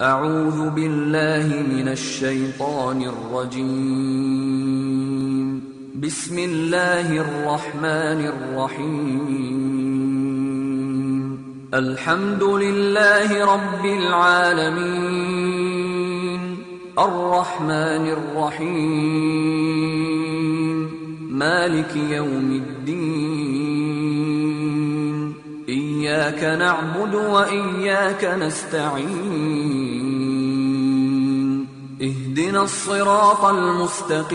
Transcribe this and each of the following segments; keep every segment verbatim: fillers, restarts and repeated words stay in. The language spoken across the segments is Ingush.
أعوذ بالله من الشيطان الرجيم. بسم الله الرحمن الرحيم. الحمد لله رب العالمين. الرحمن الرحيم. مالك يوم الدين. إياك نعبد وإياك نستعين. اهدنا الصراط المستقيم.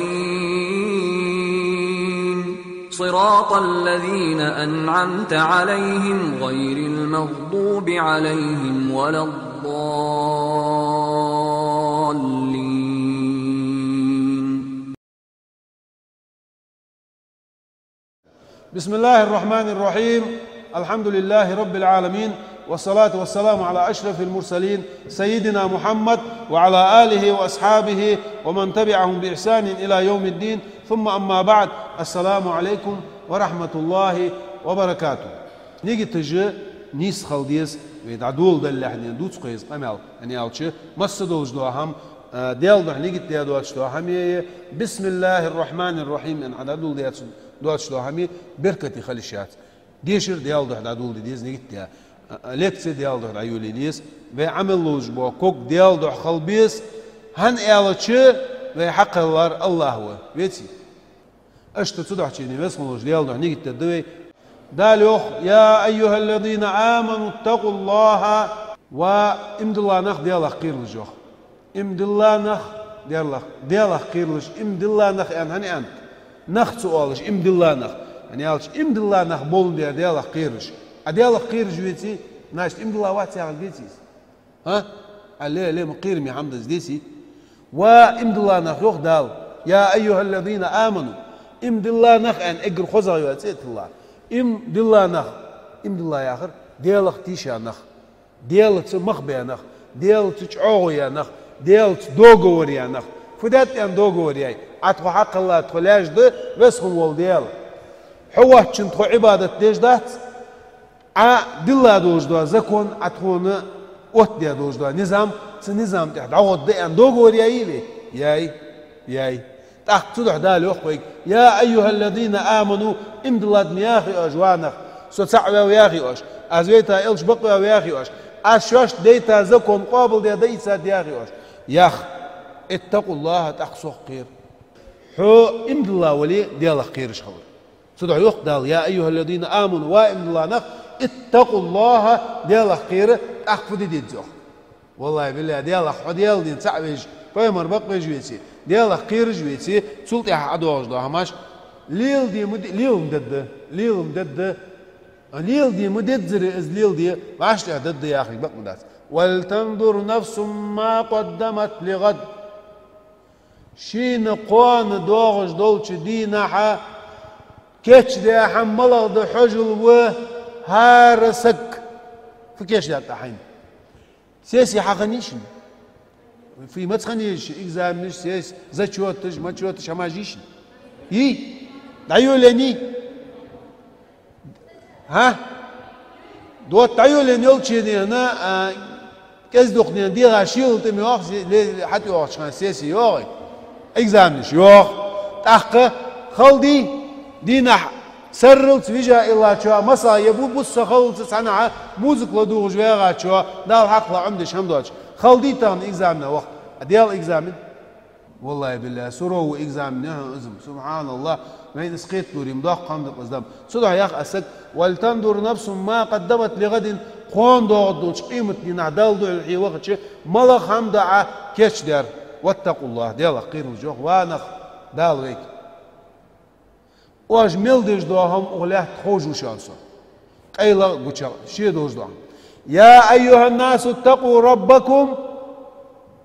صراط الذين أنعمت عليهم غير المغضوب عليهم ولا الضالين. بسم الله الرحمن الرحيم. الحمد لله رب العالمين، والصلاة والسلام على أشرف المرسلين سيدنا محمد وعلى آله وأصحابه ومن تبعهم بإحسان إلى يوم الدين. ثم أما بعد. السلام عليكم ورحمة الله وبركاته. Нигаташ нийса хила деза, вай дӀадоладалалехь дувц-кх из къамаьл, хӀана аьлча, масса долаш дола хӀама, а, Даьла духьа нигат даь доацаш дола хӀама я. بسم الله الرحمن الرحيم аьнна дӀадоладаь доацаш дола хӀама беркате хила йиш яц. Дешар Даьла духьа дӀадоладе деза, нигат даь. А, а, лекци Даьла духьа дӀайолае деза. Вай Ӏамал ловзаш бола ког Даьла духьа хила беза, хӀана аьлча, вай хьакхеллар АллахӀ ва, веций. Иштта цудухьа чӀоагӀа веза хинна волча Даьла духьа нигат дергда вай. Дала йоах: «يا أيها الذين آمنوا اتقوا الله». Ва иман дилла нах, Даьлах кхералаш, йоах. Иман дилла нах, Даьлах, Даьлах кхералаш, иман дилла нах аьнна хӀана аьннад? Нах ца оалаш, иман дилла нах. ХӀана аьлча, иман дилла нах боландаь Даьлах кхераш. А Даьлах кхераш веций, значит, иман дилла вац яхилга деций из? ХӀа? А, ле, ле, ма кхераме хӀама да из, деций? Ва иман дилла нах, йоах Дала. «يا أيها الذين آمنوا». Иман дилла нах аьнна эггара хозагӀа йола цӀи а тилла. Иман дилла нах. Иман дилла яхар Даьлах тийша нах. Даьлаца мах баь нах. Даьлаца чӀоагӀо яь нах. Даьлаца договор яь нах. Фу даьд аьнна договор яьй? Ӏа тхо хьакхелла, тхо лаьш да, веза хинна вола Даьла. Хьо воацачунна тхо Ӏибадат деш дац. Ӏа дилла долаш дола закон, Ӏа тхона оттадаь долаш дола низам, цу низама тӀа дӀагӀоргда аьнна договор яьй вай? Яьй, яьй. ТӀаккха цудухьа Дала йоах вайга: «يا أيها الذين آمنوا», иман диллад ма яхий оаш, ва нах, со цаӀ ваьв яхий оаш, аз вайта элча бакъваьв яхий оаш, аз шоашта дайта закон къоабалдаь дӀаийцад яхий оаш. Ях: «اتقوا الله», тӀаккха сох кхера. Хьо иман дилла вале, Даьлах кхераш хилар. Цудухьа йоах Дала: «يا أيها الذين آمنوا», ва иман дилла нах, «اتقوا الله», Даьлах кхера, тӀаккха фу де деза, йоах. Валлахьи, биллахьи, Даьлах хьо Даьла дина цаӀ веш, пайхамар бакъвеш веце, Даьлах кхераш веце, цул тӀехьа Ӏа доагӀаш дола хӀамаш леладе ма де-, лела ма дергда, лела ма дергда. Леладе ма деззара из леладе, вӀаштӀехьа дергда яхилга бакъ ма дац. «ولتنظر نفس ما قدمت لغد». Шийна кхоана доагӀаш долча дийнахьа кийчдаь хӀама малагӀа да хьожалва хӀара саг. Фу кийчдаьд Ӏа хьайна? Сессия хьахиннай шун? Фу, маца хиннай шун? Экзаменаш, сессия, зачёташ, мачёташ, хӀамаш йий шун? Йий? ДӀайолаеннай? ХӀа? ДӀайолаенна йолча дийнахьа, а, кӀезига-дукха дийнахьа дегӀа шелал тӀа ма йоагӀа, се-, ле-, хьатӀайоагӀача хана сессия йоагӀий? Экзаменаш йоагӀа. ТӀаккха хала дий, дийнахьа сарралца вижа иллачоа, масала, е бу-, бус са халлалца цхьаннахьа музыка ладувгӀаш вагӀачоа, Дала хьакхалла Ӏомадеш хӀама доацаш. Хала дий тахан экзаменах ваха? А Даьла экзамен? Валлахьи, биллахьи, суровый экзамен я хьона из-м. СубхьаналлахӀ. Вайна из кхеталуре-м доккха хӀама да-кх из-м. Цудухьа йоах а саг: «ولتنظر نفس ما قدمت لغد». Кхоана доагӀаргдолча къематдийнахьа Далла духьал хьо вахача, малагӀа хӀама да Ӏа кийчдаьр? «واتقوا الله», Даьлах кхералаш, йоах, ва нах, Дала вайга. Оаш мел деш дола хӀама укх лаьтта ховш ва шоана со. КъайлагӀа а, гучагӀа а, ше долаш дола хӀама. «يا أيها الناس اتقوا ربكم».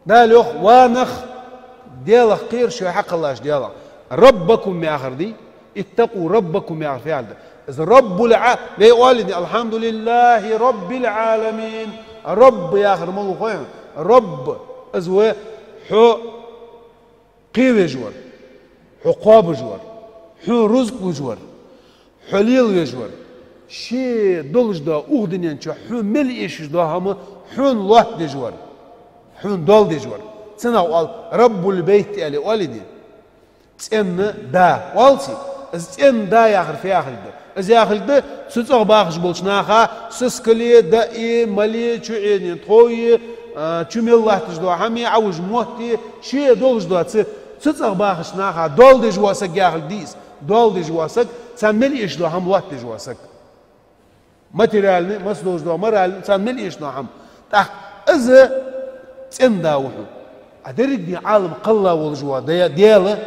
Дала йоах: ва нах, Даьлах кхера шо хьакхеллача Даьлах. «ربكم» яхар дий? «اتقوا ربكم» яхар фу яхилга да? Из «رب الع-», вай оалийна: «الحمد لله رب العالمين». «رب» яхар малув хой хьона? «رب» из ва хьо кхевеш вар, хьо кхоабаш вар, хьона рузкъ луш вар, хьо лелавеш вар, ше долаш дола укх дунен чу хьона мел эшаш дола хӀама хьона лоаттадеш вар. Хьона доал деш вар. Цунах оал Раббул-Бейт аьле оалий дий? ЦӀен да оалий цунах? Из цӀен да яхар фу яхилга да? Из яхилга да, цу цӀагӀа бахаш болча наха сискал, даа, мала, чу Ӏенен тхов, а, чу мел латташ дола хӀама, Ӏовижа мотт, ше долаш дола цӀи, цу цӀагӀа бахача наха доал деш вола саг яхилга да из. Доал деш вола саг, царна мел эшаш дола хӀама лоаттадеш вола саг. Материальни, мел долаш дола моральни, царна мел эшаш дола хӀама. ТӀаккха из цӀен да ва хьона. А деррига ден Ӏалам кхелла волаш вола да-, Даьла,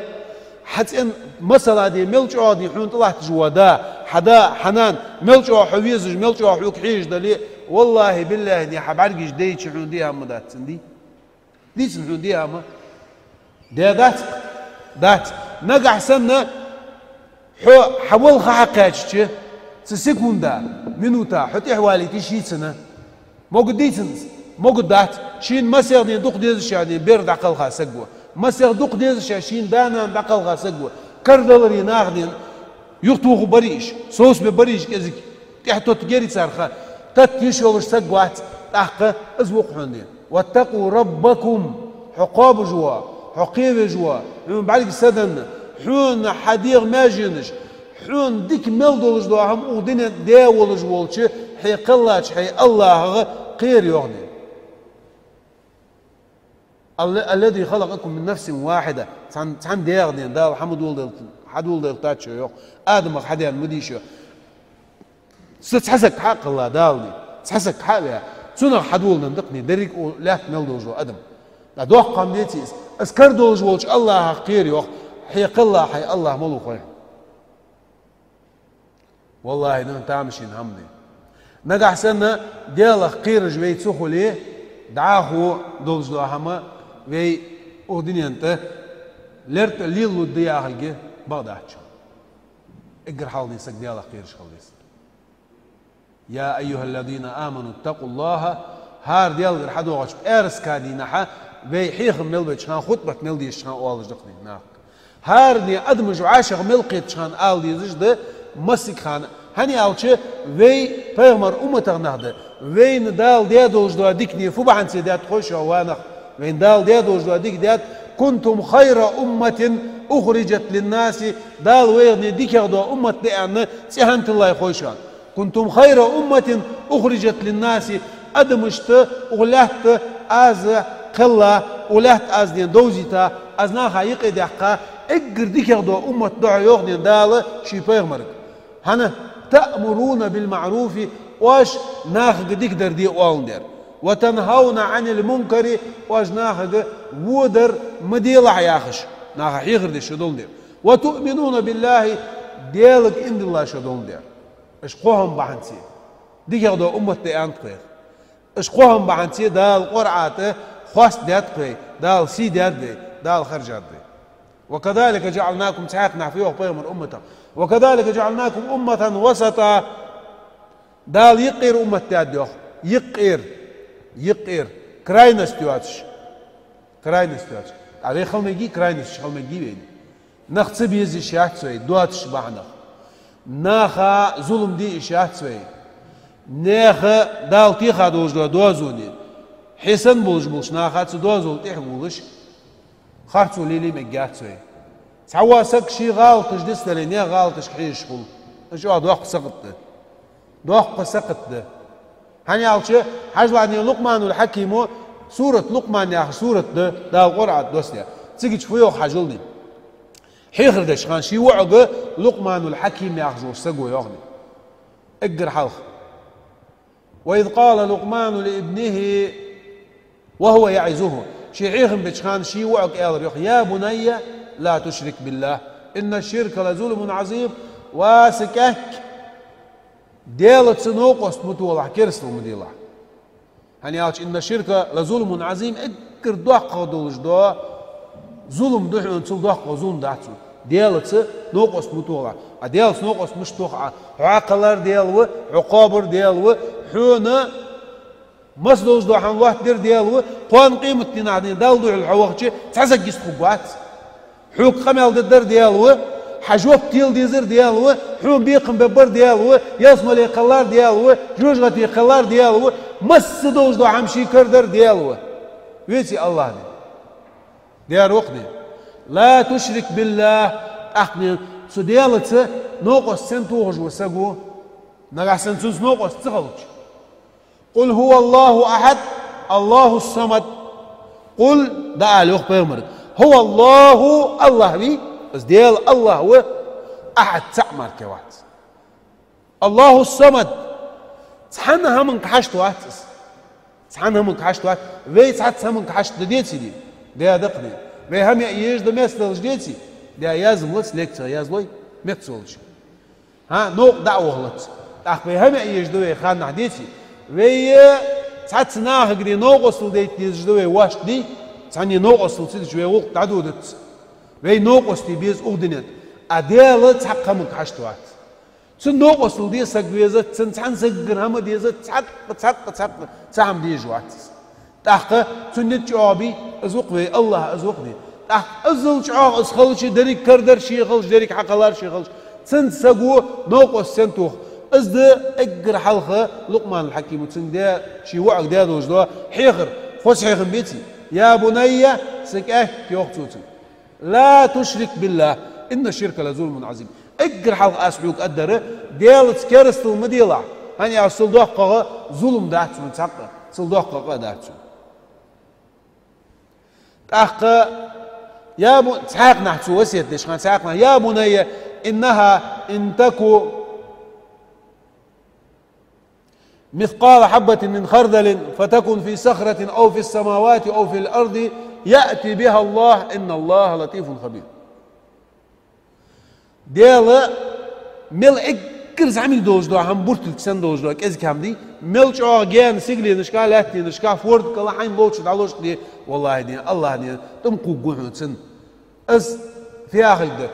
хьа цӀен масала ден мел чӀоагӀа ден хьона тӀалатташ вола да, хьа да, хьа нана, мел чӀоагӀа хьо везаш, мел чӀоагӀа хьога хьежаш дале, валлахӀи, биллахӀи, ден хьа бӀаргаш дайча хьона де хӀама дац цун, дий? Дийцад хьона де хӀама? Де дац? Дац. Нагахь санна хьо хьа валха хьакхаьчача, цу секунда, минута хьо тӀехьавалийта йиш йий цунна? Могаргдий цунна из? Могаргдац. Шийна массехк ден дукха дезача ден бер дӀакхелха саг ва. Массехк дукха дезача шийна да-нана дӀакхелха саг ва. Кара даларе наха ден юхатохаргбарий уж, совцабергбарий уж кӀезига, тӀехьатоттаргьярий цар ха, тата йиш йолаш саг вац, тӀаккха из ва-кх хьона ден. «واتقوا ربكم», хьо кхоабаш вола, хьо кхевеш вола, хьона бӀарга саданна, хьона хьа дегӀа маьженаш, хьона дика мел долаш дола хӀама укх дунен тӀа даь волаш волча хьай кхеллача хьай АллахӀах кхера, йоах ден. «الذي خلقكم من نفس واحدة». Цхьан, цхьан дегӀа ден Дала хьа ма доладеллалца, хьа доладеллалца дац шо, йоах. Адамах хьадаьнна ма дий шо. Цхьа саг хьа а кхелла Дала, цхьа саг хьа а ваь, цунах хьадоладенна да-кх деррига лаьтта мел долаш дола адам. ТӀаккха доккха хӀама деций из? Из кара долаш волча АллахӀах кхера, йоах, хьай кхелла хьай АллахӀ малув хой хьона. ВаллахӀи, дин тамашийна хӀама да. Нагахь санна Даьлах кхераш вай ца хуле, дӀахо долаш дола хӀама вай укх дунен тӀа лерттӀа лелалургда яхилга бакъ дац шоана. Эггара хьалха ден саг Даьлах кхераш хила деза. «يا أيها الذين آمنوا اتقوا الله», хӀара Даьлагара хьадоагӀача пӀаьраска дийнахьа, вай хьехам мел беча хана, хутӀбат мел дешача хана оалаш да-кх ден нахага. ХӀара ден адамаш вӀашагӀ мел кхетача хана ала дезаш да массаг хана. ХӀана аьлча вай пайхамара умматах нах да. Вайна Дала даь долаш дола дикане фу бахьанце даьд хой шоана, ва нах? Вайна Дала даь долаш дола дика даьд: «كنتم خير أمة أخرجت للناس». Дала вайх ден дикагӀа дола уммат да аьнна цӀи хӀана тиллай хой шоана? «كنتم خير أمة أخرجت للناس». Адамашта укх лаьтта Аз кхелла, укх лаьтта Аз ден довзийта, Аз наха юкъе даьккха, эггара дикагӀа дола уммат да хьо, йоах ден Дала ший пайхамарга. ХӀана? «تأمرون بالمعروف», оаш нахага дикадар де оаландаь. «وتنهون عن المنكر», оаш нахага водар ма делахь яхаш, наха хьехар деш шо доландаь. «وتؤمنون بالله», Даьлага иман дилла шо доландаь. Уж кхо хӀама бахьанце дикагӀа дола уммат да аьннад-кх вайх. Уж кхо хӀама бахьанце Дала Къуръан тӀа хоастадаьд-кх вай, Дала сий даьд вай, Дала хержад вай. «وكذلك جعلناكم», цхьаькханахьа фу йоах пайхамара умматах: «وكذلك جعلناكم أمة وسطا». Дала юкъера уммат даьд, йоах. Юкъера, юкъера. Крайность йоацаш. Крайность йоацаш. ТӀаккха вай хила мегий, крайносташ хила мегий вайна. Нах ца беза йиш яц вай доацача бахьанах. Наха зулам де йиш яц вай. Наьха Дала теха долаш дола доазоне, хье санна болаш болча наха цу доазол тӀехьа вувлаш, харцо лелае мегаш яц вай. Цхьавола саг ший гӀалаташ дицдале, наьха гӀалаташка хьежаш хул. Из чӀоагӀа доккха сакхат да. Доккха сакхат да. ХӀана аьлча, хьажал, Лукъманул-Хьакима, сурат Лукъман яха сурат да Дала Къуръан тӀа доссадаь. Цигача фу йоах хьажал. Хьехар деча хана ший воӀага Лукъманул-Хьаким яхаш волча саго йоах. Эггара хьалха: «وإذ قال لقمان لابنه وهو يعظه». Ше хьехам беча хана ший воӀага аьлар, йоах: «يا بني لا تشرك بالله إن الشرك لظلم عظيم». Ва са кӀаьнк, Даьлаца новкъост ма тохалахь, керастал ма делахь. ХӀана аьлча, «إن الشرك لظلم عظيم», эггара доккхагӀа долаш дола зулам да хьона, цул доккхагӀа зулам дац хьона. Даьлаца новкъост ма тохалахь. А Даьлаца новкъост мишта тох Ӏа? Хьо кхеллар Даьла ва, хьо кхоабар Даьла ва, хьона мел долаш дола хӀама лоаттадер Даьла ва, кхоана къематдийнахьа Далла духьал хьо вахача цхьа саг йистхургвац. Хьога къамаьл дергдар Даьла ва, хьа жоп тела дезар Даьла ва, хьона бекхам бергбар Даьла ва, ялсмале кхеллар Даьла ва, жожагӀате кхеллар Даьла ва, масса долаш дола хӀама ший кара дар Даьла ва. Веций АллахӀ дий, дера вокх дий. «لا تشرك بالله», тӀаккха цу Даьлаца новкъост сен тохаш ва саго, нагахь санна цунца новкъост ца хилча. «قل هو الله أحد، الله الصمد». «قل», дӀаала йоах пайхамарга, «هو الله», АллахӀ вий, из Даьла АллахӀ ва, «أحد», цаӀ мара кхы вац. «الله الصمد», цхьанна хӀаманга хьашт вац из. Цхьанна хӀаманга хьашт вац. Вай цхьацца хӀаманга хьашт да деций дий? Да, даккха дий. Вай хӀама яа езаш да, мел долаш деций? Да, язъялац, лекцех язлой, мел долаш. ХӀа, новкъа дӀа а вахалац. ТӀаккха вай хӀама яа езаш да вай ханнахьа деций? Вай цхьацца нахагара новкъостал дайта дезаш да вай вешта дий? Цхьанне новкъостал ца дича вай гӀулакх дӀадодац. Вай новкъостий беза укх дунен тӀа. А Даьла цхьаккха хӀаманга хьашт вац. Цунна новкъостал де саг везац, цунна цхьан сагагара хӀама дезац, цхьаккха, цхьаккха, цхьаккха цхьа хӀама дезаш вац из. ТӀаккха цунна чӀоагӀа бий, из ва-кх вай АллахӀ, из ва-кх дий. ТӀаккха иззал чӀоагӀа из хилча, деррига карадар ше хилча, деррига хьакхалар ше хилча, цунца саго новкъост сен тох? Из да эггара хьалха Лукъманул-Хьакима цунга даь, ший воӀага даь долаш дола хьехар, хоза хьехам беций: «يا بني», са кӀаьнк, йоах цо цунга. «لا تشرك بالله، إن الشرك لظلم عظيم». Эггара хьалха аз хьога аргдар: Даьлаца керастал ма делахь, хӀана аьлча цул доккхагӀа зулам дац хьона цхьаккха, цул доккхагӀа къа дац хьона. ТӀаккха, я бу-, цхьаькханахьа цо васкет деш хана, цхьаькханахьа: «يا بني إنها إن تك مثقال حبة من خردل فتكن في صخرة أو في السماوات أو في الأرض يأت بها الله إن الله لطيف خبير». Даьла, мел эггара зӀамига долаш дола хӀама, буртилг санна долаш дола кӀезига хӀама дий, мел чӀоагӀа гаьна сигаленашка, лаьттанашка, форда кӀала хьайна ловча дӀалочкъаде, валлахӀи дий, АллахӀ дий, тӀом кхувргва хьона цунна. Из фу яхилга да?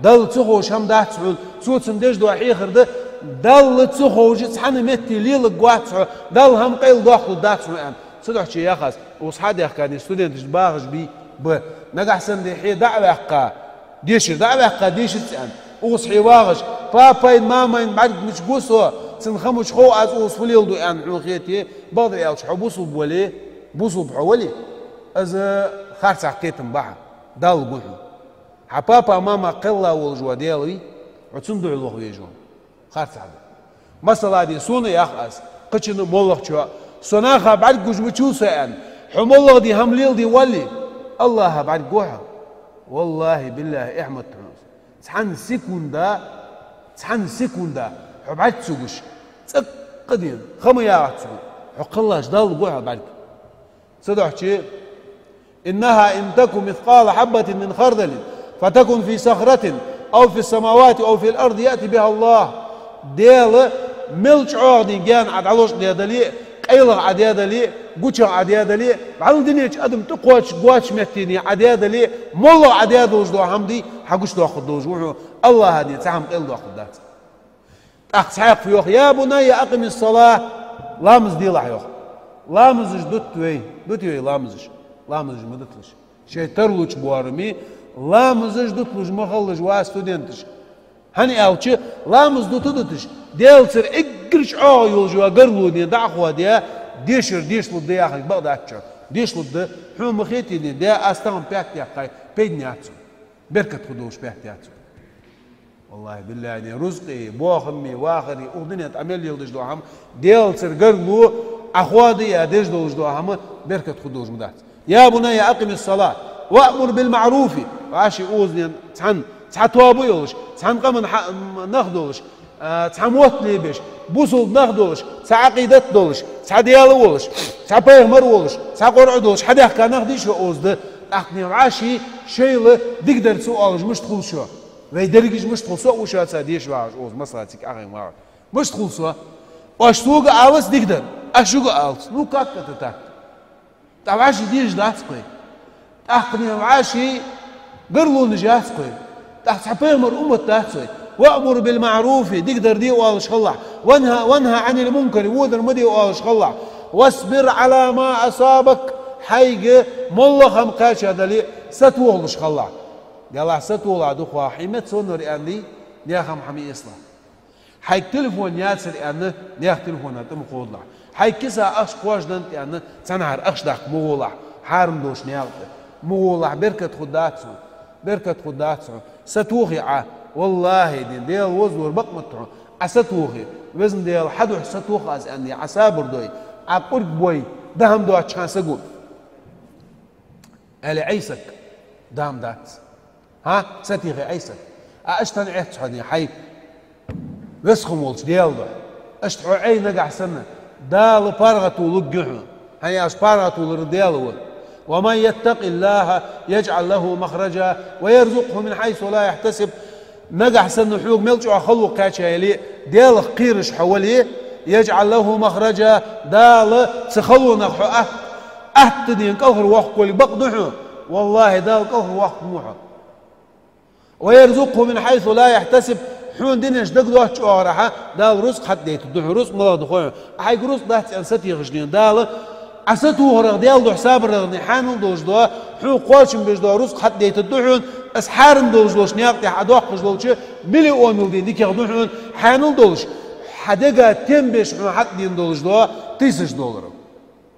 Далла ца ховш хӀама дац хьона, цо цунна деш дола хьехар да, Далла ца ховш цхьан метте леларгвац хьо, Далла хӀама къайладоаккхалургдац хьона аьнна. Цудухьа чу яхаш, укхаза хьадаьхкача студенташта багӀаш бий, ба, нагахь санна дий хье дӀа а ваьккха, дешар дӀа а ваьккха, дешац аьнна. Укхаза хье вагӀаш: «Папайна, мамайна бӀарг мича гу со, цун ха мича хов аз, укхаза фу леладу?» аьнна хьона хете, бакъдар аьлча, хьо бусалба вале, бусалба хьо вале, из харцахьа кхетам ба хьа, Далла гу хьона. Хьа папа-мама кхелла волаш вола Даьла вий, хьо цунна духьала ваха везаш ва. Харцахьа да. Масала дий, сона ях аз, кхычунна, моллагӀчоа: «Со наха бӀарг гуш мича ва со», аьнна, хьо моллагӀа дий хӀама леладе воалле, АллахӀа бӀарг гу хьо. ВаллахӀи, биллахӀи, эхь ма да хьона из. Цхьан секунда, цхьан секунда хьо бӀарг ца гуш, цӀаккха дий, ха ма яхац хьона, хьо кхеллача Далла гу хьо бӀарг. Цудухьа: «إنها إن تك مثقال حبة من خردل فتكن في صخرة أو في السماوات أو في الأرض يأت بها الله». Даьла, мел чӀоагӀа дий гаьна Ӏа дӀалочкъадаь дале а, къайлагӀа Ӏа даь дале а, гучагӀа Ӏа даь дале а, бӀаргадайнача адама тӀакхоачаш гуча метте дий Ӏа даь дале а, моллагӀа Ӏа даь долаш дола хӀама дий, хьа гучадоаккхаргдолаш ва хьона, АллахӀа дий цхьа хӀама къайладоаккхаргдац. ТӀаккха цхьаькха фу йоах: «يا بني أقم الصلاة», ламаз делахь, йоах. Ламазаш дут вай, дутий вай ламазаш? Ламазаш ма дуталаш. Шоай тарлуча боараме ламазаш дуталуш ма хилалаш, ва студенташ. ХӀана аьлча, ламаз дута дуташ, Даьлацара эггара чӀоагӀа йолаш йола гарло дий дӀа а хоадаь, дешар дешалургда яхилга бакъ дац шоана. Дешалургда, хьона ма хетий дий, да, аз тахан паьтта яьккхай, пайдана яц хьона. Беркат хургдолаш паьтта яц хьона. ВаллахӀи, биллахӀи, рузкъеи, бохаммеи, вахареи, укх дунен тӀа мел леладеш дола хӀама, Даьлацара гарло Ӏа хоадае деш долаш дола хӀама беркат хургдолаш ма дац. «يا بني أقم الصلاة وأمر بالمعروف». ВӀаши укхаза дий цхьан, цхьа тоаба йолаш, цхьан къаман хьа-, м, нах долаш, а, цхьа мотт лебеш, бусалба нах долаш, цхьа Ӏакъидат долаш, цхьа Даьла волаш, цхьа пайхамар волаш, цхьа Къуръа долаш хьадаьхка нах дий шо укхаза да. ТӀаккха дий вӀаши шоайла дикадар ца оалаш мишта хул шо? Вай дерригаш мишта хул, со а ва шоаца деша вагӀаш укхаза, масала, цига Ӏохайна вагӀаш. Мишта хул со? Оаш сога алац дикадар, аз шуга алац. Ну как это так? ТӀаккха вӀаши дезаш дац-кх вай. ТӀаккха дий вӀаши гарлонаш яц-кх вай. ТӀаккха цхьа пайхамара уммат дац вай. «وأمر بالمعروف», дикадар де оалаш хилалахь. «وانه، وانه عن المنكر», водар ма де оалаш хилалахь. «واصبر على ما أصابك», хьайга моллагӀа хӀама кхаьча дале а, сатохалуш хилалахь. Делахь сатохалахь дукха, хьай меца сеннар аьнна дий, наьха хӀама хьа ма эцалахь. Хьайга телефон яцар аьнна, наьха телефона тӀа ма кховдалахь. Хьайга киса ахча кхоачаш да аьнна, цхьаннахьара ахча даккха ма гӀолахь. Хьарам долча наькъа тӀа. Мугулахь беркат хургдац хьона. Беркат хургдац хьона. Сатохе Ӏа. Валлахьи, дин Даьла, веза вар бакъ ма да хьона. Ӏа сатохе. Веза Даьла, хьа духьа сатох аз аьнна, Ӏа сабар дой. Ӏа къург бой. Дахам доацача хана саго. Аьле Ӏийсак. Дахам дац. ХӀа? Сатехе Ӏийсак. А, иштта хӀана Ӏехац хьо, дин, хьай веза хинна волча Даьла духьа? Иштта хьо Ӏей нагахь санна, Дала паргӀато лургья хьона. ХӀана аьлча паргӀато лурар Даьла ва. «ومن يتق الله يجعل له مخرجا ويرزقه من حيث لا يحتسب». Нагахь санна хьога мел чӀоагӀа хало кхаьча яле, Даьлах кхераш хьо вале, «يجعل له مخرجا», Дала цу халонах хьо атта, атта, дин, кӀалхарвоаккхаргволга бакъ да хьона. Валлахьи, Дала кӀалхарвоаккхаргва хьо. «ويرزقه من حيث لا يحتسب». Хьона динаш дагадоацача оагӀорахьа Дала рузкъа хьатӀадайтаргда хьона. Рузкъа малагӀа да хой хьона? Хьайга рузкъа дац аьнна сатехаш, дин, Дала, Ӏа сатохарах, Даьла духьа сабар дарах, дин, хьаьнал долаш дола, хьона кхоачам беш дола рузкъа хьатӀадайтаргда хьона. Из хьарам долаш долча наькъа тӀа Ӏа доаккхаш долча миллионал, дин, дикагӀа да хьона хьаьнал долаш. Хьа дега тем беш хьона хьатӀадена долаш дола тысяч долларов.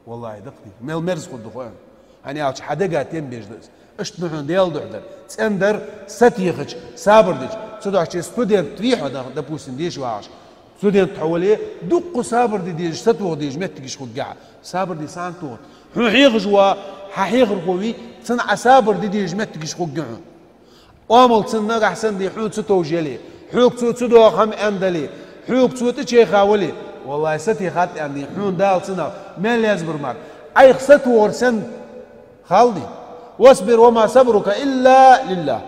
Валлахьи, дакъа дика. Мел мерза хургда хой хьона. ХӀана аьлча хьа дега тем беш да из. Иштта да хьона Даьла духьа дар. ЦӀена дар, сатехача, сабар дича. Цудухьа студент вий хьо, да-, допустим, деша вагӀаш. Студент хьо вале, дукха сабар де дезаш, сатоха дезаш моттигаш хургья хьа. Сабар де сана тохаргда. Хьона хьехаш вола хьа хьехархо вий, цунна Ӏа сабар де дезаш моттигаш хургья хьона. Оамал цунна нагахь санна, дин, хьона ца товш яле, хьога цо ца доагӀа хӀама аьнна дале, хьога цо тӀачайха вале, валлахьи, сатехад аьнна, дин, хьона Дала цунах мел лазабар мара. Ӏайха сатохар санна хилда. «واصبر وما صبرك إلا بالله».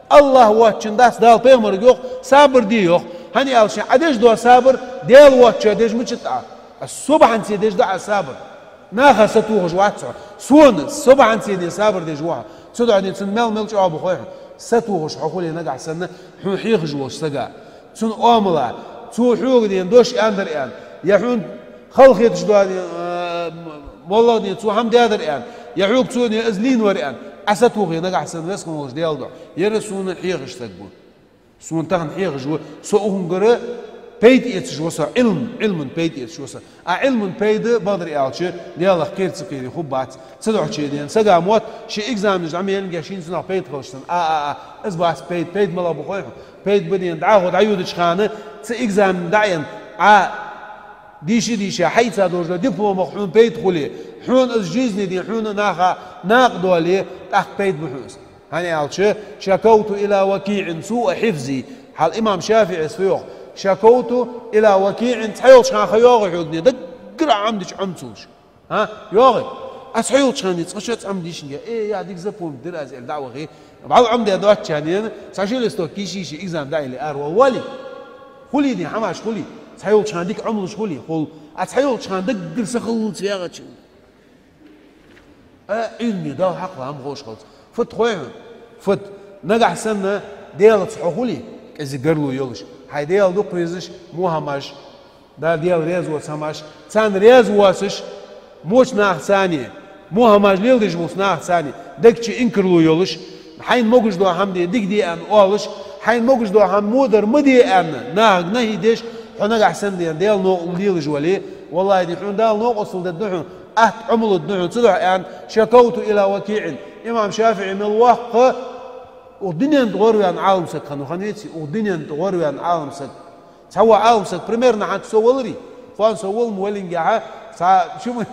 АллахӀ воацачоа дац, Дала пайхамарга йоах, сабар де йоах. ХӀана аьлча Ӏа деш дола сабар Даьла воацачоа деш мичад Ӏа? Со бахьанца деш да Ӏа сабар. Наха сатохаш вац хьо. Сона, со бахьанца, дин, сабар деш ва хьо. Цудухьа, дин, цунна мел, мел чӀоагӀа ба хой хьона. Сатохаш хьо хуле нагахь санна, хьона хьехаш волча сага. Цун оамала, цо хьога, дин, дош аьннадар аьнна, е хьона халахеташ дола, дин, а, моллагӀа, дин, цо хӀама даьдар аьнна, е хьога цо, дин, из лийнавар аьнна, Ӏа сатохе нагахь санна веза хинна волча Даьла духьа. Ер сона хьехаш саг ва. Сона тахан хьехаш ва, со укхунгара пайда эцаш ва со, Ӏилма, Ӏилман пайда эцаш ва со. А Ӏилман пайда, бакъдар аьлча, Даьлах кхера ца кхере хургбац. Цудухьа, дин, сага мотт, ший экзаменаш дӀа ма яьннге, шийна цунах пайда хилча санна. А, а, а, из бац пайда, пайда малагӀа ба хой хьона? Пайда ба, дин, дӀахо дӀайодача хана, цу экзамен дӀа а яьнна, Ӏа дийша, дийша, хьаийца долаш дола дипломах хьона пайда хуле, хьона из жизни, дин, хьона наха накъадоале, тӀаккха пайда ба хьона из. ХӀана аьлча, «شكوت إلى وكيع سوء حفظي». Хьал имам ШафиӀийс фу йоах: «شكوت إلى وكيع», цхьайолча хана ха йоагӀий хьога, дин, даггара Ӏомадича Ӏомацалаш. ХӀа? ЙоагӀий? Аз цхьайолча хана цкъа шоца Ӏомадийшанге, э, я дика запомнить дир аз, аьле дӀа а вахе, вӀалла Ӏомадаь доацача хана, цхьа ши листок кийча йийша, экзамен дӀа а еле, араваьле, вале. Хулий, дин, хӀамаш хулий. Цхьайолча хана дика Ӏомалуш хулий, хул. А цхьайолча хана даггара са хиллалца ваьгӀача. А, Ӏилма, Далла хьакъ ва, хӀама ховш хилац. Фуд хой хьона? Фуд? Нагахь санна Даьлаца хьо хуле, кӀезига гаргало йолаш, хьай Даьла дукха везаш, во хӀамаш, Дала, Даьла раьза воаца хӀамаш, царна раьза воацаш, воча нахаца, во хӀамаш леладеш волча нахаца дег чу инкарло йолаш, хьайна могаш дола хӀама де, дика де аьнна оалаш, хьайна могаш дола хӀама во дар ма де аьнна, нахага нахьи деш, хьо нагахь санна, дин, Даьла новкъостал лелаш вале, валлахӀи, дин, хьона Дала новкъостал дергда хьона, атта Ӏомалургда хьона. Цудухьа аьннад: «شكوت إلى وكيع». Имам ШафиӀий мел воккха, укх дунен тӀа гӀорваьнна Ӏалам саг хиннав, хиннавеций, укх дунен тӀа гӀорваьнна Ӏалам саг. Цхьа во Ӏалам саг, примерно хӀанз со валарий, кхоана со вала ма валлингехьа, цхьа ши мо,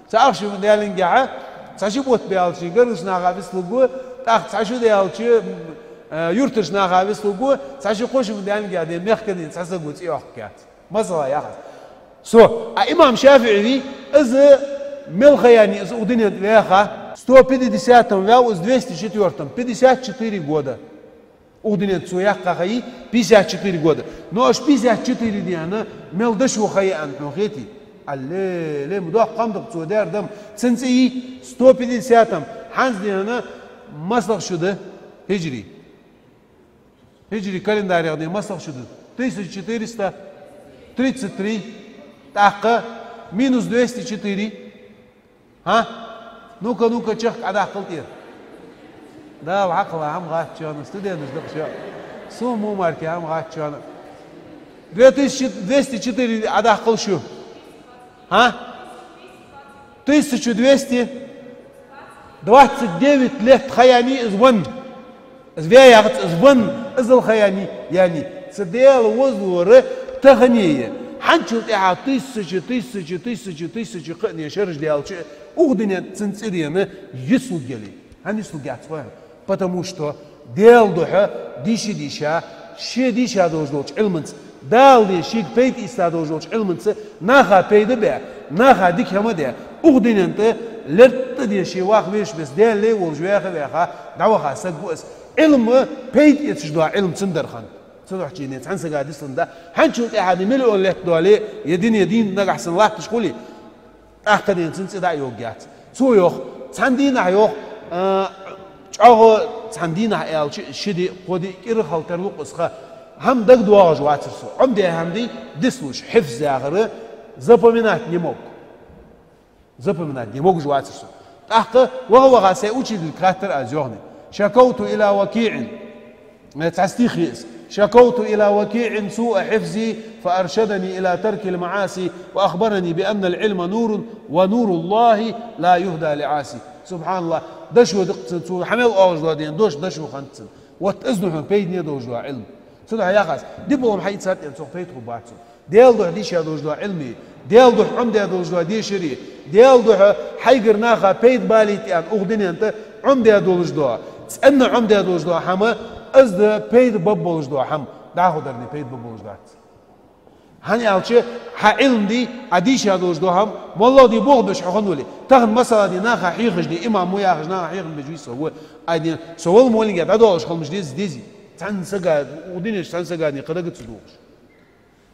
цхьа ах ши мо даьллингехьа, цхьа ши бутт баьлча гаргарча наха вицлургва, тӀаккха цхьа шу даьлча, м, э, юртарча наха вицлургва, цхьа ши-кхо шу мо даьллингехьа, дин, мехкарий цхьа саго цӀи йоаккхаргьяц. Масала яхар. Со, а имам ШафиӀий вий, из мел ха яьннай из укх дунен тӀа ваьха? Сто пятидесятом ваьв из, двести четвёртом, пятьдесят четыре года. Укх дунен тӀа цо яьккха ха йий пятьдесят четыре года. Но уж пятьдесят четыре, дин, мел дошо ха я аьнна хьона хетий? Алле, ле, ма доккха хӀама да-кх цо даьр, дам. Цун цӀи йий сто пятидесятом, хӀанз, дин, масала шу да хиджри. Хиджри календарех, дин, масала шу да? Тысяча четыреста тридцать три. ТӀаккха минус двести четыре. ХӀа? Ну-ка, ну-ка, чехка Ӏодаккхал тӀера. Дала хьакъ лой, хӀама гӀатта чоана, студенташ да-кх шо. Сона мо мара-кх, хӀама гӀатта чоана. Две тысячи двести четыре Ӏодаккхал шу. ХӀа? Тысячу двести. Двадцать девять лет ха яьннай из венна. Из ве яхац, из венна, иззал ха яьннай, яьннай. Цу Даьла возалора тахане, хьанчул тӀехьа тысячи, тысячи, тысячи, тысячи кхаъ шераш даьлча, укх дунен цун цӀерена йислургья. ХӀана йислургьяц хой? Потому что Даьла духьа дийша-дийша, ше дийша долаш долча Ӏилманца, Дала дийша шийга пайда ийста долаш долча Ӏилманца, наха пайда бе, наха дика хӀама де, укх дунен тӀа лерттӀа дийша ваха везаш беса, Даьла лай волаш ваха-ваха дӀаваха саг ва из. Ӏилма пайда эцаш дола Ӏилма цун дар хиннад. Цудухьа чуни цхьан сага дислан да, хьанчул тӀехьа миллион лет доале, е дин, е дин нагахь санна латташ хуле, тӀаккха ден цун цӀи дӀа а йоагаяц. Цо йоах, цхьан дийнахьа йоах, а, чӀоагӀа цхьан дийнахьа аьлча, ши ди, кхо ди кӀира хила тарлу-кх из ха. ХӀама дагадоагӀаш вацар со. Ӏомадаь хӀама дий, дицлуш, хьифз яхар, запоминать не мог. Запоминать не могаш вацар со. ТӀаккха ваха-ваха сай учительга хаттар аз, йоах: «شكوت إلى وكيع». Э, цхьа стих я из. «شكوت إلى وكيع سوء حفظي فأرشدني إلى ترك المعاصي وأخبرني بأن العلم نور ونور الله لا يهدى لعاصي». СубхьаналлахӀ, дошо да-кх цун, цо хьа мел оалаш дола ден дош дошо хиннад цун. Вот из да хьона пайдане долаш дола Ӏилма. Цудухьа яхаш, диплом хьаийцад аьнна, цох пайда хургбац хьона. Даьла духьа дийша долаш дола Ӏилма, Даьла духьа Ӏомадаь долаш дола дешар, Даьла духьа хьайгара наха пайда балийта аьнна, укх дунен тӀа Ӏомадаь долаш дола, цӀена Ӏомадаь долаш дола хӀама, из да пайда бергболаш дола хӀама, дӀахо дар дий пайда бергболаш дац. ХӀана аьлча, хьа Ӏилма дий, Ӏа дийша долаш дола хӀама, моллагӀа дий болх беш хьо хинна вале. Тахан масала дий наха хьехаш дий, имам ва яхаш наха хьехам беш вий со, ва, ай дий, со вала моллинге дӀадоалаш хила мегаш дезий, дезий. Цхьан сага, укх дунен чу цхьан сага дий кхы дага ца дувгӀаш.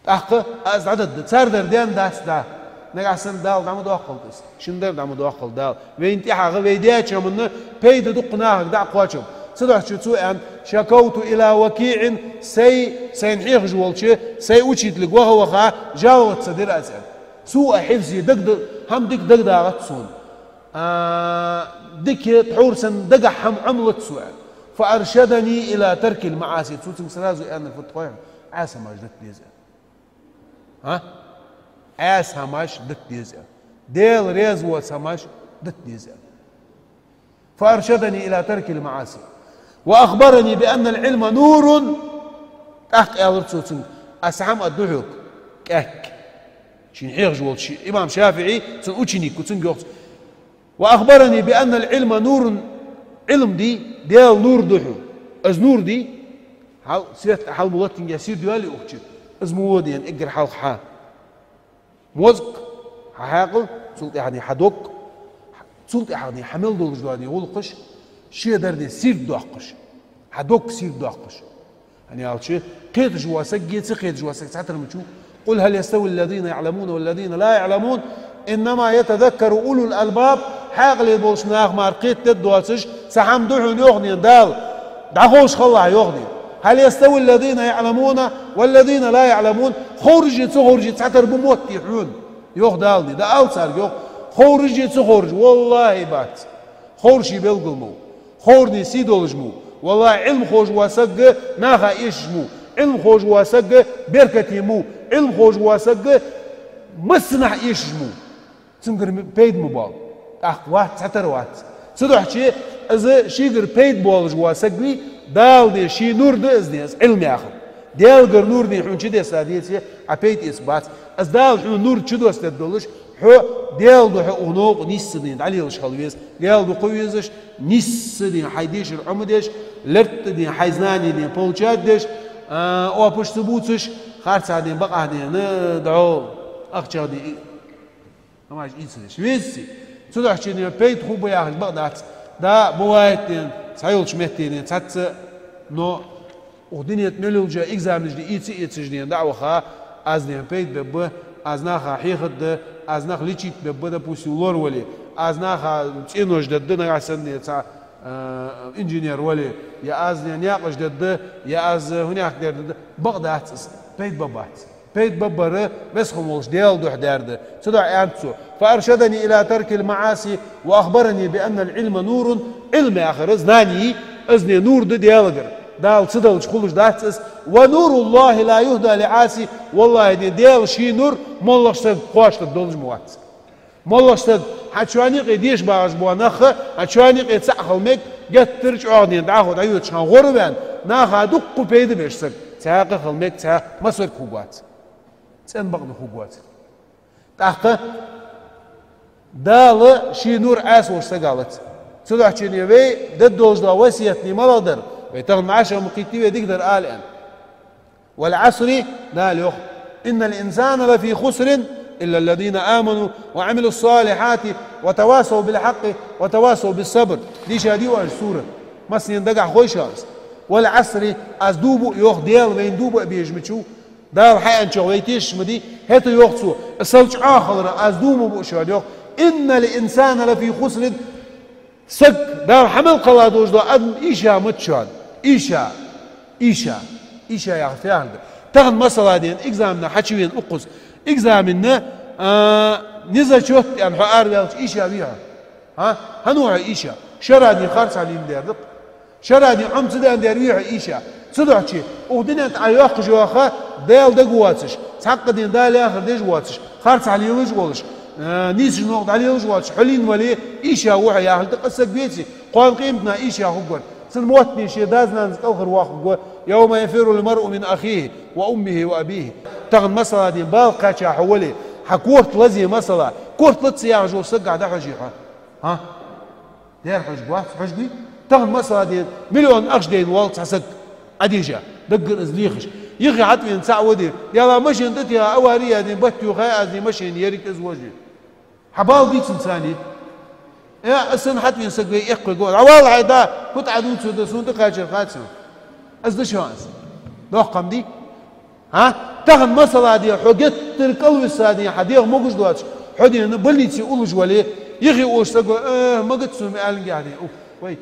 ТӀаккха аз дӀададда, цар дар ден дац да. Нагахь санна Дала дӀа ма доаккхалда из. Шун дар дӀа ма доаккхалда Дала. Вайна тӀехьагӀа вай даьча хӀаманна пайда дукха нахага дӀа а кхоачам. Цудухьа цо аьннад: «شكوت إلى وكيع», сай, сайна хьехаш волча сай учительга ваха-ваха жаловаться дир аз, аьннад. «سوء حفظي», дага да-, хӀама дика дагадагӀац сона. А, дика тхьовра санна дагахь хӀама Ӏомалац сона, аьннад. «فأرشدني إلى ترك المعاصي». Цо цунга сразу аьннад фуд хой хьона: Ӏаьса хӀамаш дита деза, аьннад. ХӀа? Ӏаьса хӀамаш дита деза, аьннад. Даьла раьза воаца хӀамаш дита деза, аьннад. «فأرشدني إلى ترك المعاصي وأخبرني بأن العلم نور». ТӀаккха аьлар цо цунга: «Аз хӀама аргда хьога, кӀаьнк». Шийна хьехаш волча ший имам ШафиӀий, цун ученик ва, цунга йоах цо: «وأخبرني بأن العلم نور». Ӏилма дий, Даьла нур да хьона. Из нур дий, хьал, свет хьал ма латтинге, сийрда йоалий укх чу, из ма во дий эггара хьалха хьа мозг, хьа хьаькъал, цул тӀехьагӀа дий хьа дог, цул тӀехьагӀа дий хьа мел долаш дола дий гӀулакхаш, ше дар дий сийрда доаккхаш, хьа дог сийрда доаккхаш. ХӀана аьлча, кхеташ вола саг е ца кхеташ вола саг цхьатарра ма вий. «قل هل يستوي الذين يعلمون والذين لا يعلمون إنما يتذكر أولو الألباب». Хьаькъал болча наха мара кхетадергдоацаш цхьа хӀама да хьона, йоах дий Дала. ДӀаховш хилалахь, йоах дий. «هل يستوي الذين يعلمون والذين لا يعلمون». Ховраши ца ховраши цхьатарра ба мотт дий хьона, йоах Дала дий. ДӀаала царга, йоах. Ховраши ца ховраши, валлахӀи, бац. Ховраши белгала ма ва. Ховране сий долаш ма ва. ВаллахӀи, Ӏилма ховш вола саг наха эшаш ма ва. Ӏилма ховш вола саг беркате ма ва. Ӏилма ховш вола саг массанахьа эшаш ма ва. Цунгара пайда ма боал. ТӀаккха вац, цхьатарра вац. Цудухьа из шийгара пайда болаш вола саг вий, Дала дий ший нур да из дий, из Ӏилма яхар. Даьлагара нур дий хьона чудесса деце, Ӏа пайда эцаргбац. Из Дала хьона нур чудоссадергдолаш, хьо Даьла духьа укх новкъа нийсса дий дӀалелаш хила веза. Даьла дукха везаш, нийсса дий хьай дешар Ӏомадеш, лерттӀа дий хьай знани дий получать деш, а, оапаш ца бувцаш, харцахьа дий, бакъахьа дий, на, дӀо, ахчах дий, хӀамаш ийца деш. Веза. Цудухьа чуни пайда хургба яхаш бакъ дац. Да, бывает дий, цхьайолча метте дий цхьацца, но укх дунен тӀа мел йолча экзаменаш дий ийца эцаш дий дӀа а ваха, аз дий пайда бергба, аз наха хьехаргда, аз нах лечить бергба, допустим, лоравале, аз наха цӀенош дергда, нагахьа санна дий цхьа, э, инженер вале, е аз дий наькъаш дергда, е аз, э, хӀанех дергда, бакъ дац из, пайда бергбац. Пайда бергбар Веза хинна волча Даьла духьа дар да. Цудухьа аьннад цо: «فأرشدني إلى ترك المعاصي وأخبرني بأن العلم نور». Ӏилма яхар, знани, из дий нур да Даьлагара. Дала ца далча хулаш дац из. «ونور الله لا يهدى لعاصي». ВаллахӀи дий, Даьла ший нур моллагӀча сага кхоачашдергдолаш ма вац. МоллагӀа саг, хьа чоанна юкъе деша багӀаш бола нах, хьа чоанна юкъе цаӀ хила мег, геттара чӀоагӀа ден дӀахо дӀайоацаш хьан гӀорваьнна, наха дукха пайда беш саг. Цхьаькха хила мег, цхьа массарг хургвац. ЦӀена бакъда хургвац. ТӀаккха Дала ший нур Ӏаса волча сага лац. Цудухьа вай дергдолаш дола васкет малагӀа дар, вай тахан маӀа шоана кхийтта вай дикадар ала аьнна. والعصر, Дала йоах: إن الإنسان لفي خسر إلا الذين آمنوا وعملوا الصالحات وتواصوا بالحق وتواصوا بالصبر. Дийша дий оаш сурат? Массанена дагахь хой шоана из. والعصر, аз дув буъ йоах Дала, вайна дув баа безаш ма вий. Дала хьааьнначох вай тешаш ма дий, хӀаьта йоах цо, из сел чӀоагӀа хиларах аз дув ма буъ шоана йоах. إن الإنسان لفي خسر. Саг, Дала хьа мел кхелла долаш дола адам ийша ма вий шоана. Ийша. Ийша. Ийша яхар фу яхилга да? Тахан масала ден, экзаменах хьачувена укхаза. Экзаменна, а, незачёт аьнна хьо араваьлча ийша вий хьо? ХӀа? ХӀана ва хьо ийша? Шера ден харцахьа лийннадар да-кх. Шера ден Ӏомаца даьннадар вий хьо ийша? Цудухьа укх дунен тӀа Ӏа йоаккхаш йола ха Дала дага воацаш, цхьаккха ден Дала яхар деш воацаш, харцахьа лелаш волаш, а, нийсача новкъа дӀалелаш воацаш, хьо лийнна вале, ийша ва хьо яхилга да-кх. Из саг веце, кхоана къематдийнахьа ийша хургвар. Цун мотт ше даь-нанас кӀалхарвоаккхаргва: يوم يفر المرء من أخيه وأمه وأبيه. Тахан масала ден бала кхаьча хьо вале, хьа корта лазае масала, корта лаца яхаш вола сагагахьа дӀахьожий хьо? ХӀа? Дера хьожаргвац, хьожаргвий? Тахан масала ден миллион ахча дайна воал цхьа саг, Ӏа дийша, даггара из лехаш. Юхе хьатӀавена цаӀ ва де, яла машен тӀатеха авари яь де, батт юхай аз де, машен ерриг из вожий. Хьа бала дий цунца? Э, из санна хьатӀавена саг вай эккхавергва. ДӀавала хьай да, фу тӀадувцаргда, сона тӀакхаьчар хац сона. Из да шоана из. Доккха хӀама дий? ХӀа? Тахан масала де, хьо геттара кӀалвиса де, хьа дегӀ могаш доацаш, хьо дена больнице уллаш вале, юхе волча саго: «Э, магац сона», аьнна гехьа де. Уф, вай.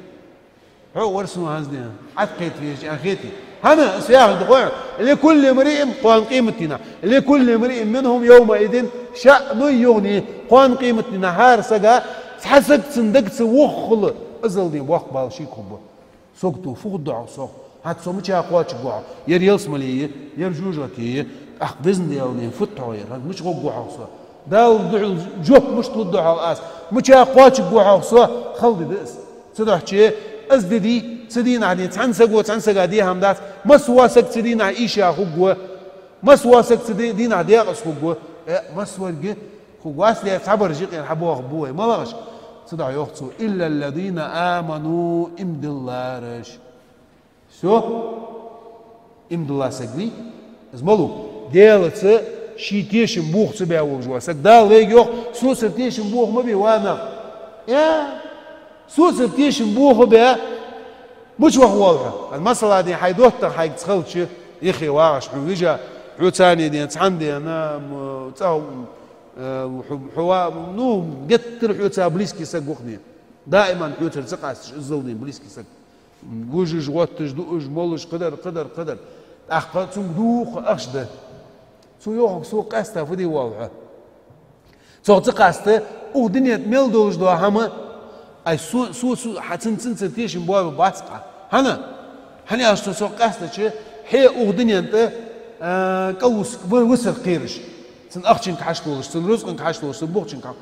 Хьо вар сона хӀанз де. Ӏа тӀакхета везача аьнна хетий? ХӀана, из яхар да хой? لكل امرئ, кхоана къематдийнахьа, لكل امرئ منهم يومئذ شأن يغنيه. Кхоана къематдийнахьа хӀара сага цхьа саг цун дагца воххала, азал ден боккха бала шийга хургба. Сагото, фу хургда хьогӀ со? ХӀанз со мича кхоачаргва хьогӀ? Ер ялсмале я, ер жожагӀате я, тӀаккха Везан Даьла, фуд хьогӀ ер? ХӀанз мича гӀоргва хьогӀ со? Дала духьал жоп мишта лургда хьогӀ аз? Мича кхоачаргва хьогӀ со? Хала ди да из. Цудухьа из ди дий, цу дийнахьа де, цхьан саго цхьан сага де хӀама дац, масса вола саг цу дийнахьа ийша хургва, масса вола саг цу ди-, дийнахьа декъаза хургва. Э, массаварга хургвац, де цхьабараш юкъера хьабоахаргба вай, малагӀаш? Цудухьа йоах цо: إلا الذين آمنوا, иман диллараш. Всё? Иман дилла саг вий? Из малув? Даьлаца ший тешам боха ца баь волаш вола саг. Дала вайга йоах: «Соцара тешам боха ма бе, ва нах». Э, соцара тешам боха баь, мича ваха воал хьо? ХӀанз масала де, хьай доттагӀа хьайца хилча, юхе вагӀаш хьона вижа, хьоца цхьана дена, цхьан дена, м, цӀа, э, хьо, хьо ва-, ну, геттара хьоца близкий саг ва-кх де. Даиман хьоцара ца къасташ, иззал ден близкий саг. Гужаш, гӀотташ, дуаш, молаш, кхыдар, кхыдар, кхыдар. ТӀаккха цунга дукха ахча да. Цо йоах: «Сох къаьста фу де воал хьо?» Цох ца къаста, укх дунен тӀа мел долаш дола хӀама, ай, со, со, со, хьа цун, цунцара тешам боабе бац-кх Ӏа. ХӀана? ХӀана аьлча цо сох къаьстача, хье укх дунен тӀа, а, кӀалвус-, ву-, вусар кхераш. Цун ахчанга хьашт волаш, цун рузкъанга хьашт волаш, цун бухчанга хьашт.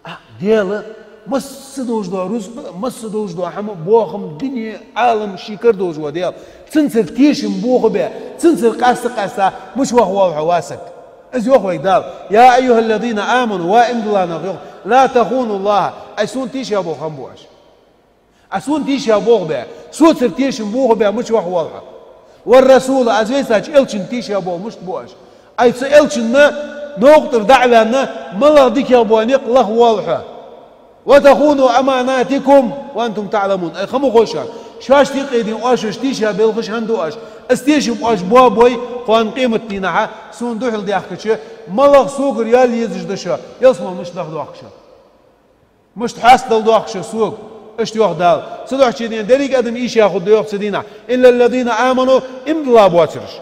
А, Даьла, масса долаш дола рузкъа, масса долаш дола хӀама, бохам, дуне, Ӏалам ший кара долаш вола Даьла. Цунцара тешам боха баь, цунцара къаста-къаста, мича ваха воал хьо, ва саг? Из йоах вайга Дала: «يا أيها الذين آمنوا», ва иман дилла нах, йоах, «لا تخونوا الله». Ай сона тийша боха хӀама бу оаш. Ай сона тийша боха баь, соцара тешам боха баь, мича ваха воал хьо? «والرسول», аз вайсача элчанна тийша боха мишта бу оаш? Ай цу элчанна новкъа тӀара дӀа а ваьнна, малагӀа дикагӀа бола никъ лаха воал хьо? «وتخونوا أماناتكم وأنتم تعلمون». Ай, ха ма хой шоана, шоашта юкъе ден оаш уж тийша белхаш хӀана ду оаш? Из тешам оаш боабой, кхоана къематдийнахьа, сона духьал даьхкача, малагӀа согара яла езаш да шо, ялсмале мишта дахадоаккх шо? Мишта хьастадала доаккх шо сога? Иштта йоах Дала. Цудухьа ден деррига адам ийша хургда йоах цу дийнахьа. «إلا الذين آمنوا», иман дилла боацараш.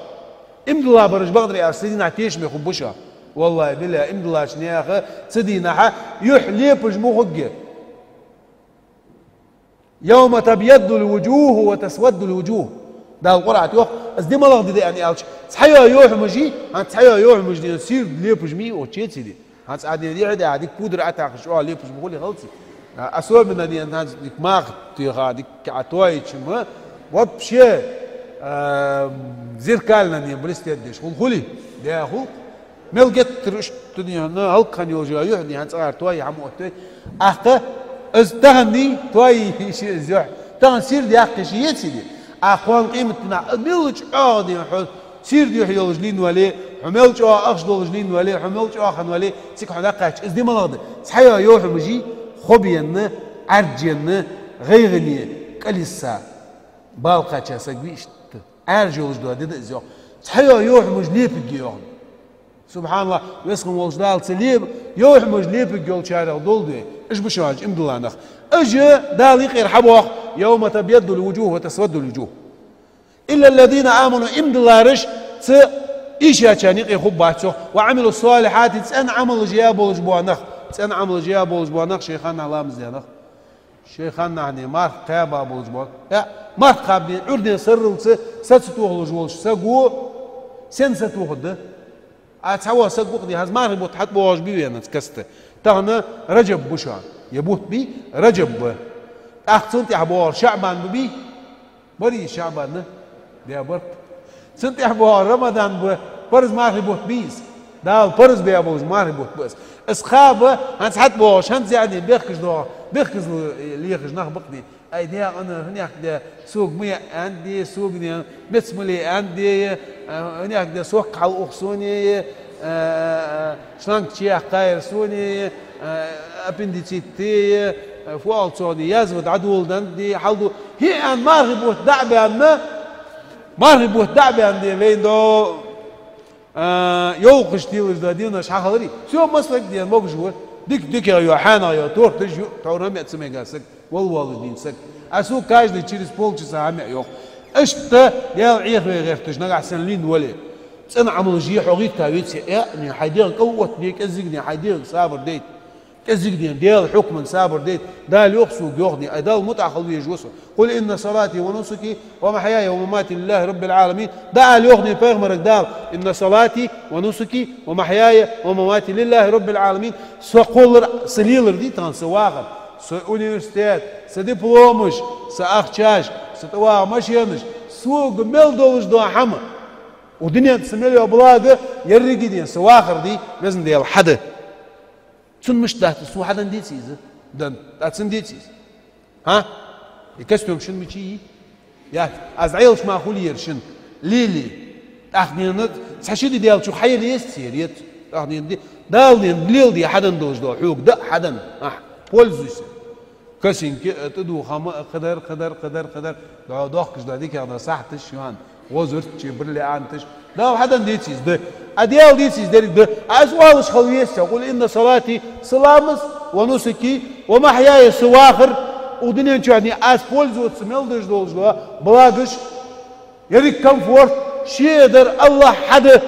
Иман дилла бараш бакъдар аьлча, цу дийнахьа тешаме хургба шо. ВаллахӀи, биллахӀи, иман диллача наьха цу дийнахьа юхь лепаш ма хургья. «يوم تبيض وجوه وتسود وجوه». Дала Къуръан тӀа йоах, из ди малагӀа ди да аьнна аьлча, цхьайола юхьмаржий, хӀанз цхьайола юхьмаржий ден сийрда лепаш ма йий оцу цу ди. ХӀанз а ден дехьа дехьа дика пудар а тахаш, чӀоагӀа лепаш ба хулий хьалций. А, особенно ден хӀанз дика маха тоха, дика а тоаеча ма, вообще, а, зеркально ден блестеть деш хул хулий, дехьа хул. Мел геттара иштта ден хӀана, хӀалакхана йолча юхь ден хӀана цӀагӀара тоае хӀама оттавой. Ахта, из тахан дий, тоае ши из юхь. Тахан сийрда яккха ши еций ден. А кхоана къематдийнахьа, мел чӀоагӀа ден хьо сийрда юхь йолаш лийна вале, хьо мел чӀоагӀа ахча долаш лийна вале, хьо мел чӀоагӀа хинна вале, цига хьо дӀакхаьчача, из ди малагӀа да? Цхьайола йовхьамаш йий, хобиенна, Ӏаьрженна, гӀайгӀане, кӀалйисса, бала кхаьча саг вий иштта. Ӏаьржа йолаш дола ди да из йоах. Цхьайола йовхьамаш лепиг я йоах. СубхьаналлахӀ, Веза хинна волча Дала ца ле-, йовхьамаш лепиг йолчарех долда вай. Уж ба шоаш иман дилла нах. Уж Дала юкъера хьабоах: «يوم تبيض وجوه وتسود وجوه». «إلا الذين آمنوا», иман диллараш, цу ийшачарна юкъе хургбац йоах, «وعملوا الصالحات», цӀена Ӏамалаш яь болаш бола нах, цӀена Ӏамалаш яь болаш бола нах, шоай ханнахьа ламаз даь нах, шоай ханнахьа марха кхаьба болаш бола, э, марха кхаба ден, Ӏуйра ден сарралца са ца тохалуш волча саго сенна са тохаргда? А цхьавола саг ва-кх ден, хӀанз мархий бутт хьатӀабоагӀаш бий вайна цу каста. Тахан Раджаб ба шоана, е бутт бий, Раджаб ба. ТӀаккха цунна тӀехьа боагӀар ШаӀбан ба бий? Барий из ШаӀбан? Де барт. Цунна тӀехьа боагӀар Рамадан ба, парз мархий бутт бий из? Дала парз баь болаш мархий бутт ба из. Из кхаба, хӀанз хьатӀабоагӀаш, хӀанз яӀни бехкаш доагӀа, бехказло лехаш нах ба-кх ден. Ай, дегӀана, хӀанехк де, сога ма яа аьннад, сога ден меца ма ле аьннад, а, хӀанехк де, сок хьалъух сона, а, шланг чуяьккхаяр сона, а, аппендицит, а, фу оал цох ден, язва дӀадоладеннад, хьал ду. ХӀе аьнна, мархий бутт дӀа а баьнна, мархий бутт дӀа а баьнна ден вайна до. А, йовхаш телаш да динаш хьахаларий? Всё, массаг ден могаш ва. Дика, дика йола, хьанагӀа йола, торташ ю, тхьовра хӀама яа ца мега саг, вала воалаш дийна саг. А сога каждый через полчаса хӀама яа йоах. Иштта Даьла Ӏехаве гӀерташ, нагахьа санна лийна вале, цӀена Ӏамалаш е хьо гӀерташ веце, э, не хьай дегӀа кӀал оттаде, кӀеззига ден хьай дегӀага сабар дайта. КӀеззига ден Даьла хьукманна сабар дайта. Дала йоах сога, йоах ден, ай Далла мутӀахьа хила везаш ва со. «قل إن صلاتي ونسكي ومحياي ومماتي لله رب العالمين». ДӀаала, йоах ден, пайхамарга Дала: «إن صلاتي ونسكي ومحياي ومماتي لله رب العالمين». Са кхоллар, са лелар дий тахан, са вахар, са университет, са дипломаш, са ахчаш, са тӀаваха машенаш, сога мел долаш дола хӀама, укх дунен тӀа са мел йола благо, еррига ден са вахар дий, Веза Даьла, хьа да. Цунна мишта дац из? Цо хьаденна деций из? Денна. ТӀаккха цунна деций из? ХӀа? Е костюм шун мича йий? Яц. Аз Ӏелаш ма хулий ер шун. Лелий. ТӀаккха ден цхьа ши ди даьлча хьаяла еза церет. ТӀаккха ден ди-, Дала ден леладе хьаденна долаш дола, хьога даа хьаденна. Ахь, пользуйся. Косынки, э, тӀадувха хӀама, кхыдар, кхыдар, кхыдар, кхыдар. Дохкаш да дикагӀа да сахьаташ, йоан. Гозуртчи, бриллианташ. Дала хьаденна деций из? Да. А Даьла деций из? Деррига да. А аз оалаш хила веза: «قل إن صلاتي», са ламаз, «ونسكي ومحياي», са вахар, укх дунен чу аз пользоваться мел деш долаш дола благаш, еррига комфорт ше дар, АллахӀ хьа да,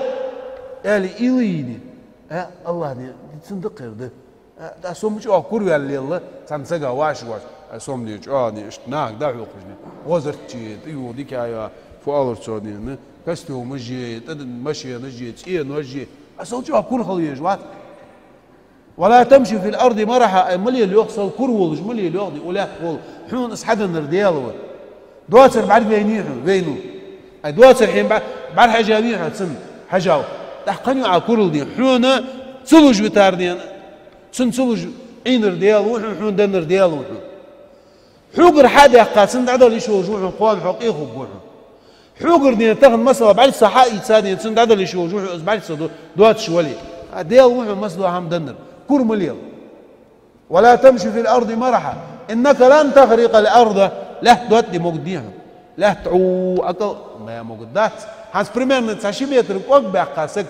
аьле, уйла йий? Э, АллахӀ ден, цун даккхар да. А, да, со ма чӀоагӀа кура ваьнна лелла, цхьан сага ваш-ваш. А со ма ден чӀоагӀа ден, иштта нах дӀахьокхаш ден. Гозуртчи, тӀаювха дика йола, фу оалар цох ден, костюмаш е, тӀаденна машенаш е, цӀенош е. А сел чӀоагӀа кура хила везаш вац. «ولا تمش في الأرض مرحا», ай, ма лела, йоах, сел кура волаш ма лела, йоах, ден, укх лаьтта гӀолла. Хьона из хьаденнар Даьла ва. Доацар бӀаргавайнавий хьона? Вайнав. Ай, доацар хьона бӀа-, бӀарахьежавий хьо цунна? Хьежав. ТӀаккха хӀана ю Ӏа курал ден? Хьона ца луш витар ден, цунна ца луш Ӏийнар Даьла ва хьона, хьона деннар Даьла ва хьона. Хьогара хьа а даьккха, цунна дӀадала йиш йолаш ва хьона, кхоана хьо къе хургва хьона. Хьогара ден тахан, масала, бӀаргса хьа а ийца ден, цунна дӀадала йиш йолаш ва хьона, из бӀаргса до-, доацаш вале. А Даьла ва хьона массадола хӀама деннар. Кура ма лела. «ولا تمش في الأرض مرحا إنك لن تخرق الأرض». Лаьтта доттаде могаргдий хьона? Лаьтта Ӏу, акал ма могаргдац. ХӀанз примерно цхьа ши метр кӀоаг баьккха саг,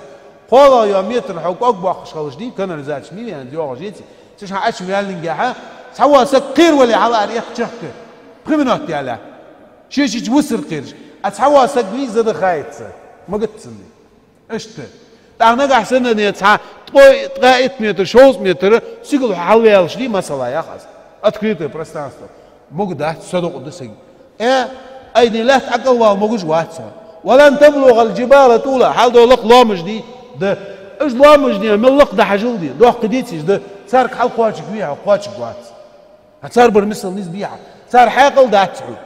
кхоалагӀа йола метр хьо кӀоаг боаккхаш хилча дий, канализаци ма йий, хӀанз йоагӀаш яций? Цу шин Ӏочу ваьллингехьа, цхьавола саг кхера вале хьалаара эккха чехка, пхи минот яле, ше шийча вусар кхераш. А цхьавола саг вий, задыхается. Могаргдац цунна. Иштта. ТӀаккха нагахьа санна ден цхьа ткъо-, ткъаь итт метр, шовзткъа метр сигала хьо хьалваьлча дий, масала, йоах аз, открытое пространство, могаргдац, садоаккхаргда саг. Э, ай, ден лаьтта ӀокӀалвала могаш вац хьо. «ولن تبلغ الجبال طولا», хьалдола лакха лоамаш дий, да. Уж лоамаш дий хьона, мел лакха да хьажал дий хьона, доккха деций уж да, царга хьалкхоачаргвий хьо, кхоачаргвац. ХӀа, цар бар мисал низ бий хьа. Цар хьаькъал дац хьона.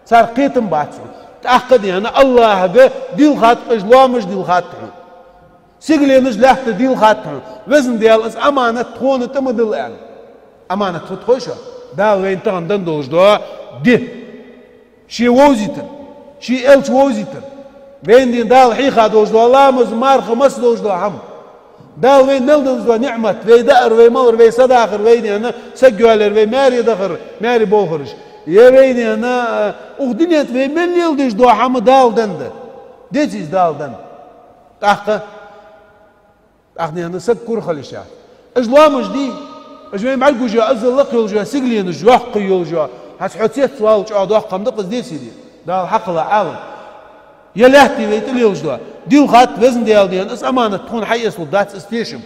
Цар кхетам бац хьона. ТӀаккха дий хьона, АллахӀага дийлхад уж лоамаш, дийлхад хьона. Сигаленаш, лаьтташ дийлхад хьона. Везан Даьла, из аманат тхона тӀа ма дилла аьнна. Аманат фуд хой шоана? Дала вайна тахан денна долаш дола ди. Ше вовзийтар, ший элча вовзийтар. Вайна дий хьона Дала хьийха долаш дола ламаз, марха, масса долаш дола хӀама. Дала вайна мел денна долаш дола ниӀмат, вай даар, вай малар, вай са дахар, вай дий хьона саг йоалаяр, вай маьре дахар, маьре болхараш. Е вай дий хьона, а, укх дунен тӀа вай мел леладеш дола хӀама Дала денна да. Деций из Дала денна? ТӀаккха ТӀаккха дий хьона саг кура хила йиш яц. Уж лоамаш дий, уж вайна бӀаргагуш йола, иззал лакха йолаш йола сигаленаш, йоккха йолаш йола. ХӀанз хьо цецвала чӀоагӀа доккха хӀама да-кх из, деций дий хьона? Дала хьакхелла Ӏалам. Е лаьттеи вайи тӀа лелаш дола. Дийлхад, везан Даьла, дий хьона, из аманат тхона хьаэцалургдац, из тешам.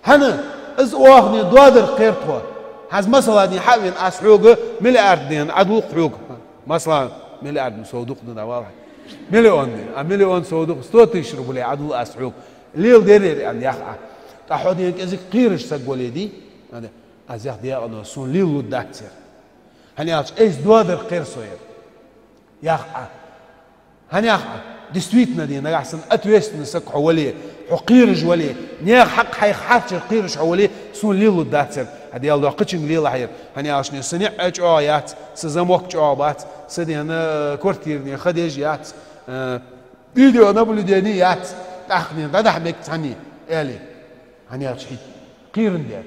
ХӀана? Из оаха дий хьона доадар кхер тхо. ХӀанз масала дий хьона хьа а вена, аз хьога миллиард дий хьона Ӏадувл-кх хьога. Масала, миллиард-м сов дукха да, дӀавала хьо. Миллион дий хьона, а миллион сов дукха, сто тысяч рублей Ӏадувл аз хьога. Леладер ер аьнна, йоах Ӏа. ТӀаккха хьо дий хьона кӀезига кхераш саг вале дий, аз йоах: декъано, сона лелалургдац ер. ХӀана аьлча айса доадар кхер со ер, йоах Ӏа. ХӀана йоах Ӏа? Действительно дий хьона, нагахьа санна ответственный саг хьо вале, хьо кхераш вале, наьха хьакъ хьайх хьарчар кхераш хьо вале, сона лелалургдац ер. Хьа, Даьла духьа, кхычунга лелахь ер. ХӀана аьлча дий хьона са ниӀ чӀоагӀа яц, са замок чӀоагӀа бац, са дий хьона квартира дий хьона ха деш яц, э, видеонаблюдени яц, тӀаккха дий хьона дӀадахьа мег цхьанне, аьле. ХӀана аьлча хьо кхераш дар.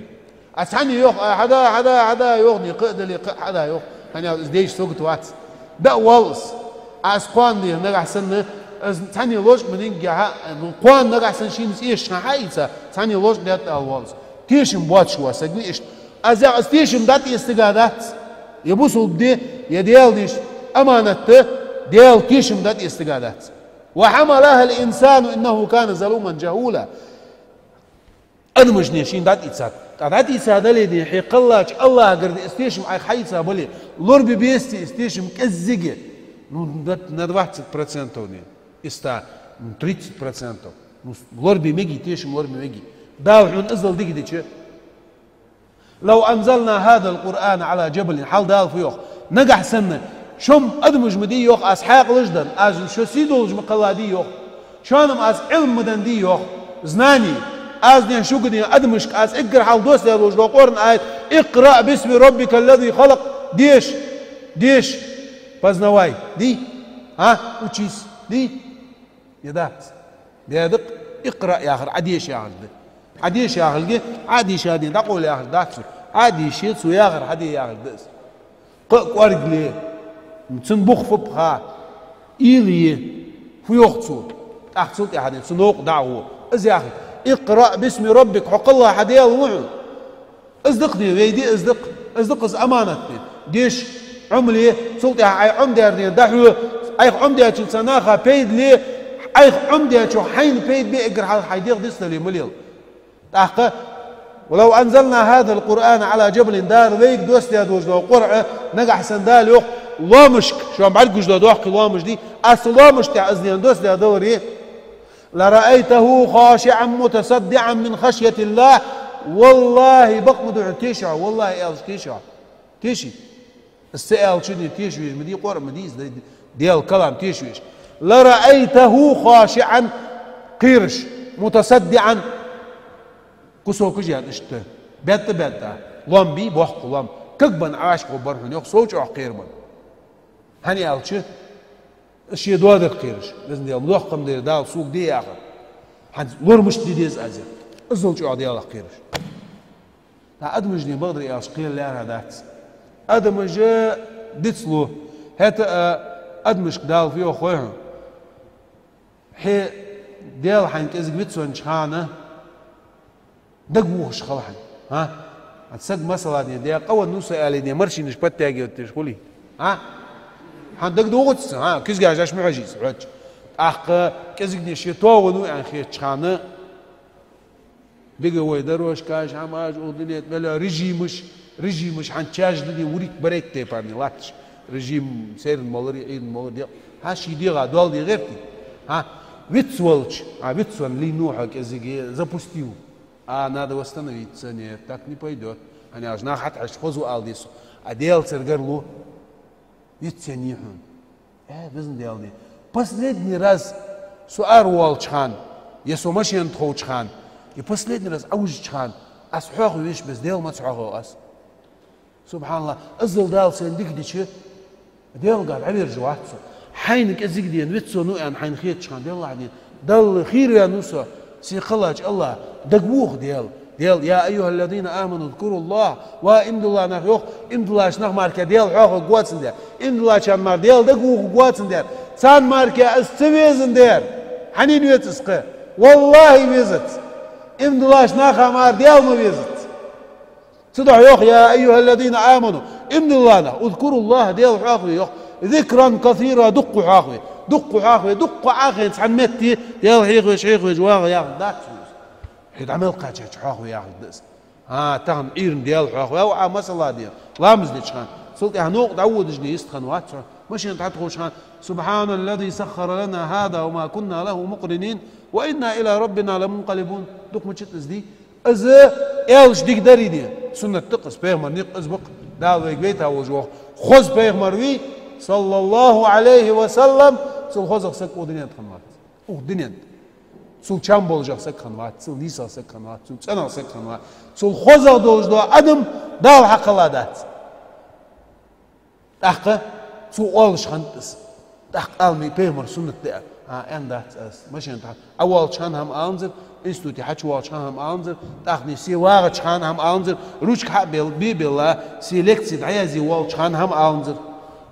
А цхьанне йоах, а, хьада, хьада, хьада йоах дий хьона, кхы а дале, кхы а хьада йоах. ХӀана аьлча из дешаш сагота вац. ДӀа а воалл из. Аз кхоана дий хьона нагахьа санна, из цхьанне лочкъа ма динге хьа, ну, кхоана нагахьа санна шийна из эшаш хьаийца, цхьанне лочкъа даьд ала воалл из. Тешам боацаш вола саг ва иштта. Аз йоах, из тешам дӀатӀаэца стага дац. Е бусалба ди, е Даьла дешаш аманат да, Даьла тешам дӀатӀаэца стага дац. وحملها الإنسان إنه كان ظلوما جهولا. Адамаш дий хьона шийна дӀатӀаийцад. ТӀаккха дӀатӀаийца дале дий хьона, хье кхеллача АллахӀагара дий из тешам Ӏайха хьаийца бале, лорабе безаций из тешам кӀеззига? Ну, на, на двадцать процентов дий хьона, из ста, ну, тридцать процентов. Ну, лорабе мегий, тешам лорабе мегий. Дала хьона иззал дика дича, لو أنزلنا هذا القرآن على جبل, хьал Дала фу йоах? Нагахьа санна, шо-м адамаш ма дий йоах, аз хьаькъалаш денна, аз шо сий долаш ма кхелла дий йоах. Шоана-м аз Ӏилма ма денна дий йоах, знание. Аз дий хьона шуга дий хьона адамашка аз эггара хьалха доссадаь долаш дола Къуръан аят: اقرأ باسم ربك الذي خلق. Деша, деша, познавай, дий? А? Учись, дий? Е дац? Бе да-кх, اقرأ яхар Ӏодеша яхилга да. Ӏодеша яхилга, Ӏа а дийша дий хьона дӀакъовла яхар дац цо. Ӏа а дийша, цо яхар хьаде яхилга да из. Кхы а кӀоарга ле, цун бух фу ба ха, уйла е, фу йоах цо. ТӀаккха цул тӀехьа дий хьона цу новкъа дӀа а гӀо. Из яхилга: اقرأ باسم ربك, хьо кхелла хьа Даьла ва хьона. Из да-кх дий хьона вай ди, из да-кх, из да-кх из аманат дий хьона. Деша, Ӏомале, цул тӀехьа Ӏайха Ӏомадаьр дий хьона дӀахьо, Ӏайха Ӏомадаьчул цу наха пайда ле, Ӏайха Ӏомадаьчох хьайна пайда бе, эггара хьалха хьай дегӀ дицдале ма лела. ТӀаккха: ولو أنزلنا هذا القرآن على جبل, Дала вайга доссадаь долаш дола Къуръан, нагахьа санна Дала йоах, лоамашка, шоана бӀаргагуш дола доккхий лоамаш дий, аз цу лоамашта тӀа из дий хьона доссадаь даларе, لرأيته خاشعا متصدعا من خشية الله. ВаллахӀи, бакъ ма ду хьона, теший хьо, валлахӀи аьлча теший хьо. Теший? Из ца аьлча дий хьона теша везаш ма дий, Къуръан ма дий из, Даьла калам теша везаш. لرأيته خاشعا, кхераш, متصدعا, кусокаш яь иштта, бетта-бетта, лоам бий, боккха лоам, кагбенна Ӏаш гӀо бар хьона йоах, сов чӀоагӀа кхерабенна. ХӀана аьлча из ше доадар кхераш, везан Даьла, доккха хӀама дар Дала сога де яхар. ХӀанз лор мишта де деза аз ер? Иззал чӀоагӀа Даьлах кхераш. ТӀаккха адамаш дий хьона, бакъдар аьлча, кхера лаьрхӀа дац. Адамаш дицлу. ХӀаьта а адамашка Дала фу йоах хой хьона? Хье Даьла хьайна кӀезига вицвеннача хана дагавоагӀаш хила хьайна. А? ХӀанз саг, масала дий хьона, дӀа къа венна ва со аьле дий хьона, маршинаш подтягивать деш хулий? А? Хьа дагадоагӀац цунна, а? Кизга жаш ма хьожий из, хьоьжча. ТӀаккха кӀезига дий хьона ше тоавенна ва аьнна хетача хана, беговой дорожкаш, хӀамаш, укх дунен тӀа мел йола режимаш, режимаш хӀанз чаш да дий хьона, вурик барайт тайпара дий хьона латташ. Режим, сайранна малар, Ӏуйранна малар, декъ-, хӀа, ший дегӀа доал дий хьона гӀерти? ХӀа? Вицвелча, а, вицвенна лийннав хьо кӀезига, запустил. А, надо восстановиться, нет, так не пойдёт. ХӀана аьлча нах хьатӀахьежача хоза ва ала деза. А Даьла царгара лу, вицвеннав хьона. Э, Везан Даьла, дий. Последний раз со аравоалача хана, е со машен тӀа ховча хана, е последний раз Ӏовижача хана, аз хьоахаве везаш, Веза Даьла, маца хьоахаву аз? СубхьаналлахӀ, иззал Дала сайна дика дича, Даьлагара дӀавиржа вац со. Хьайна кӀезига дена вицвеннав аьнна хьайна хетача хана, Даьла, дий, Далла хийра ваьннав со, сий кхеллача АллахӀа, дагавоха Даьла. Даьла, يا أيها الذين آمنوا اذكروا الله, ва иман дилла нах, йоах, иман диллача наха мара Даьла хьоахавергвоацандаь, иман диллачарна мара Даьла дагавоахаргвоацандаь, царна мара из ца везандаь, хьанна везац из кхы? ВаллахӀи, везац. Иман диллача наха мара Даьла ма везац. Цудухьа йоах: يا أيها الذين آمنوا, иман дилла нах, اذكروا الله, Даьла хьоахаве, йоах, ذكرا كثيرا, дукха хьоахаве, дукха хьоахаве, дукха Ӏохайна цхьан метте Даьла хьоахавеш, хьоахавеш вагӀа яхар дац вай из. Хьо дӀа мел кхаьчача хьоахаве яхар да из. А, тахан Ӏуйрийна Даьла хьоахаве, а, масала, дий, ламаз деча хана, цул тӀехьа новкъа дӀаводаш, дий, йистхинна вац хьо. Машен тӀа хьатӀаховча хана: سبحان الذي سخر لنا هذا وما كنا له مقرنين وإنا إلى ربنا لمنقلبون. Дукха мичад из, дий? Из аьлча дика дарий, дий? Суннат да-кх из, пайхамара никъ из ба-кх, Дала вайга вайта волаш вола. Хоза пайхамар вий, صلى الله عليه وسلم, цул хозагӀа саг укх дунен тӀа хинна вац. Укх дунен тӀа. Цул чам болашагӀа саг хинна вац, цул нийсагӀа саг хинна вац, цул цӀенагӀа саг хинна вац. Цул хозагӀа долаш дола адам Дала хьакхелла дац. ТӀаккха цо оалаш хиннад из. ТӀаккха ала ма вий, пайхамара суннат да, а, аьнна дац аз. Машен тӀа Ӏовоалача хана хӀама аланзар, институте хьачувоалача хана хӀама аланзар, тӀаккха сий вагӀача хана хӀама аланзар, ручка хьа а бел-, бе а белла, сий лекци дӀаязъе воалача хана хӀама аланзар.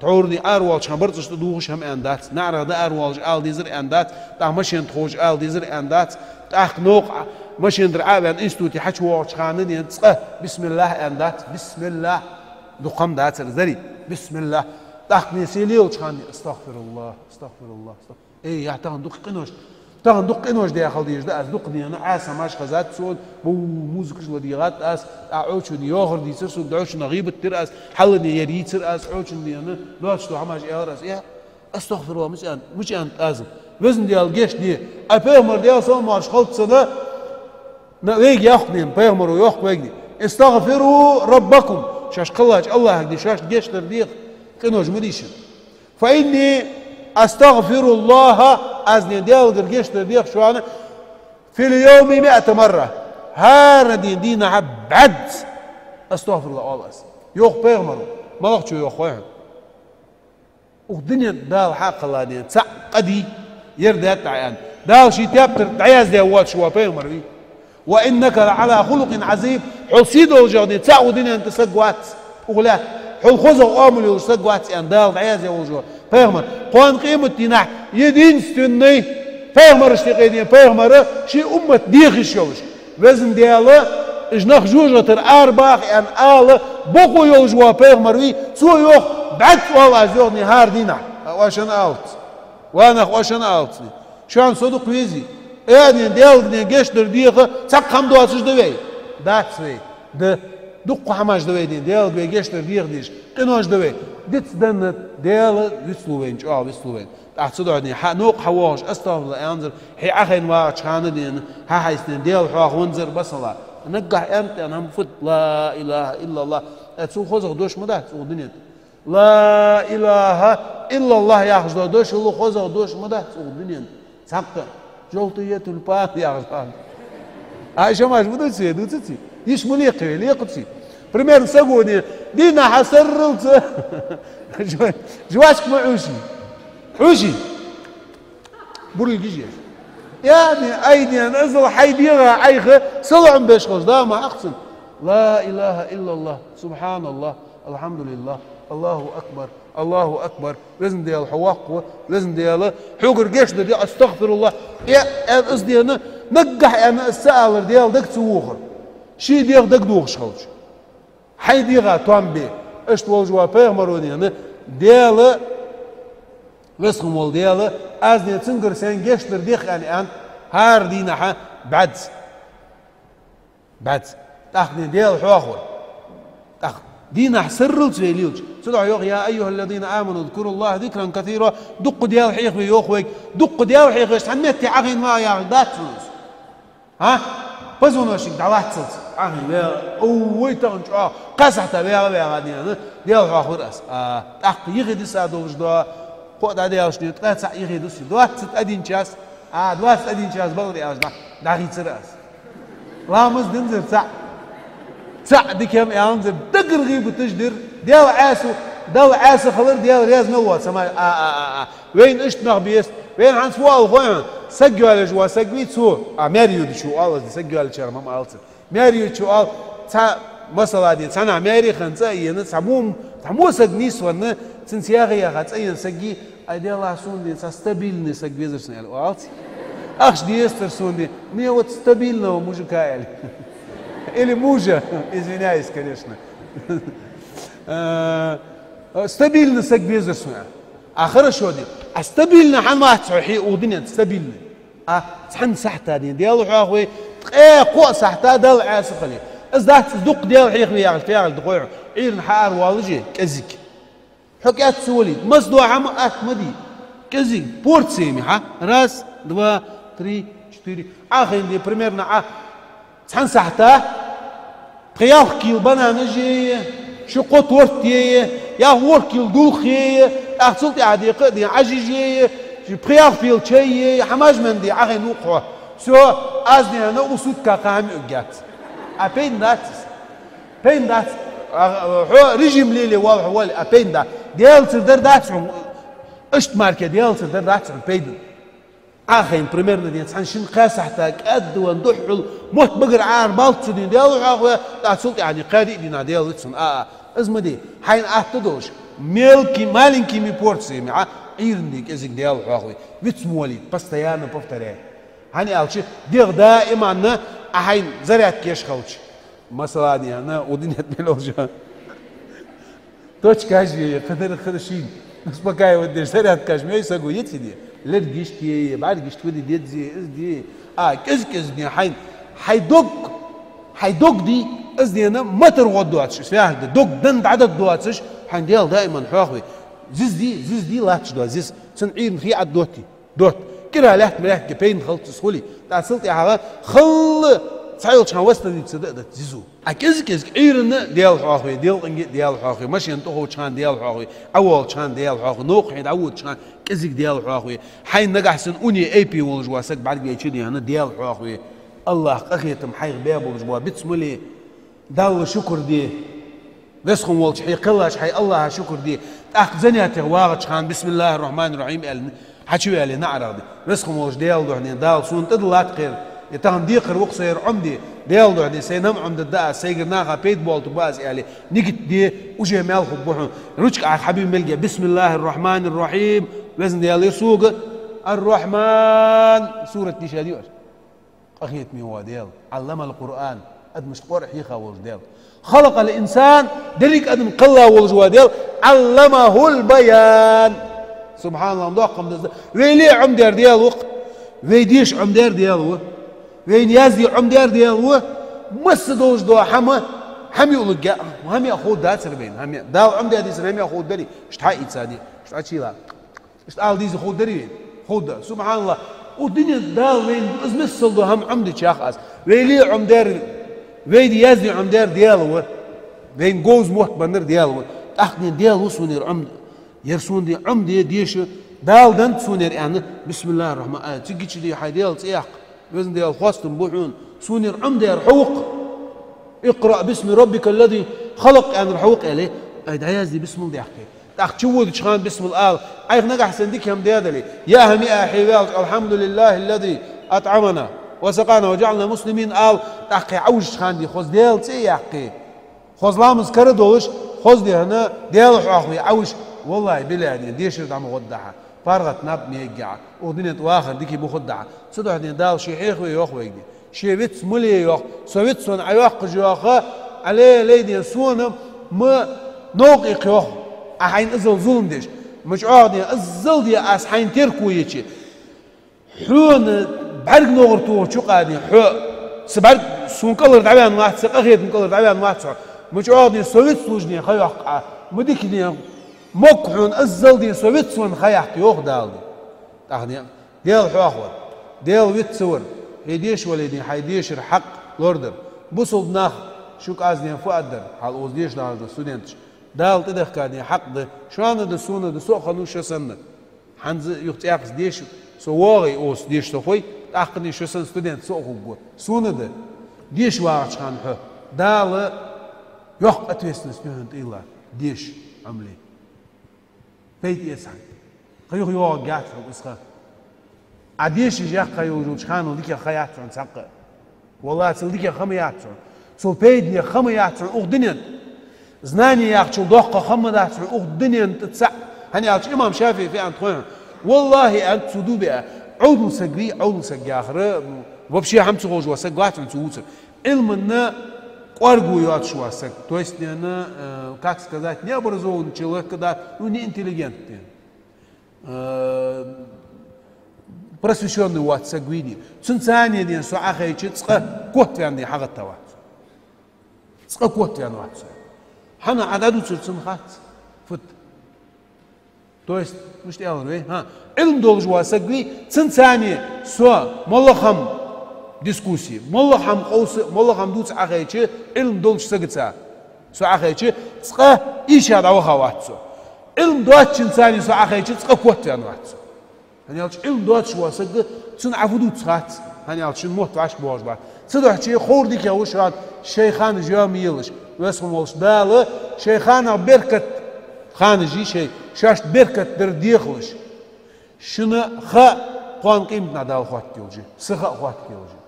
Тхьовра, дий, аравоалача хана барзкъаш тӀадувхаш хӀама аьнна дац, наӀарах дӀааравоалаш ала дезар аьнна дац, тӀаккха машен тӀа ховш ала дезар аьнна дац, тӀаккха новкъа машен тӀара Ӏо а ваьнна, институте хьачувоагӀача хана, дий, цкъа бисмиллахӀ аьнна дац, бисмиллахӀ. Дукха хӀама дацар из, дарий? БисмиллахӀ. ТӀаккха, дий, сий лелача хана: أستغفر الله، أستغفر الله، أستغفر. Эй, я, тахан дукха къинош, тахан дукха къинош даь хила дезаш да аз, дукха, дий, Ӏаса хӀамаш хезад сона, бу, музыкаш ладийгӀад аз, а Ӏочунна йоахар дийцар сога, Ӏочунна гӀийбат дир аз, хьалане ер йийцар аз, Ӏочунна, дий, доацаш дола хӀамаш аьлар аз. Я, أستغفر الله, мича аьннад, мича аьннад аз? Везан Даьла, гешт де. А пайхамара, Даьла салам-моаршал хилда цунна, на, вайга йоах, дий, пайхамара йоах вайга, дий: استغفروا ربكم, шоаш кхеллача АллахӀага, дий, шоашта гешт дар деха, къинош ма дий шун. فإني أستغفر الله, аз, дий, Даьлагара гешт дар дех шоана, في اليوم مائة مرة, хӀара, дий, дийнахьа бӀаьзза أستغفر الله оал аз. Йоах пайхамара, малагӀчо йоах хой хьона? Укх дунен тӀа Дала хьакхелла, дий, цаӀ къа дий, ер даьтта аьнна, Дала ший тептар тӀа дӀаяздаь воацаш вола пайхамар вий. وإنك لعلى خلق عظيم. Хьол сий долашагӀа, дий, цаӀ укх дунен тӀа саг вац, укх лаьтта. Хьол хозагӀа оамал йолаш саг вац аьнна, Дала дӀаяздаь волаш вола пайхамар. Кхоана къематдийнахьа единственный пайхамарашта юкъе, дий, пайхамар, ший уммат деха йиш йолаш. Везан Даьла, уж нах жожагӀатера арабаха аьнна ала бокъо йолаш вола пайхамар вий, цо йоах, бӀаьзза оал аз, йоах, дий, хӀара дийнахьа. А оаш аьнна алац. Ва нах, оаш аьнна алац, дий. Шоана со дукха везий? Э, дий, Даьлага, дий, гешт дар деха цхьаккха хӀама доацаш да вай? Дац вай. Да. Дукха хӀамаш да вай, дий, Даьлага вай гешт дар деха дезаш. Къинош да вай. Дицденна Даьла вицлу вайна, чӀоагӀа вицлу вайна. ТӀаккха цудухьа, дий, хьа новкъа хьавоагӀаш, أستغفر الله аьннзар, хьо Ӏохайна вагӀача хана, дий, хьахьайсденна Даьла хьоахаванзар, масала. Наггахьа аьннад аьнна хӀама фуд, لا إله إلا الله. Э, цул хозагӀа дош ма дац укх дунен тӀа. لا إله إلا الله яхаш дола дош, хозагӀа дош ма дац укх дунен тӀа. Цхьаккха: «Желтые тюльпаны» яхаш дола. А уж хӀамаш ма дувций, дувцаций? Уж ма лекхий вай, лекхаций? Примерно саго, дий, дийнахьа сарралца жва-, жвачка ма Ӏоший. Ӏоший. Бурлгаш еш. Я, дий, ай, дий, иззал хьай дегӀа Ӏайха салоӀам беш хилча, да, ма хьакъ цунна. لا إله إلا الله، سبحان الله، الحمد لله، الله أكبر، الله أكبر. Везан Даьла, хьо воккха ва, Везан Даьла, хьогара гешт дар дех, أستغفر الله. Э, э, из, дий, наггахьа аьнна из ца алар, Даьла дага ца вохар. Ший дегӀ дагадохаш хилча. Хьай дегӀа тоам бе. Иштта волаш вола пайхамаро, дий, Даьла, Веза хинна вола Даьла, аз, дий, цунгара сайна гешт дар дех аьнна, аьннад, хӀара дийнахьа бӀаьзза. БӀаьзза. ТӀаккха, дий, Даьла хьоахавар. ТӀаккха Дийнахьа сарралца вай лелача. Цудухьа йоах: «يا أيها الذين آمنوا اذكروا الله ذكرا كثيرا», дукха Даьла хьехаве йоах вайга, дукха Даьла хьехавеш цхьан метте Ӏохайна ва яхаш дац хьона из. ХӀа? Позвоночник дӀалаццалца Ӏохайна вегӀа, ой, тахан чӀоагӀа, кхаь сахьата вегӀа-вегӀа дена, Даьла хьоахавир аз. А, тӀаккха йихи диса долаш да, кхоъ дӀадаьлча, ткъаь цхьаъ йихи дус, двадцать один час, а, двадцать один час бакъда аьлча, дӀа-, дӀахийцар аз. Ламаз динзар цаӀ. ЦаӀ дика ма аьннзар, дагара гӀийбаташ дир. Даьла Ӏаьса, Далла Ӏаьса хилар, Даьла раьза мел воацар, ма, а, а, а, а. Вайна иштта нах беза. Вайна хӀанз фу оал хой хьона? Саг йоалаеш вола саг вий цо? А, маьре йодачо оал, аз саг йоалаечар ма алац. Маьре йодачо оал, цхьа, масала де, цхьаннахьа маьре хинна цӀа а ена, цхьа мо, цхьа мо саг нийсвенна, цунца яха-яха цӀа ена саг йий, ай, Даьллахь, сона, дий, цхьа стабильный саг везар сона, аьле, оалац. Ахча дезацар сона, дий, мне вот стабильного мужика, аьле. Или мужа, извиняюсь, конечно. Э, стабильный саг везар сона. А хорошо, дий. А стабильный хӀана вац хьо хье укх дунен тӀа стабильный? А цхьан сахьата, дий, Даьла хьоахаве, ткъаь кхоъ сахьата Далла Ӏаьса хиле. Из дац, из дукха Даьла хьехаве яхаш, фу яхилга да хой хьона? Ӏуйрийна хьаарвоалаш е, кӀезига. Хьо кӀаьд ца валийта, массадола хӀама атта ма дий. КӀезига, порциями, хӀа? Раз, два, три, четыре. Ӏохайна де, примерно, Ӏа цхьан сахьата пхи-ялх кила бананаш е, ши-кхо торт е, ялх-ворхӀ кила дулх е, тӀаккха цул тӀехьа де кхы а де Ӏажаш е, ши пхи-ялх пела чай е, хӀамаш менна де Ӏохайна ва-кх хьо. Всё, аз, дий хьона, укх сутка кхы хӀама юаргьяц. А пайда дац из? Пайда дац. А, хьо режим лелае воалл хьо, вале, а пайда дац. Даьлацара дар дац хьона. Иштта мара-кх Даьлацара дар дац хьона пайда. Ӏохайна примерно, дий, цхьан шин-кхаь сахьата кӀаьдвенна духхьал мотт багара Ӏарабаллалца, дий, Даьла хьоахаве, тӀаккха цул тӀехьа, дий, кхаь-диъ дийнахьа Даьла вицве хьона. А, а, из ма де. Хьайна атта долаш, мелкий, маленькими порциями, а, Ӏуйрийна де кӀезига Даьла хьоахаве. Вицвалийта, постоянно повторяй. ХӀана аьлча, дегӀ даиман а хьайна зарядка еш хилча. Масала, дий хьона, укх дунен тӀа мел йолча точкаш е, кхыдар, кхыдар шийна успокаивать деш, зарядкаш ма йой саго, еций, дий? Лергашта е, бӀаргашта фу де деза, из де. А, кӀезиг-кӀезига, дий, хьайна, хьай дог, хьай дог, дий, из, дий хьона, мотор гӀод доацаш, из фу да, дог дӀадад доацаш, хьайна Даьла даиман хьоахаве. Зиза, дий, зиза, дий, латташ дола зиза. Цун Ӏуйрийна хий Ӏаддоттий. Дотт. КӀира лаьтта-ма лаьтта, пайдана хилац из хуле. ТӀаккха цул тӀехьагӀа халла цхьайолча хана восстановиться даь а дац зизо. А кӀезиг-кӀезига Ӏуйрийна Даьла хьоахаве, делкъанга Даьла хьоахаве, машен тӀа ховча хана Даьла хьоахаве, Ӏовоалача хана Даьла хьоахаве, новкъа хье дӀаводача хана кӀезига Даьла хьоахаве. Хьайна нагахьа санна уне айпе волаш вола саг бӀаргавайча, дий хьона, Даьла хьоахаве. АллахӀа къахетам хьайх баь болаш бола бицмале Далла шукр де. Веза хинна волча хье кхеллача хьай АллахӀа шукр де. ТӀаккха занятех вагӀача хана «بسم الله الرحمن الرحيم» аьнна, хьачуваьле наӀарах де. Веза хинна волча Даьла духьа, дий, Дала сона тӀадилла латт кхер. Е тахан декхар ва-кх сайра Ӏомаде. Даьла духьа, дий, сайна-м Ӏомадергда аз, сайгара наха пайда болтаргба аз, аьле. Нигат де, уже маьл хургба хьона. Ручка Ӏа хьабе мелга: «بسم الله الرحمن الرحيم». Веза Даьла, ер сога Ар-Рахьман сурат дийшад оаш. Къахетаме вола Даьла. «علم القرآن». Адамашта Къуръан хьийха волаш Даьла. «خلق الإنسان». Деррига адам кхелла волаш вола Даьла. «علمه البيان». СубхьаналлахӀ, ма доккха хӀама да из. Вай ле Ӏомадаьр Даьла ва-кх. Вай деша Ӏомадаьр Даьла ва. Вайна язде Ӏомадаьр Даьла ва. Масса долаш дола хӀама, хӀама юалургья, хӀама яа ховргдацар вайна, хӀама яа. Дала Ӏомадаь дийцар хӀама яа ховргдарий? Иштта хьаийца, дий, иштта Ӏочуйилла. Иштта ала деза ховргдарий вайна? Ховргда. СубхьаналлахӀ. Укх дунен тӀа Дала вайна из миссел дола хӀама Ӏомадича ах аз. Вай ле Ӏомадаьр, вайна язде Ӏомадаьр Даьла ва. Вайна говза мотт беннар Даьла ва. ТӀаккха, дий, Даьла ва сона ер Ӏомаде. Ер сона, дий, Ӏомаде, деша, Дала деннад сона ер, аьнна, «بسم الله الرحمن». А, цига чу, дий, хьай Даьла цӀи яккха. Веза Даьла, хоастам ба хьона. Сона ер Ӏомадаьр хьо ва-кх. «اقرأ باسم ربك الذي خلق», аьннар хьо ва-кх, аьле. Ай, дӀаязде бисмал даьккхе. ТӀаккха чуводача хана бисмал ала. Ӏайха нагахьа санна дика хӀама даь дале, яа хӀама яа хье ваьлча: «الحمد لله الذي أطعمنا وسقانا وجعلنا مسلمين», ала. ТӀаккха Ӏовижача хана, дий, хоза Даьла цӀи а яьккхе, хоза ламаз кара а долаш, хоза, дий хьона, Даьла хьоахаве Ӏовижа. ВаллахӀи, биллахӀи, дий, дешар дӀа ма гӀоргда хьа. ПаргӀата наб ма ергья хьа. Укх дунен тӀа вахар дика ма хургда хьа. Цудухьа, дий, Дала ше хьехаве йоах вайга, дий. Ше вицмале йоах. Со вицвенна Ӏа йоаккхаш йоах, Ӏа ле, ле, дий, сона ма новкъа иккха йоах, Ӏа хьайна иззал зулам деш. Ма чӀоагӀа, дий, иззал, дий, аз хьайна терко еча. Хьона бӀарг ногӀар тохача юкъа, дий, хьо, са бӀарг, сона кӀалхара дӀаваьнна вац, са къахетама кӀалхара дӀаваьнна вац хьо. Ма чӀоагӀа ден со вицлуш ден ха йоаккх Ӏа, ма дика ден, мокх хьона аззал ден со вицвенна ха яккха йоах Дала. ТӀаккха ден, Даьла хьоахавар, Даьла вицвар, хье деша вале ден хьай дешара хьакъ лорадар. Бусалба нах, шуга аз ден фу аргдар, хьал укхаза деша доагӀаш да студенташ. Дала тӀадехка ден хьакъ да, шоана да, сона да, со а хиннав шо санна. ХӀанз юха цӀаькхаза деша со воагӀе, укхаза деша со хой, тӀаккха шо санна студент со а хургва. Сона да. Деша вагӀача хана хьо Дала йоккха ответственность духьал тӀайилла. Деша, Ӏамал е. Пайда эца хьона. Кхы юха йоагӀаргьяц хьога из ха. Ӏа дешаш яьккха йолча ханал дикагӀа ха яц хьона цхьаккха. ВаллахӀи, цул дикагӀа ха ма яц хьона. Цул пайдане ха ма яц хьона укх дунен тӀа. Знание яхачул доккха ха ма дац хьона укх дунен тӀа цаӀ. ХӀана аьлча имам ШафиӀийс фу аьннад хой хьона? ВаллахӀи, аьннад цо, дув биа, Ӏовдал саг вий, Ӏовдал саг яхар, м, вообще хӀама ца ховш вола саг вац хьона цу вувцар. Ӏилманна кӀоаргву йоацаш вола саг. То есть, наверное, э, как сказать, необразованный человек, да, ну, не интеллигент, наверное. Э, просвещённый воаца саг вийни. Цунца цхьана ден со Ӏохайча, цкъа котваьнна ден хьагӀатта вац. Цкъа котваьнна вац со. ХӀана Ӏа дӀадувцар цунна хац? Фуд? То есть, мишта аьлар вай? ХӀа, Ӏилма долаш вола саг вий, цунца цхьана со моллагӀа хӀама дискуссий, моллагӀа хӀама къовса, моллагӀа хӀама дувца Ӏохайча, Ӏилма долча сагаца со Ӏохайча, цкъа ийша дӀаваха вац со. Ӏилма доацачунца цхьана со Ӏохайча, цкъа котваьнна вац со. ХӀана аьлча Ӏилма доацаш вола саг, цунна Ӏа фу дувц хац. ХӀана аьлча шун мотт вӀашка боагӀаш бац. Цудухьа ховр дикагӀа ва шоана шоай ханаш йоа ма елаш. Веза хинна волча Дала шоай ханах беркат, ханаш йий шоай, шоашта беркат дар дехалаш. Шун ха кхоана къематдийнахьа Дала хоттаделаш я, са ха а хоттаделаш я.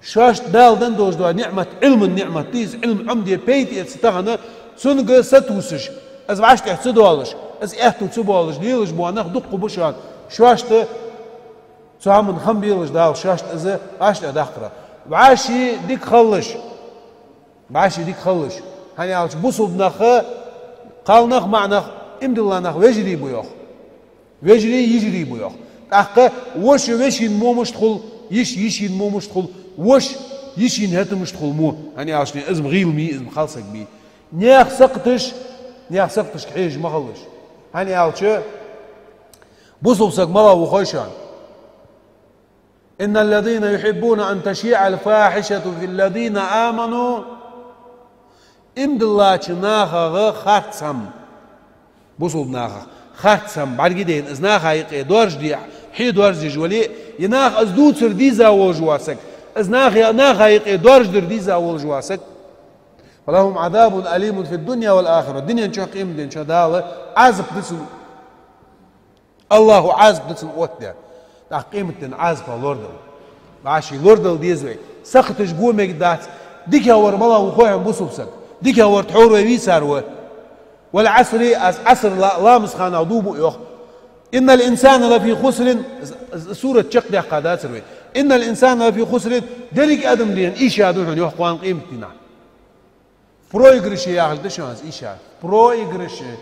Шоашта Дала денна долаш дола ниӀмат, Ӏилман ниӀмат да из, Ӏилма Ӏомаде пайда эца тахан, цунга сатувсаш, из вӀаштӀехьа ца доалаш, из аьттув ца боалаш лелаш бола нах дукха ба шоана. Шоашта цу хӀаман хам белаш Дала, шоашта из вӀаштӀехьа даккхара. ВӀаший дика хилалаш. ВӀаший дика хилалаш. ХӀана аьлча бусалба нах, кхалнах, маӀа нах, иман дилла нах вежарий ба йоах. Вежарий йижарий ба йоах. ТӀаккха воша вешийна мо мишта хул, йиша йишийна мо мишта хул, воша йишийна хӀета мишта хул мо. ХӀана аьлча из-м гӀийла ма йий, из-м кхалсаг ма йий. Наьха сакхаташ, наьха сакхаташка хьежаш ма хилалаш. ХӀана аьлча бусалба саг малагӀа ва хой шоана? إن الذين يحبون أن تشيع الفاحشة في الذين آمنوا. Иман диллача нахага харц хӀама, бусалба нахах харц хӀама бӀаргадайна, из наха юкъе доаржаде, хье доаржадеш вале, е наха из дувцар дийза волаш вола саг, из наха, наха юкъе доаржадар дийза волаш вола саг. فلهم عذاب أليم في الدنيا والآخرة. Дунен чу, къематден чу Дала Ӏазап да цунна. АллахӀа Ӏазап да цунна оттадаь. ТӀаккха къематдийнахьа Ӏазапах лорадала. ВӀаший лорадала деза вай. Сакхаташ го мегаргдац. ДикагӀвар малагӀа ва хой хьона бусалба саг? ДикагӀвар тхьовра вай вийцар ва. والعصر, аз Ӏаср ла-, ламаза ханах дув буъ йоах. إن الإنسان لفي خسر, з-, з-, сурат чакхдаьккха дацар вай. إن الإنسان لفي خسر, деррига адам ден ийша да хьона йоах кхоана къематдийнахьа. В проигрыше яхаш да шоана из ийша. В проигрыше.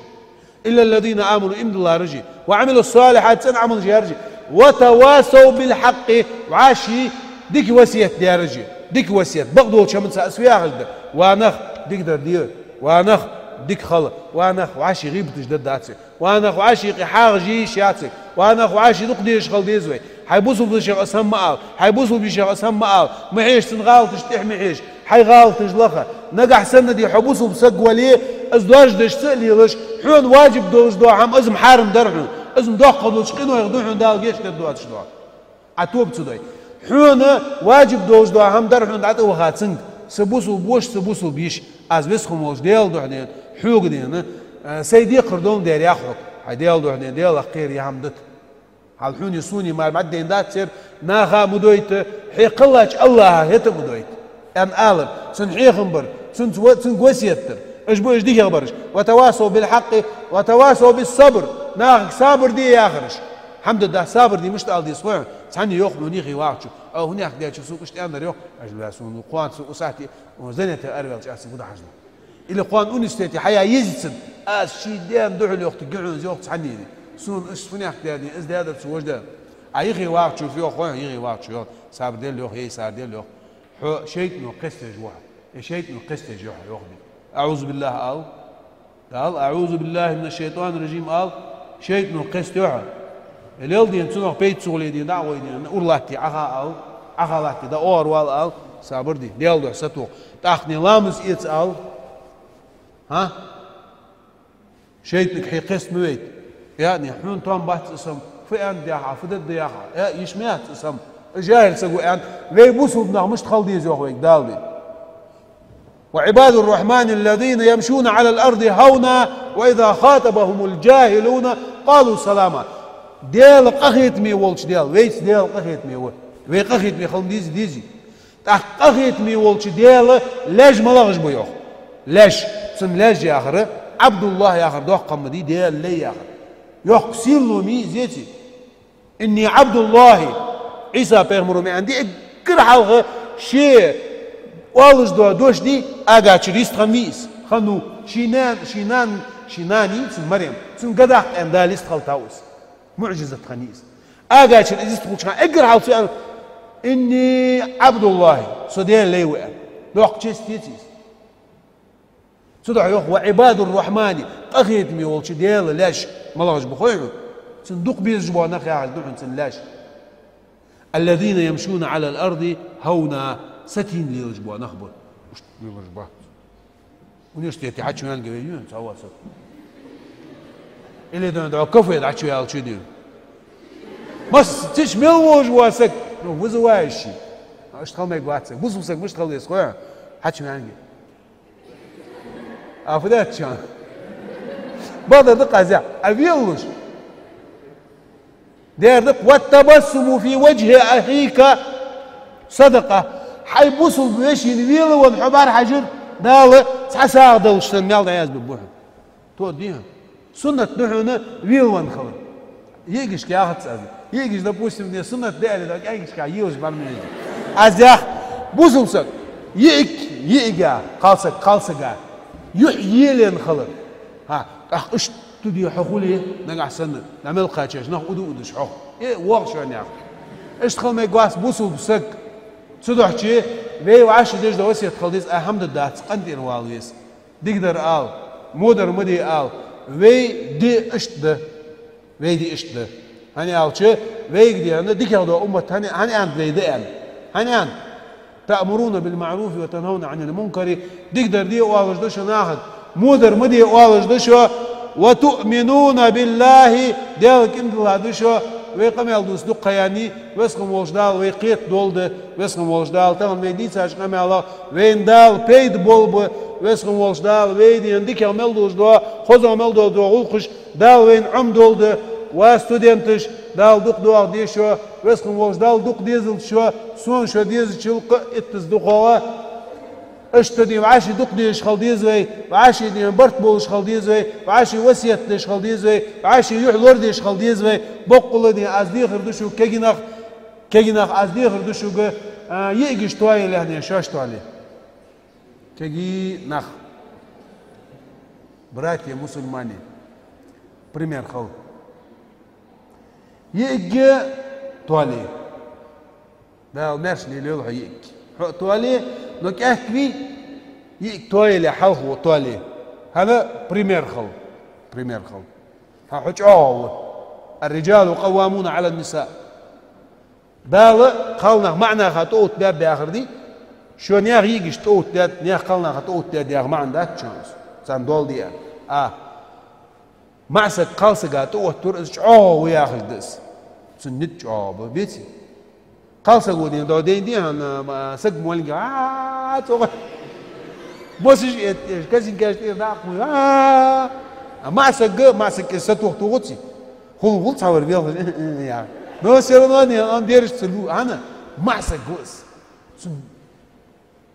إلا الذين آمنوا, иман диллараш а, وعملوا الصالحات, цӀена Ӏамалаш яраш а, وتواصوا بالحق, вӀаший дика васкет даьраш а. Дика васкет. Бакъдолча хӀаманца аз фу яхаш да? Ва нах, дикадар де. Ва нах, дика хила. Ва нах, вӀаший гӀийбаташ дергдац вай. Ва нах, вӀаший юкъе хьагӀаш е йиш яц вай. Ва нах, вӀаший дукха дезаш хила деза вай. Хьай бусалба дешах из хӀама ма ала, хьай бусалба йишах из хӀама ма ала, ма хьежа цун гӀалаташта тӀехьа, ма хьежа, хьай гӀалаташ лаха. Нагахьа санна де хьо бусалба саг вале, из доаржадеш ца а лелаш, хьона ваджиб долаш дола хӀама, из-м хьарам дар хьона, из-м доккхагӀа долча къинойх да хьона Дала гешт дергдоацаш дола. Ӏа тоба ца дой. Хьона ваджиб долаш дола хӀама дар хьона дӀатӀаваха цунга. Са бусалба воша, са бусалба йиша, аз Веза хинна волча Даьла духьа ден, хьога ден, э, сай декхар доландаь яхь хьога. Хьай Даьла духьа ден, Даьлах кхера е хӀама дита. Хьал хьона а сона а мара бӀаргадайна дац цар, наха а ма дойта, хье кхеллача АллахӀа хӀета а ма дойта. Аьнна алар, цун хьехам бар, цунца ва-, цунга васкет дар. Уж ба уж дикагӀбараш. وتواصوا بالحق وتواصوا بالصبر. Нахага сабар де яхараш. ХӀама дергда, сабар де мишта ала деза хой хьона? Цхьанне йоах хьона юхе вагӀачо: «Ӏа хӀунех даьча сога иштта аьннадар йоах». Уж ва сона, кхоана со укх сахьате занятех араваьлча аз цунга фу дӀахьажа. Или кхоана университете хьаяь еза цунна. Аз ший даьна духьал йоах, тӀа гӀуьнза йоах цхьаннене. Сона иштта хӀунех даьд, из даьдар цо, вож даьд. Ӏа юхе вагӀачо фу йоах хой хьона? Юхе вагӀачо йоах: «Сабар де, йоах, эй, сабар де, йоах. Хьо шайтӀано кхестаеш ва хьо. Э, шайтӀано кхестаеш я хьо», йоах. أعوذ بالله ал. Дала, أعوذ بالله من الشيطان الرجيم ал, шайтӀо кхестайо хьо. Э, леладе, цунах пайда ца хуле, дӀа а гӀой, дӀа а ур латте, Ӏаха ал, Ӏаха латте, дӀа оагӀорвала ал, сабар де, Даьла духьа сатоха. ТӀаккха ламаз эца ал. ХӀа? ШайтӀага хье кхеста ма вейта. Яъни, хьона тоам бац из сам, фу аьннад яхаш, фу дергда яхаш, э, йиш ма яц из сам. ЖахӀил саг ва аьнна, вай бусалба нах мишта хила деза йоах вайга Дала, дий. وعباد الرحمن الذين يمشون على الأرض هونا وإذا خاطبهم الجاهلون قالوا سلاما. Даьла къахетаме волча Даьла, вайца Даьла къахетаме ва. Вай къахетаме хила ма дезий, дезий. ТӀаккха къахетаме волча Даьла лаьш малагӀаш ба йоах? Лаьш. Цун лаьш яхар, Ӏабдуллахь яхар доккха хӀама дий, Даьла лай яхар. Йоккха сийлалу ма йий из, еций. إني عبد الله. Ӏийса пайхамара ма аьннадий, эггара хьалха ше оалаш дола дош дий, ага чура йистхиннав из. Хиннав. Ший нана, ший нана, ший нана йий цун Марем. Цун гадахь къаьна Дала йистхилийтав из. МуӀжизат хиннай из. Ага чура из йистхулча хана эггара хьалха цо аьннад: إني عبد الله, со Даьла лай ва аьнна. Доккха честь деций из? Цудухьа йоах: وعباد الرحمن, къахетаме волча Даьла лаьш малагӀаш ба хой хьона? Цун дукха безаш бола нах яхаш да хьона цун лаьш. الذين يمشون على الأرض هونا, сатийна лелаш бола нах ба. Иштта лелаш ба. Университете хьачуваьннав вай, ю, цхьа васат. Или дӀа, дӀа кафе дӀачуваьлча, ю. Масса, цу чу мел волаш вола саг, ну, вызывающий. Иштта хила мегаргвац саг. Бусалба саг мишта хила веза хой хьона? Хьачуваьннав. А фу дац шоана? Бакъдар да-кх из, а велалуш. Дера да-кх: والتبسم في وجه أخيك صدقة. Хьай бусалба вешийна велавенна хьо бӀарахьажар Дала цхьа сагӀа далаш санна маьл дӀаязбергба хьона. Тоъаргдий хьона? Суннат да хьона велавенна хилар. Йиъигашка яхац аз. Йиъигаш, допустим, не суннат да аьле, дӀа кӀаьнгашка йийлаш бар мега. Аз ях, бусалба саг, йиъиг, йиъига, кхалсаг, кхалсага юхь елаенна хилар. ХӀа, тӀаккха иштта ду де хьо хуле, нагахь санна, дӀа мел кхаьчача нах уду удаш хьох. Э, вогӀ шоана яхаш. Иштта хила мегаргвац бусалба саг. Цудухьа вай вӀаши деш да васкет хила деза, а хӀама да дац, къинтӀера вала веза. Дикадар ала, водар ма де ала. Вай ди иштта да. Вай ди иштта да. ХӀана аьлча, вайга дий хьона дикагӀдола уммат хӀана, хӀана аьннад вай да аьнна? ХӀана аьннад: تأمرون بالمعروف وتنهون عن المنكر. Дикадар де оалаш да шо нахага, водар ма де оалаш да шо. وتؤمنون بالله, Даьлага иман дилла да шо. Вай къамаьл дувца дукха ха яьннай, Веза хинна волча Дала вай кхетадолда, Веза хинна волча Дала тахан вай дийцача къамаьлах вайна Дала пайда болба, Веза хинна волча Дала вай дийна дикагӀа мел долаш дола, хозагӀа мел долаш дола гӀулакхаш Дала вайна Ӏомадолда. Ва студенташ, Дала дукха доагӀа деза шо, Веза хинна волча Дала дукха дезалда шо, сона шо дезачул къа иттаза дукхагӀа. Иштта дий вӀаши дукха дезаш хила деза вай, вӀаши дий барт болаш хила деза вай, вӀаши васкет деш хила деза вай, вӀаши юхь лорадеш хила деза вай. Боккъала дий аз дехар ду шуга, кегий нах, кегий нах, аз дехар ду шуга, а, йиъигаш тоаяле хьона, шоаш тоале. Кегий нах. Братья мусульмане, пример хила. ЙиӀиг тоале. Дала маьрша лелайойла хьо йиӀиг. Хьо а тоале, но кӀаьнк вий, йиӀиг тоаяле хьалха ва тоале. ХӀана? Пример хила. Пример хила. ХӀа, хьо чӀоагӀа ва. الرجال قوامون على النساء. Дала кхалнах маӀа наха тӀаоттабаьб яхар дий? Шо наьха йиӀигашта тӀаоттадаьд, наьха кхалнаха тӀаоттадаьд яха маӀан дац шоана из. Царна доал де аьнна. А. МаӀа саг кхалсага тӀаоттадора, из чӀоагӀа ва яхилга да из. Цун низ чӀоагӀа ба, беций? Кхалсаго дийна дола дийна дий хьона, ма, саг моллинга, а, цӀогӀа. Босаш эттеш, косынкаш тӀера дӀакхухьаш, а. А маӀа саг, маӀа саг кӀезига сатоха тохаций? Хул, хул цхьавар велхаш, э, э, э, я. Но всё равно не, он держится лу, хӀана? МаӀа саг ва из. Цун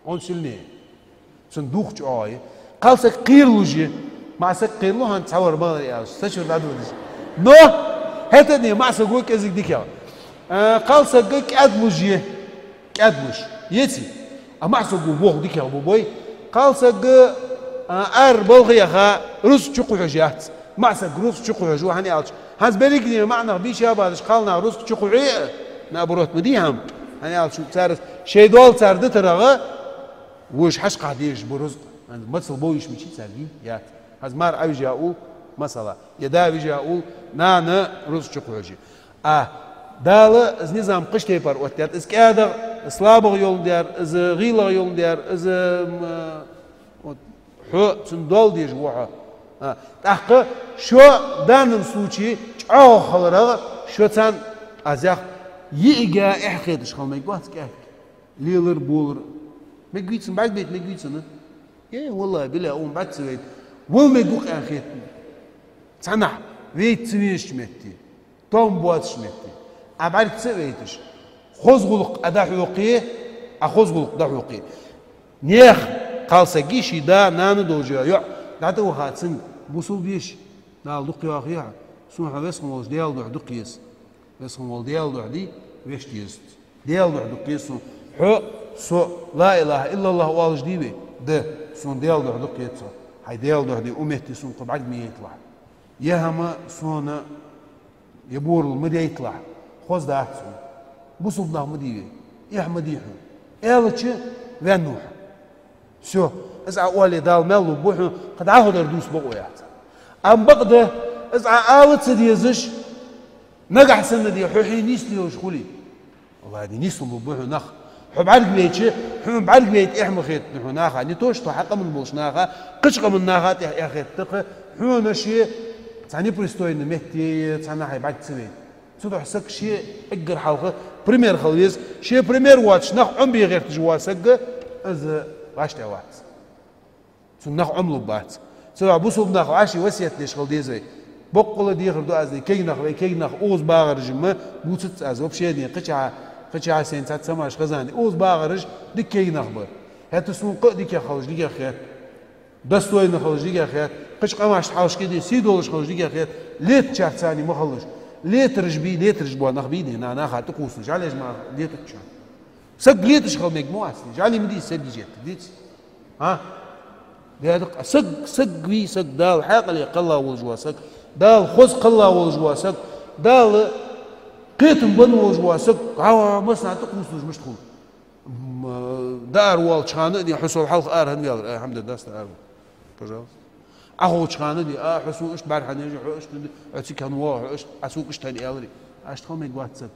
Он сильнее. Цун дух чӀоагӀа я. Кхалсаг кхералуш я. МаӀа саг кхералу хьона цхьавар малар яьлча, са чура дӀадодаш. Но хӀаьта а дий, маӀа саго кӀезига дикагӀа. А, кхалсаг кӀаьдлуш я. КӀаьдлуш. Еций? А маӀа саго боху дикагӀа бу бой. Кхалсаг, а, ара балха яха, рузкъа чукхухьаш яц. МаӀа саг рузкъа чукхухьаш ва, хӀана аьлча, хӀанз берригаш маӀа нах бийша баьлча, кхалнах рузкъа чукхухье а, наоборот, ма дий хӀама. ХӀана аьлча, цар шоай дола цар дитарах, вож хьашкхьа дезаш ба рузкъа. Масал бовш мичи царги яц. Хьаз мар Ӏавижа ул масала. Я да вижа ул нана рузкъа чу кхоьжи. А Дала из низам кхыча тайпара оттадаьд. Из кӀаьдагӀа, слабагӀа йоландаь, из гӀийлагӀа йоландаь, из, м, вот, хьо цун доал дезаш ва хьо. А, тӀаккха шо в данном случае чӀоагӀа хиларах, шо царна, аз ях, йиӀига эхь хеташ хила мегаш вац кӀаьдага. Лелар, болар. Мегаш вий цунна, бӀаргабайта мегаш вий цунна? Э, валлахӀи, биллахӀи, укхун бӀарга ца вайта вала мегаш ва-кх аьнна хет. Цхьаннахьа вайта ца везача метте, тоам боацача метте. А бӀарга ца а вайташ, хоза гӀулакх Ӏа дӀахьокхе, Ӏа хоза гӀулакх дӀахьокхе. Наьха кхалсаг ший да, нана долча йоӀ дӀатӀаваха цунга: бусалба ва-кх, Дала дукха йоахий хьо, сона хьо Веза хинна волча Даьла духьа дукха еза. Веза хинна волча Даьла духьа дий, вешта еза. Даьла духьа дукха еза сона. Хьо, со, لا إله إلا الله оалаш дий вай? Да, сона Даьла духьа дукха еза хьо. Хьай Даьла духьа дий, укх метте сона кхы бӀарг ма яйталахь. Ер хӀама сона, ер боарал ма дайталахь. Хоза дац сона. Бусалба нах ма дий вай. Эхь ма дий хьона, аьлча, ваьннав хьо. Всё. Из Ӏа оале, Дала маьл лургба хьона, кхы дӀахо дар дувца бокъо яц. Амма бакъда, из Ӏа ала ца дезаш, нагахь санна де хьо хье нийса лелаш хуле. ВаллахӀи, нийса лургба хьона нах. Хьо бӀаргавайча, хьона бӀаргавайта эхь ма хетта хьона наха. Не то что хьа къаман болча наха, кхыча къаман наха тӀехьа эхь хетта-кх хьона ше цхьа непристойни метте, цхьаннахьа бӀарга ца вайта. Цудухьа саг ше эггара хьалха пример хила веза, ше пример воацаш нах Ӏомабе гӀерташ вола саг, из вӀаштӀехьавац. Цунна нах Ӏомалургбац. Цудухьа бусалба наха вӀаший васкет деш хила деза вай. Боккъала дехар ду аз, кегий нах, вай кегий нах укхаза багӀараш ма бувцац аз, вообще дий, кхычахьа, кхычахьа сайна цхьацца хӀамаш хеза, укхаза багӀараш дика кегий нах ба. ХӀаьта сона кхы а дикагӀа хилалаш дикагӀа хет. Достойни хилалаш дикагӀа хет, кхыча къамашта хьалхашка дий, сий долаш хилалаш дикагӀа хет, летачарца цхьана ма хилалаш. Летараш бий, летараш бола нах бий дий, на-, наха тӀакхувсалуш, жӀалеш ма летача. Саг леташ хила мегаш ма вац, жӀали ма дий саг, дижет, диц? А? Дедакъ, саг, саг вий, саг Дала хьаькъале кхелла волаш вола саг, Дала хоза кхелла волаш вола саг, Дала кхетам бенна волаш вола саг, гӀа-, массанена тӀакхувсалуш мишта хул? М, даар волча хана а дий, хьо сол хьалха ара хӀана ваьлар, а, хӀама дац, даста ара ва. Пожалуйста. Ӏоховча хана а дий, а, хьо сона иштта бӀарахьежай, хьо иштта дий, хьо цига хӀана воагӀа, хьо иштта, Ӏа сога иштта хӀана аьларий. Иштта хила мегаш вац саг.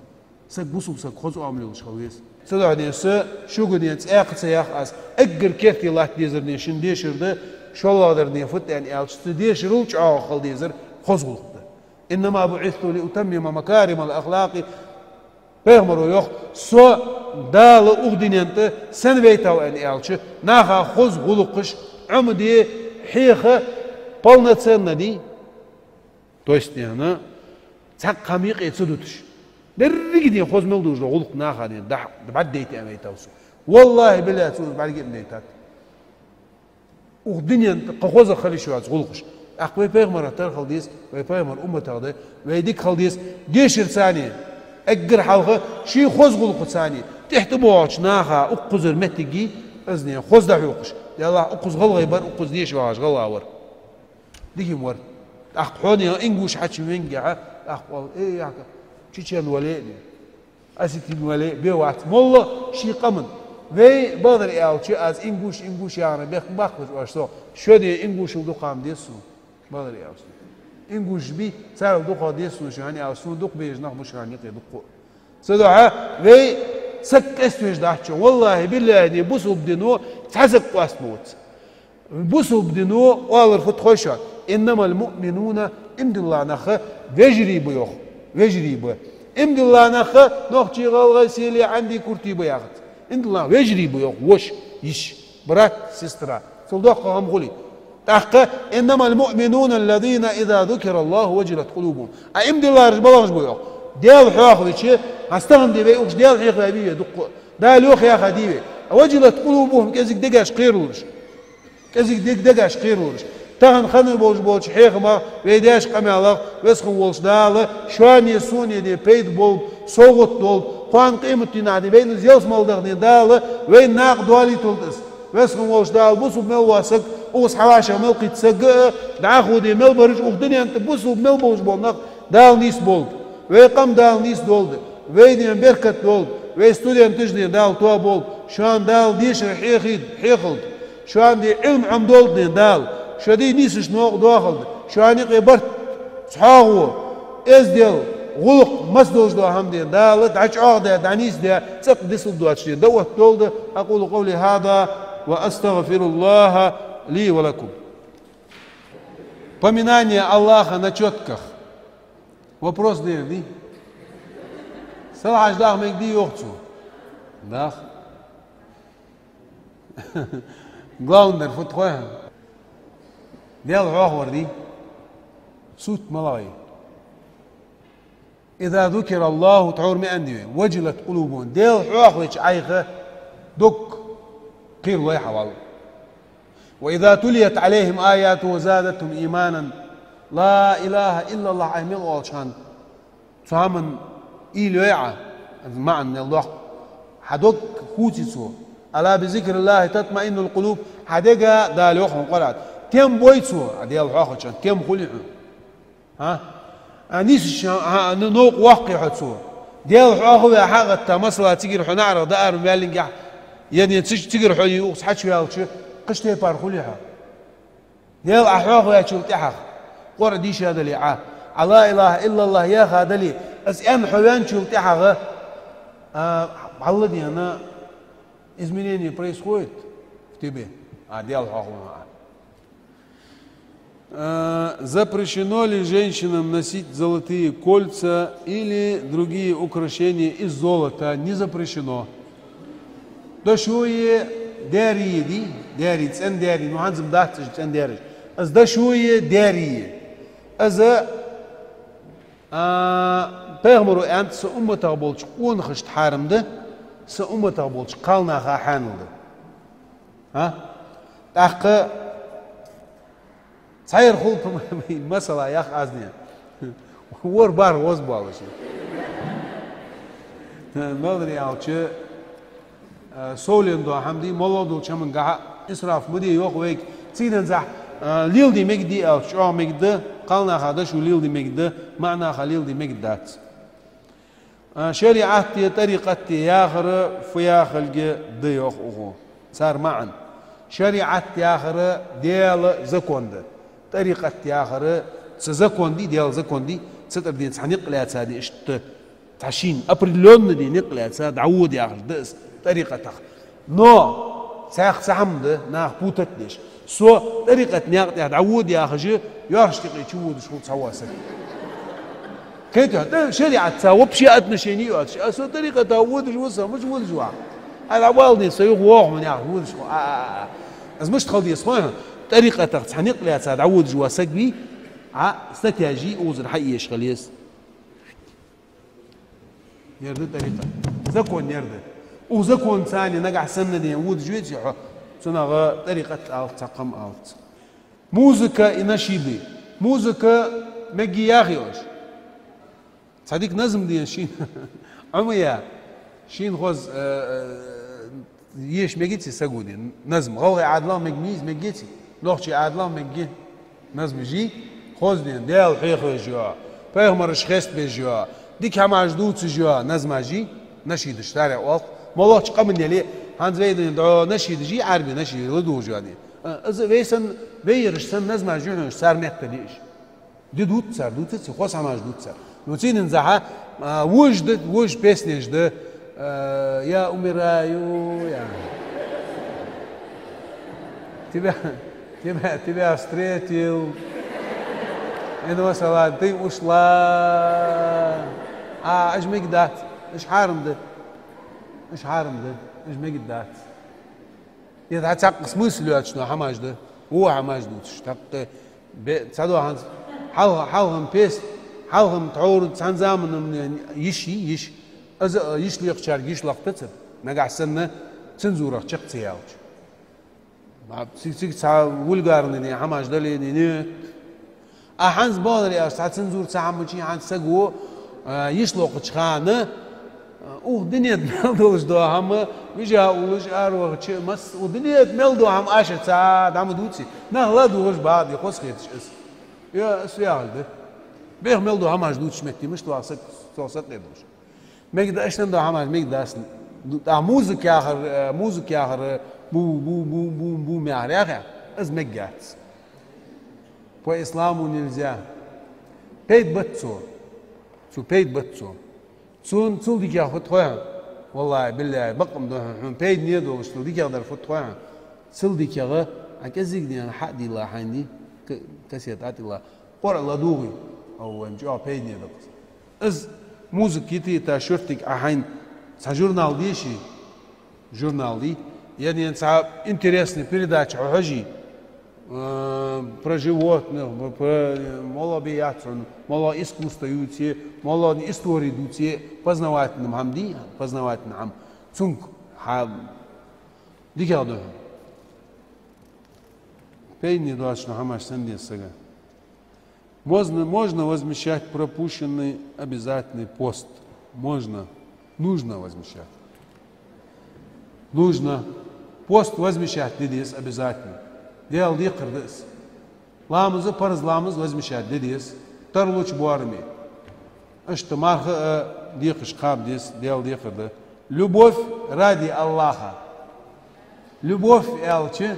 Саг бусалба саг хоза оамал йолаш хила веза. Цудухьа дий са шуга дий цӀаькха ца ях аз, эггара керте латта дезар дий шун дешар да, шоллагӀдар дий фуд аьнна аьлча, цу дешарал чӀоагӀа хила дезар хоза гӀулакх да. إنما بعثت لأتمم مكارم الأخلاق. Пайхамаро йоах: со Дала укх дунен тӀа сенна вайтав аьнна аьлча, наха хоза гӀулакхаш Ӏомаде, хьеха, полноценно дий. То есть, дий хьона, цхьаккха хӀама юкъе ца дуташ. Деррига дий хоза мел долаш дола гӀулакх наха дий дӀа-, бӀаргадайта аьнна вайтав со. ВаллахӀи, биллахӀи, цо из бӀарга а ма дайтад. Укх дунен тӀа кхы хоза хила йиш йоаца гӀулакхаш. ТӀаккха вай пайхамарах тара хила деза, вай пайхамара умматах да, вай дика хила деза, дешарца цхьана, эггара хьалха ший хоза гӀулакхаца цхьана, тӀехьа тӀабоагӀача наха укхазара моттиг, из дий хоза дӀахьокхаш. Деллахь, укхаза гӀалгӀай бар, укхаза деша вагӀаш гӀалгӀа вар. Дика-м вар. ТӀаккха хьона ингуш хьачувенгехьа, тӀаккха оал: «Э, яхка, чечен вале а дий, осетин вале а бе вац». Моллагӏа ший къаман. Вай, бакъдар аьлча, аз ингуш, ингуш яхар бехк ма баккхалаш оаш сох. Шо дий ингушал дукха ма деза сона, бакъдар аьлча. Ингушаш бий, царел дукха деза сона шо, хӀана аьлча сона дукха безаш нах ба шоана юкъе дукха. Цудухьа вай саг къоаставеш дац шоана. ВаллахӀи, биллахӀи, дий бусалба дино цхьа саг къоаста ма вац. Бусалба дино оалар фуд хой шоана: «إنما المؤمنون», иман дилла нах вежарий ба йоах. Вежарий ба. Иман дилла нах нохчий, гӀалгӀай, селий, Ӏанди, куртий ба яхац. Иман дилла нах вежарий ба йоах, воша, йиша, брат, сестра. Цул доккха хӀама хулий. ТӀаккха: «إنما المؤمنون الذين إذا ذكر الله وجلت قلوبهم». А иман диллараш малагӀаш ба йоах? Даьла хьоахавича, хӀанз тахан дий вай укхаза Даьла хьехаваь вий вай дукха? Дала йоах яха дий вай? «وجلت قلوبهم», кӀезига дегаш кхералураш. КӀезига дег-, дегаш кхералураш. Тахан хинна болаш болча хьехамах, вай деш къамаьлах Веза хинна волча Дала шоана, сона дий пайда болба, совгӀат долба, кхоана къематдийнахьа дий вайна из ялсмале даха дий Дала вайна накъа доалийталда из. Веза хинна волча Дала бусалба мел вола саг, укхаза хьавӀашагӀа мел кхийтта саг а, дӀахо дий мел бараш, укх дунен тӀа бусалба мел болаш бола нах Дала нийсболба. Вай къам Дала нийсдолда. Вай дий беркат долда. Вай студенташ дий Дала тоаболба. Шоана Дала дешар хьехийда, хьехалда. Шоана де Ӏилма Ӏомадолда ден Дала, шо де нийсача новкъа доахалда, шоана юкъе барт, цхьоагӀо, эздел, гӀулакх, мас долаш дола хӀама ден Дала, дӀачӀоагӀде, дӀанийсде, цӀаккха дицлургдоацаш ден дӀаоттадолда. أقول قولي هذا وأستغفر الله لي ولكم. Поминание Аллаха на чётках. Вопрос дер дий? Салхьаш даха мегаргдий, йоах цо? Даха. Главный дар фуд хой хьона? Даьла хьоахавар дий? Сут малагӀа я? إذا ذكر الله, тхьовра ма аьннадий вай, وجلت قلوبهم, Даьла хьоахавеча Ӏайха дог кхералой хьа валла. وإذا تليت عليهم آياته زادتهم إيمانا. لا إله إلا الله Ӏа мел оалача хана, цу хӀаман уйла йой Ӏа, маӀан мел доккха, хьа дог хувций цо. ألا بذكر الله تطمئن القلوب, хьа дега, Дала йоах хьона Къуръан тӀа, тем бой цо, Ӏа Даьла хьоахавича, тем хулий хьона. ХӀа? А, нийсача, хӀа, а, ну, новкъа воаккхий хьо цо? Даьла хьоахаваь хьагӀатта, масала, цигара хьо наӀарах дӀаарам ваьллинге, е ден ци-, цигара хьо юхаца хьачуваьлча, кхыча тайпара хулий хьо? Даьла Ӏа хьоахаваьчул тӀехьагӀа, Къуръан дийша дале Ӏа, Ӏа لا إله إلا الله яха дале, из аьнна хьо ваьнначул тӀехьагӀа, а, хьалладена изменение происходит в тебе, а, Даьла хьоахаваь хьо. А, запрещено ли женщинам носить золотые кольца или другие украшения из золота? Не запрещено. Дошуе, даьрие дий, даьрие, цӀен даьрие, ну, хӀанз-м дац уж цӀен даьреш. Из дошуе, даьрие. Из, а, пайхамаро аьннад, са умматах болча къонахашта хьарам да, са умматах болча кхалнаха хьанал да. ХӀа? ТӀаккха цхьайра хул, масала, ях аз ден. ВорхӀ бархӀ воз боалаш. Мел дар аьлча, а, совленна дола хӀама дий, моллагӀа долча хӀамангахьа исраф ма де, йоах вайга. Цигара денз, а, леладе мегаргдий аьлча, чӀоагӀа мегаргда, кхалнаха дош леладе мегаргда, маӀа наха леладе мегаргдац. А, шариӀат е тӀарикъат е яхар фу яхилга да, йоах укхо. Цар маӀан. ШариӀат яхар Даьла закон да. ТӀарикъат яхар цу закон дий, Даьла закон дий, цу тӀара ден цхьа никъ лаьца ден, иштта цхьа шийна определённо ден никъ лаьца дӀавода яхар да из тӀарикъатах. Но цхьаькха цхьа хӀама да, нах путать деш. Со тӀарикъата наькъа тӀа дӀавода яхаш, йоархӀаш тӀекъе чуводаш хул цхьа вола саг. Кхетий хьона, да, шариӀатаца вообще отношени йоацаш. А со тӀарикъата водаш ва со, мича водаш ва? А, дӀавала ден, со юха воагӀа хьона яхаш водаш ва. А, а, а, а. Из мишта хила деза хой хьона? ТӀарикъатах цхьа никъ лаьца дӀаводаш вола саг вий, а, статьяш укхазара хьаэцаш хила еза. Ер да тӀарикъат. Закон ер да. Укх законаца нагахьа санна ден водаш веций хьо, цунах тӀарикъат алац, цхьаккха хӀама алац. Музыка и нашиды. Музыка мегий яхий оаш? Цхьа дика назм ден шийна. Ӏомаяь. Шийна хоза, э, э, еша мегаций саго ден назм? ГӀалгӀай Ӏаьдалах мег мийза, мегаций? Нохчий Ӏаьдалах мегий? Назмаш йий? Хоза ден, Даьла хьехавеш йола, пайхамараш хестабеш йола, дика хӀамаш дувцаш йола назмаш йий? Нашидаш царех оал-кх. МоллагӀча къаман яле, хӀанз вай ден дӀо нашидаш йий, Ӏарбий нашидаш ладувгӀаш йола ден. А, из вай санна, вай ераш санна назмаш ю хьона уж, цар меттала я уж. Ди дувц цар, дувцаций, хоза хӀамаш дувц цар. Ну, цигара денз, а, вож да, вож песнеш да, а, «Я умираю», я «Тебя, тебя, тебя встретил». Ин масала, «Ты ушла». А, уж мегаргдац, уж хьарам да. Уж хьарам да, уж мегаргдац. Е дӀа цхьаккха смысл йоацаш дола хӀамаш да, во хӀамаш дувцаш. ТӀаккха бе-, цхьа дола хӀанз, хьалха-, хьалха-м пес-, хьалха-м тхьовра цхьан заманахьа йиш йий, йиш. Из, а, йиш лекхачарга йиш лакхтацар, нагахьа санна цензурах чакх ца яьлча. Ма, цига, цига цхьа вульгарни ден хӀамаш дале, не, не. А хӀанз бахар яр, цхьа цензура ца хьамачи хӀанз саго, а, йиш локхача хана, а, укх дунен тӀа мел долаш дола хӀама, вижа уллаш, аравахача, масса, укх дунен тӀа мел дола хӀама ашаца дӀа ма дувций. Нах ладувгӀаш багӀа де хоза хеташ из. Е, из яхилга да. Бех мел дола хӀамаш дувцаш метте, мишта ваха саг, цох сакъердалуш. Мегаргда, иштта дола хӀамаш мегаргдац, ТӀаккха музыка яхар, э, музыка яхар, э, бу, бу, бу, бу, бу, ма яхар, яхе, из мегаш яц. По исламу нельзя. Пайда бац цо. Цо пайда бац цо. Цун цул дикагӀа фуд хой хьона? Валлахьи, биллахьи, бакъ ма дий хьона, хьона пайдане долаш цул дикагӀа дар фуд хой хьона? Цул дикагӀа, Ӏа кӀезига дена хьа а дилла хьайна, ка-, кассета а тилла, Къуръан ладувгӀе, ав вайна чӀоагӀа пайдане да-кх из. Из музыка йита-йита шуртига Ӏа хьайна цхьа журнал дийша, журнал дий, е дена цхьа интересный передача хьо хьожий, э, про животных, про, мала бе яц хьона, мала искусство ювце, мала истори дувце, познавательный хӀама дий, познавательный хӀама. Цунга хьа дикагӀа да хьона. Пайдане доацаш дола хӀамаш санна деза сага. Можно, можно возмещать пропущенный обязательный пост. Можно. Нужно возмещать. Нужно. Пост возмещать де деза обязательно. Даьла декхар да из. Ламаз, парз ламаз возмещать де деза. Тарлуча боараме. Иштта марха а декхаш кхаба деза, Даьла декхар да. Любовь ради Аллаха. Любовь аьлча,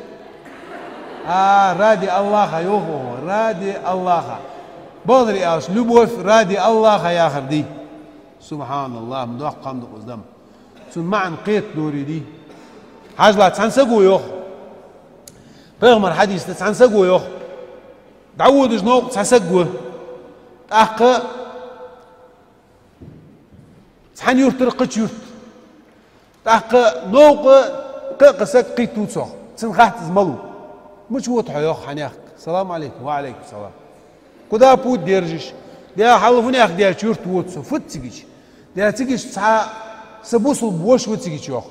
а, ради Аллаха, йоах, ради Аллаха. Бакъдар аьлча, любовь ради Аллаха яхар дий. СубхьаналлахӀ, ма доккха хӀама да-кх из, дам. Цун маӀан кхетадора дий. Хьажал, цхьан саго йоах. Пайхамара хьадис да, цхьан саго йоах. ДӀаводаш новкъа цхьа саг ва. ТӀаккха цхьан юртара кхыча юрта. ТӀаккха новкъа кхы а кхы саг кхийттав цох. Цунна хаьттад из малув. Мича вода хьо, йоах, хьанехк? Салам Ӏалайкум. Ва Ӏалайкум салам. Куда путь держишь? Де, хьалха фуннехк деча юрта вода со. Фуд цигача? Де, цигача цхьа са бусалба воша ва цигача, йоах.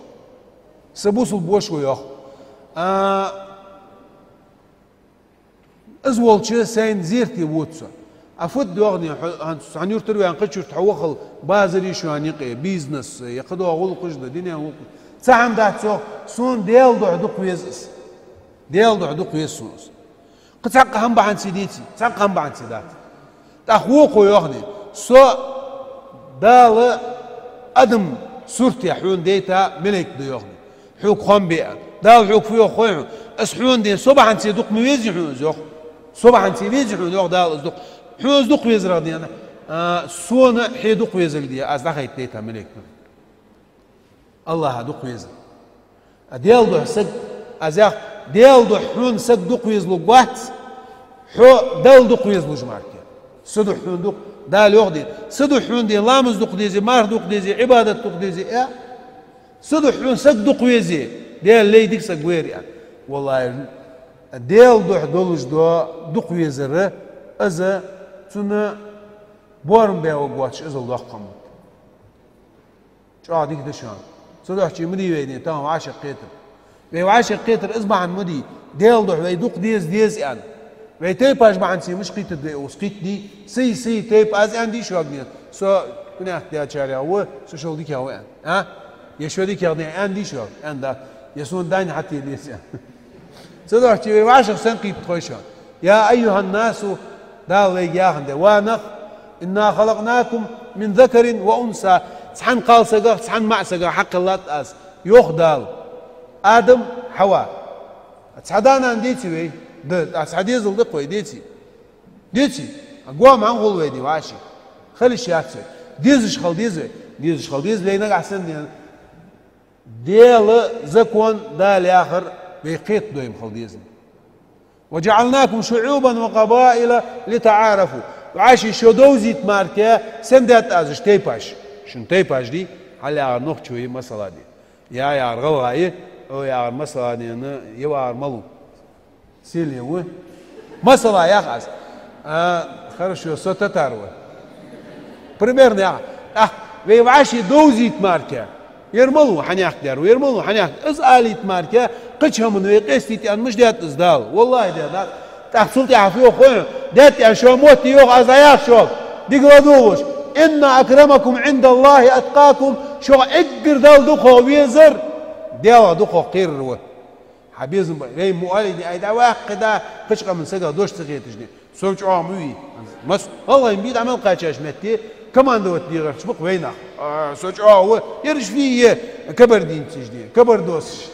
Са бусалба воша ва, йоах. А, Из волча сайна зерате вода со. А фуд, йоах, хьо, хьан, хьан юртара ваьнна кхыча юрта хьо вахал, базар йий шоана юкъе, бизнес, е кхыдола гӀулакхаш да, дунен гӀулакхаш. Цхьа хӀама дац, йоах, сона Даьла духьа дукха веза из. Даьла духьа дукха веза сона из. Кхы цхьаккха хӀама бахьанце деций, цхьаккха хӀама бахьанце дац. ТӀаккха вокхо йоах: со Дала адам сурте хьона дайта малейк да, йоах. Хьога хоам бе а. Дала хьога фу йоах хой хьона? Аз хьона ден со бахьанце дукха ма везий хьона из, йоах. Со бахьанце везий хьона, йоах Дала, из дукха. Хьона из дукха везарах дена, а, сона хье дукха везалга де, аз дӀахайта дайта малейк да. Аллахӏа дукха веза. А Даьла духьа саг, аз ях, Даьла духьа хьона саг дукха везалургвац, хьо Далла дукха везалуш мара. Са духьа хьона дукха, Дала йоах ден, са духьа хьона ден ламаз дукха дезе, марха дукха дезе, Ӏибадат дукха дезе, э? Са духьа хьона саг дукха везе, Даьла лай дика саг вар, аьнна. Валлахӏи, Даьла духьа долаш дола дукха везар, из цунна боарам бе варгвоацаш, иззал доккха хӀама да. ЧӀоагӀа дика да шоана. Цудухьа ма дий вай тахан вӀашагӀкхетар. Вай вӀашагӀкхетар из бахьан ма дий. Даьла духьа вай дукха деза, деза аьнна. Вай тайпаш бахьанце мишта кхийттад вай укхаза, кхийтта дий? Сай, сай тайпа аз аьнна дий шуга, не? Со кунаьх дечарех ва, со шул дикагӀа ва аьнна. А? Е шо дикагӀа да аьнна дий шуга? Аьнна дац. Е сона дайна хьатӀа деза аьнна. Цудухьа вай вӀашагӀ санна кхийтта хой шоана. يا أيها الناس, Дала вайга яхандаь: ва нах, إنا خلقناكم من ذكر وأنثى, цхьан кхалсагах, цхьан маӀсагах хьакхеллад аз, йоах Дала. Адам, Хьава. Цхьа да-нана деций вай? Да. А цхьа дезал да-кх вай, деций? Деций? А гом хӀана хул вай, дий, вӀаший? Хила йиш яц вай. Дезаш хила деза вай. Дезаш хила деза вай, нагахь санна дена. Даьла закон, Дала яхар вай кхетадой-м хила деза. وجعلناكم شعوبا وقبائل لتعارفوا. ВӀаший шо довзийта мара, сенна даьд аз уж тайпаш? Шун тайпаш дий, хьал яхар нохчо я, масала дий. Я яхар гӀалгӀа я, о яхар, масала дена, я яхар малув? Селен ва. Масала ях аз. А, хорошо, со татар ва. Примерно ях. А, вай вӀаший довзийта мара. Ер малув хьанехк дар, ер малув хьанехк. Из алийта мара, кхыча хӀаман вай къестийта аьнна мишта даьд из Дала? Валлахӏи, даьд. ТӀаккха цул тӀехьа фу йоах хой хьона? Даьд аьнна шо мотт йоах, аз яхаш шуга. Дика ладувгӀаш. إن أكرمكم عند الله أتقاكم. Шух эггара Далла дукхагӀа везар, Даьлах дукхагӀа кхерар ва. Хьа безам ба, вай муаллиди, ай дӀаваккха да, кхыча къаман сагах дош ца хеташ де. Со чӀоагӀа ма вий. Мас-, гӀалгӀай бий дӀа мел кхаьчача метте командовать дегӀарча мукъа вайнах. А, со чӀоагӀа ва, ераш вий е кабардинцаш де, кабардосаш.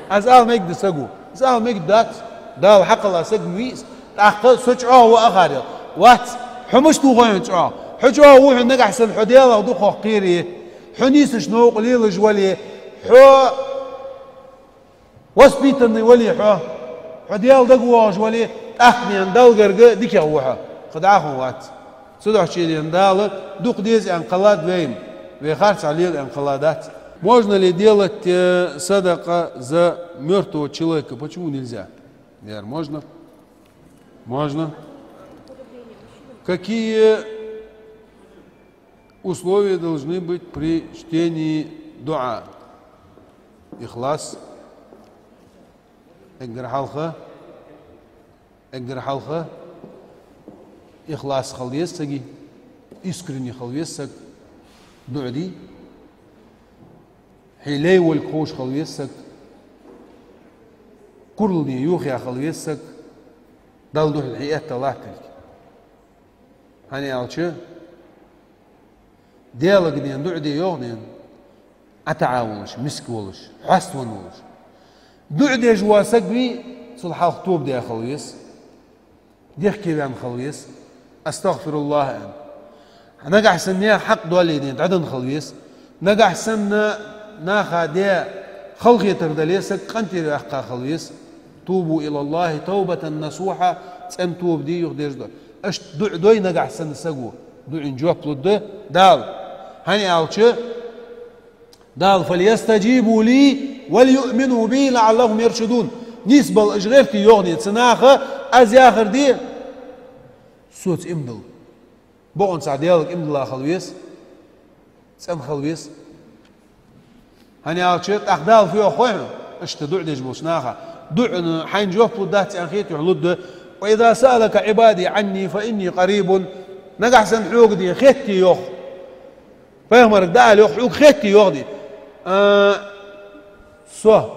Аз ала мегаргда саго. Аз ала мегаргдац. Дала хьакхелла саг ма вий из. ТӀаккха со чӀоагӀа ва ахарел. Вац, хьо мишта ва хой хьона чӀоагӀа? Хьо чӀоагӀа ва хьона нагахь санна хьо Даьлах дукхагӀа кхере, хьо нийсача новкъа лелаш вале, хьо воспитанный вале хьо, хьо Даьла дагавоагӀаш вале, тӀаккха ден Далла гарга дикагӀа ва хьо. Кхы дӀахо вац. Цудухьа ден Дала дукха деза аьнна кхеллад вайна, вай харцахьа лела аьнна кхелла дац. Можно ли делать, э, садака за мёртвого человека? Почему нельзя? Наверное, можно. Можно. Какие условия должны быть при чтении дуа? Ихлас. Эггара хьалха, эггара хьалха ихлас хила веза сага, искренне хила веза саг дуӀа де. Хье лай волга ховш хила веза саг, курал ден юххе хила веза саг, Далла духьал хье этта латтилга. ХӀана аьлча, Даьлага ден дуӀа де йоах ден, ӀатаӀа волаш, миска волаш, хьаставенна волаш. ДуӀа деш вола саг вий, цул хьалха тоба даь хила веза, дехке ваьнна хила веза, астагӀфируллахӀ аьнна. Нагахь санна наьха хьакъ доалле ден дӀаденна хила веза. Нагахь санна наха даь халахетар дале, саг къинтӀера ваьккха хила веза. توبوا إلى الله توبة نصوحا, цӀена тоба де юха деш да. Иштта дуӀа дой нагахь санна саго, дуӀан жоп лургда Дала. ХӀана аьлча, Дала: فليستجيبوا لي وليؤمنوا بي لعلهم يرشدون. Нийсбала уж гӀертий йоах ден цу наха, аз яхар де, соца иман дилла. Бокъонца Даьлага иман дилла хила веза, цӀена хила веза. ХӀана аьлча, тӀаккха Дала фу йоах хой хьона? Иштта дуӀа деш болча наха. ДуӀан хьайна жоп лургдац аьнна хетий хьона? Лургда. وإذا سألك عبادي عني فإني قريب. Нагахь санна хьога ден хетте йоах. Пайхамарга дӀаала йоах, хьога хетте йоах ден. А, со.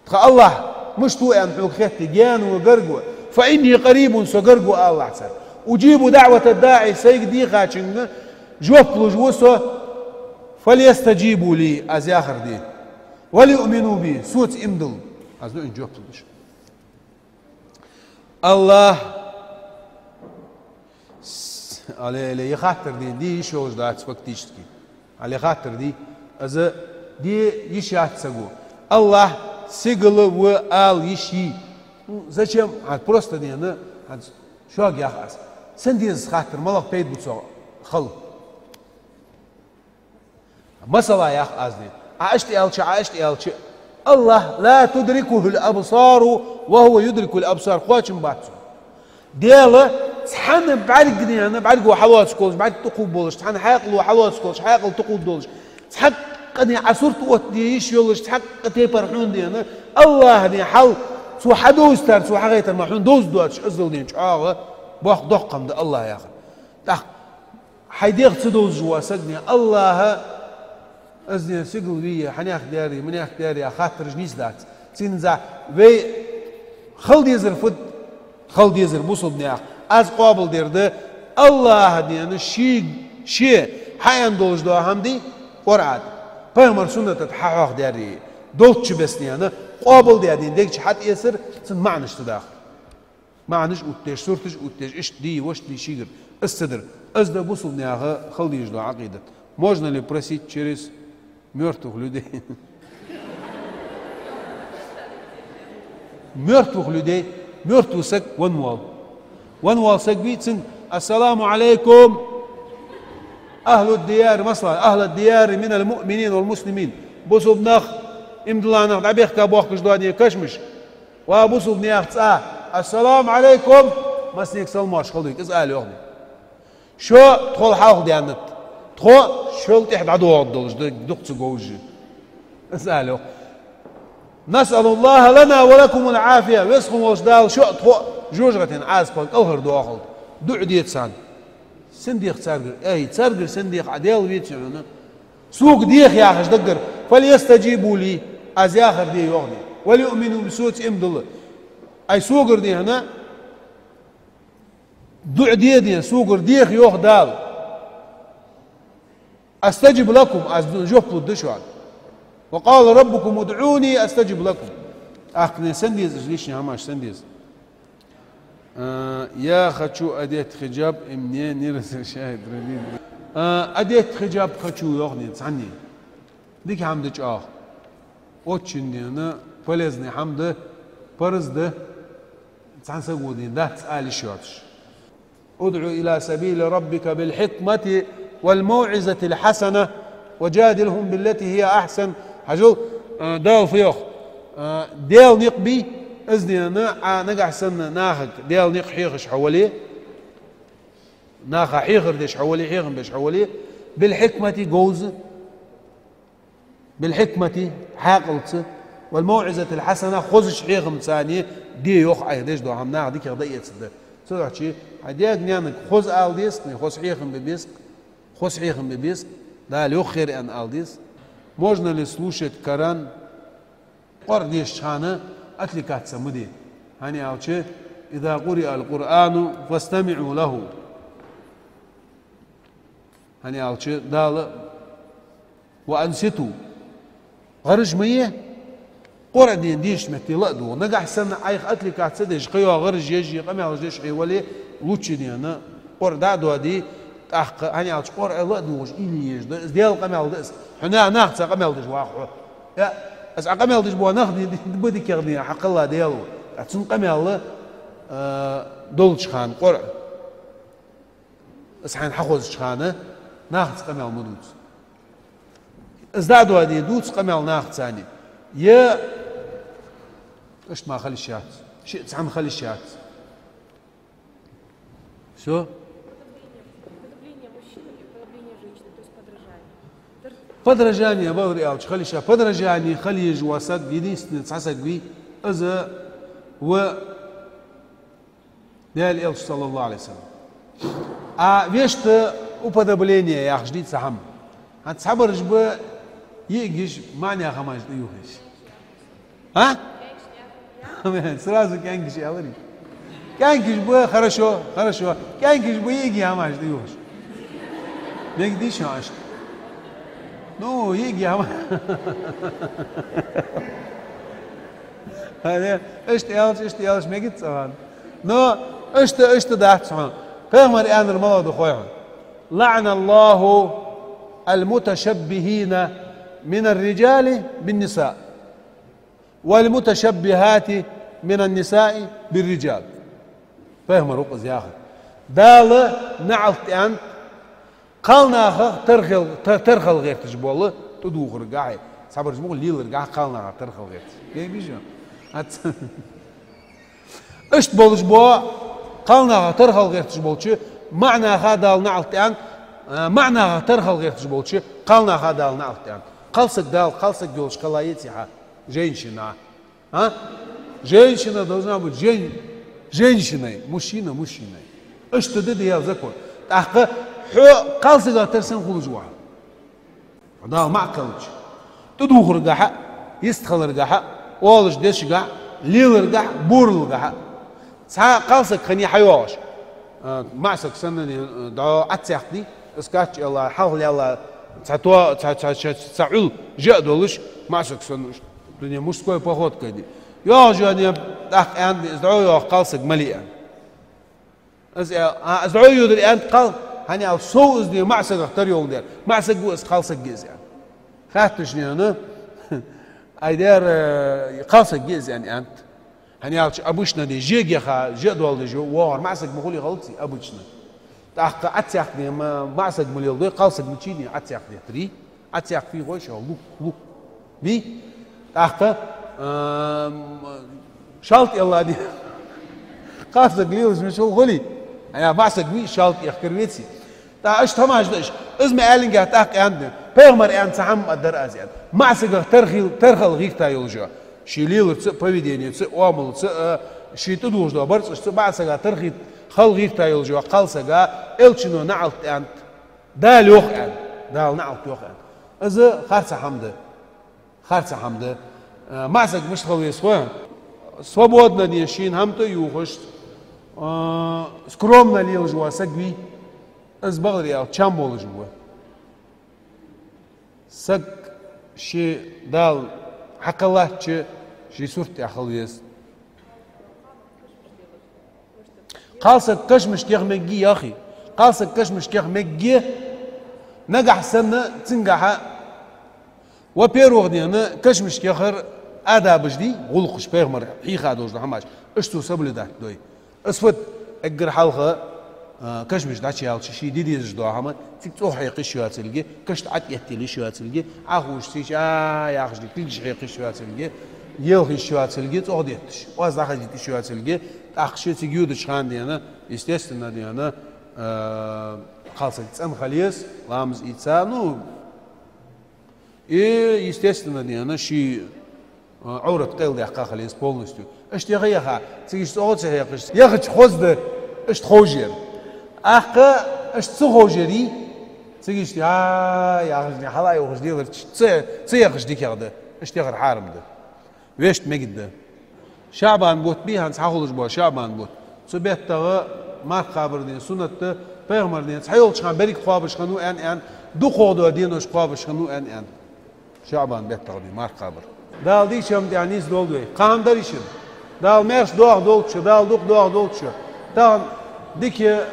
Тха АллахӀ мишта ва аьнна хьога хетте, гаьна ва, гарга ва. فإني قريب, со гарга ва, ала АллахӀа цар. أجيب دعوة الداع, сайга дийхачунга жоп луш ва со. فليستجيبوا لي, аз яхар де. وليؤمنوا بي, соца иман дилла. Аз дуӀан жоп лургда уж. АллахӀ, с-, але, але, е хаттар де, де йиш йолаш дац фактически. Але хаттар де, из де йиш яц саго. АллахӀ сигала ва ала йиш йий? Ну, зачем? А просто дена, а шуга ях аз. Сен деза хаттар, малагӀа пайда ба цох хила? Масала ях аз ден. Ӏа иштта аьлча, Ӏа иштта аьлча. АллахӀ: لا تدركه الأبصار وهو يدرك الأبصار. Кхоачам бац цунна. Даьла цхьан бӀарга дена, бӀарго хьалоацаш волаш, бӀарг тӀакхувш волаш, цхьан хьаькъало хьалоацаш волаш, хьаькъал тӀакхувш волаш, цхьаккха ден Ӏа сурт оттаде йиш йолаш, цхьаккха тайпара хьона дена, АллахӀа ден хьал, цо хьадовзийтар, цо хьагойтар мара хьона довза доацаш, иззал ден чӀоагӀа боккха доккха хӀама да АллахӀ яхар. ТӀаккха хьай дегӀ ца довзаш вола саг ден, АллахӀа, из ден сигала вий, хьанех дар, манех дар яха хаттараш нийса дац. Цунца вай хила дезар фуд? Хила дезар бусалба наьха. Аз къоабалдер да, АллахӀа ден шийга, ше хьааьнна долаш дола хӀама дий, Къуръан, пайхамара суннат тӀа хьахьоахадаьр, долчча беса ден, къоабалдаь ден дег чу хьатӀаэцар, цун маӀанаш тӀадахар. МаӀанаш оттадеш, сурташ оттадеш, иштта дий, вешта дий шийгара. Из ца дар. Из да бусалба наьха хила дезаш дола Ӏакъидат. Можно ли просить через мёртвых людей? Мёртвых людей. Мёртвый саг венна вола. Венна вола саг вий, цунга: السلام عليكم أهل الديار, масала, أهل الديار من المؤمنين والمسلمين. Бусалба нах, иман дилла нах дӀабехка боахкаш дола ден кашамаш. Ва бусалба наьха цӀа, السلام عليكم, массанега салам-моаршал хилда вайга, из ала йоах ден. Шо тхол хьалха даьннад, тхо шол тӀехьа дӀадоагӀаргдолаш да, дукха ца говш. Из ала йоах. نسأل الله لنا ولكم العافية. Веза хинна волча Дала шо а, тхо а жожагӀатен Ӏазапах кӀалхардоахалда. ДуӀа де царна. Сен дех царгара? Ай, царгара сен дех, Ӏа Даьла веций хьона? Сога дех яхаш даггара, فليستجيبوا لي, аз яхар де йоах ден. وليؤمنوا بي, соца иман дилла. Ай согара дехьа, ДуӀа де, де, согара деха, йоах Дала. أستجب لكم, аз жоп лургда шоана. وقال ربكم ادعوني أستجب لكم. ТӀаккха сенна деза, лишний хӀамаш сенна деза? А, я хочу одеть хиджаб, и мне не разрешают родители. А, одеть хиджаб хочу, йоах, цхьанне. Дика хӀама да чӀоагӀа. Очень, дий хьона, полезный хӀама да, парз да, цхьан саго, дий хьона, дац ала йиш йоацаш. ادع إلى سبيل ربك بالحكمة والموعظة الحسنة وجادلهم بالتي هي أحسن. Хьажал, а, Дала фу йоах? А, Даьла никъ бий, из, дий хьона, а, нагахьа санна нахага Даьла никъ хьехаш хьо вале, наха хьехар деш хьо вале, хьехам беш хьо вале, بالحكمة, говза, بالحكمة, хьаькъалца, والموعظة الحسنة, хозача хьехамца, царна де, йоах, Ӏайха деш дола хӀама наха дикагӀа дӀаэцаргда. Цудухьа хьа даьга-наьнага хоза ала деза, хоза хьехам бе беза, хоза хьехам бе беза, Дала йоах хер аьнна ала деза. Можно ли слушать Коран? Къуръан дешача хана отвлекаться ма де. ХӀана аьлча, إذا قرئ القرآن فاستمعوا له. ХӀана аьлча, Дала: وأنصتوا. ГӀараш ма е, Къуръан дешача метте ла а догӀа. Нагахьа санна Ӏайха отвлекаться деш, кхыйола гӀараш еш, е къамаьлаш деш хьо вале, лучше, дий хьона, Къуръан дӀа а доаде, тӀаккха, хӀана аьлча, Къуръан ла а догӀаш, уйла е езаш да, из Даьла къамаьл да из. Хьо на-, нахаца къамаьл деш ваха хьо. Я, из Ӏа къамаьл деш бола нах, дий, ба дикагӀа, дий хьона, хьакхелла Даьла ва. ТӀаккха цун къамаьл, а, долча хана Къуръан. Из хьайна хьахозача хана нахаца къамаьл ма дувца. Из дӀа а доаде, дувца къамаьл нахаца. Е иштта мара хила йиш яц. Шиъ цхьана хила йиш яц. Всё? Подражание мужчинам и подражание женщинам, то есть подражание. Подражание, балар аьлча, хила йиш яц. Подражание хила езаш вола саг, единственный цхьа саг вий, из ва Даьла Элча, صلى الله عليه وسلم. А вешта уподобление яхаш дий цхьа хӀама. ХӀанз цхьабараш ба йиӀигаш маӀанаьха хӀамаш тӀаювхаш. А? Сразу кӀаьнкаш аьлар. КӀаьнкаш ба, хорошо, хорошо. КӀаьнкаш ба йиӀига хӀамаш тӀаювхаш. Мегаргдий шоана иштта? Ну, йиӀига хӀама. ХӀа, иштта аьлча, иштта аьлча, мегаргда цхьа хӀама. Но иштта, иштта дац хьона. Пайхамара аьннар малагӀа да хой хьона: لعن الله المتشبهين من الرجال بالنساء والمتشبهات من النساء بالرجال. Пайхамара укхаза яхар: Дала наӀалт аьннад кхалнахах тархал-, тар-, тархал гӀерташ бола тӀадувхаргахьа, цхьабараш муха леларгахьа кхалнахах тархал гӀерташ. Кхетий шоана? Ац. Иштта болаш бола кхалнахах тархал гӀерташ болча маӀанаха Дала наӀалт аьннад, а, маӀанахах тархал гӀерташ болча кхалнаха Дала наӀалт аьннад. Кхалсаг Дала кхалсаг йолаш кхелла еций хьа? Женщина. А? Женщина должна быть жен-, женщиной, мужчина мужчиной. Иштта да Даьла закон. ТӀаккха хьо кхалсагах тара санна хулаш ва хьо. Дала маӀа кхеллача. ТӀадувхаргахьа, йистхиларгахьа, оалаш дешагахьа, леларгахьа, боралгахьа. Цхьа кхалсаг хиннай хьайоагӀаш. А, маӀа саг санна, а, дӀо Ӏадсаькхдий, из кхаччалца, хьалхалелла, цхьа то-, цхьа, цхьа, цхьа, цхьа Ӏул жа а долаш, маӀа саг санна, дунен мужской походкой дий. ЙоагӀаш йола, тӀаккха аьннад, из дӀо йоагӀа кхалсаг ма ле, аьнна. Из аьл-, а, из дӀо йодар аьннад кхал, хӀана аьлча сов из, дий хьона, маӀа сагах тара йоландаь. МаӀа саг ва из, кхалсаг я из, аьнна. Хаьттача, дий хьона, айдер, э, кхалсаг я из, аьнна, аьннад. ХӀана аьлча обычно, дий, жега яха, жа а доаладеш воагӀар маӀа саг ма хулий, хилаций обычно. ТӀаккха Ӏадсаькхде ма-, маӀа саг ма леладой, кхалсаг ма чийний Ӏадсаькхдеттарий. Ӏадсаькхвий хой шоана, лук, лук. Вий? ТӀаккха, ам, шалта ялла, дий. Кхалсаг лелаш мичахьа хулий? Хьа, маӀа саг вий, шалта яхкар веций? ТӀаккха иштта хӀамаш да уж. Из ма аьллинге тӀаккха аьннад: Пайхамара аьнна цхьа хӀама ма дар аз, аьнна. МаӀа сагах тархал-, тархал гӀерташ йолаш йола, ший леларца а, поведенеца а, оамалца а, ший тӀадувхаш дола барзкъашца а, маӀа сагах тархал-, хала гӀерташ йолаш йола кхалсага Элчано наӀалт аьннад. Дала йоах, аьнна. Дала наӀалт йоах, аьнна. Из харца хӀама да. Харца хӀама да. Э, маӀа саг мишта хила веза хой хьона? Свободно, дий хьона, шийна хӀама тӀаювхаш, А, скромно лелаш вола саг вий, из, бакъдар аьлча, чам болаш ва. Саг ше Дала хьакхеллача ший сурт тӀа хила веза. Кхалсаг кашамашка яха мегий яхий? Кхалсаг кашамашка яха мегий, нагахь санна цунгахьа, во-первых, дена, кашамашка яхар адабаш дий, гӀулакхаш, пайхамара хьийха долаш дола хӀамаш, уж цо соблюдать дой. Из фуд? Эггара хьалха, а, кашамаш дӀачуяьлча, ший де дезаш дола хӀама цига цӀогӀа хьекха йиш йоацилга, кашта ӀотӀаэттийла йиш йоацилга, Ӏохувшаш цига а яхаш дика, кулгаш хьекха йиш йоацилга, елха йиш йоацилга, цӀогӀа детташ, оаз дӀахазийта йиш йоацилга, тӀаккха ше цига йодача хана, дена, естественно, дена, а, кхалсаг цӀена хила еза, ламаз ийца, ну, и, естественно, дена, ший, а, Ӏоврат къайладаьккха хила еза полностью. Иштта яха-яха, цига иштта цӀогӀа ца хьекхаш, яхача хоза да, иштта ховш яр. ТӀаккха иштта ца ховш яр, цига иштта, а, яхаш, хьалъайохаш делар, ца, ца яхаш дикагӀа да, иштта яхар хьарам да. Вешта мегаш да. ШаӀбан бутт бий хӀанз хьахулаш бола, ШаӀбан бутт. Цу беттагӀа марха кхабар, дена, суннат да, пайхамара, дена, цхьайолча хана беррига кхобаш хиннав аьнна, аьнна, дукхагӀа дола денош кхобаш хиннав аьнна, аьнна. ШаӀбан беттагӀа, дена, марха кхабар. Дала дийча хӀама тӀа нийсдолда вай. Кхы хӀама дар шоана. Дала маьрша доахадолда шо, Дала дукха доахадолда шо. Тахан дика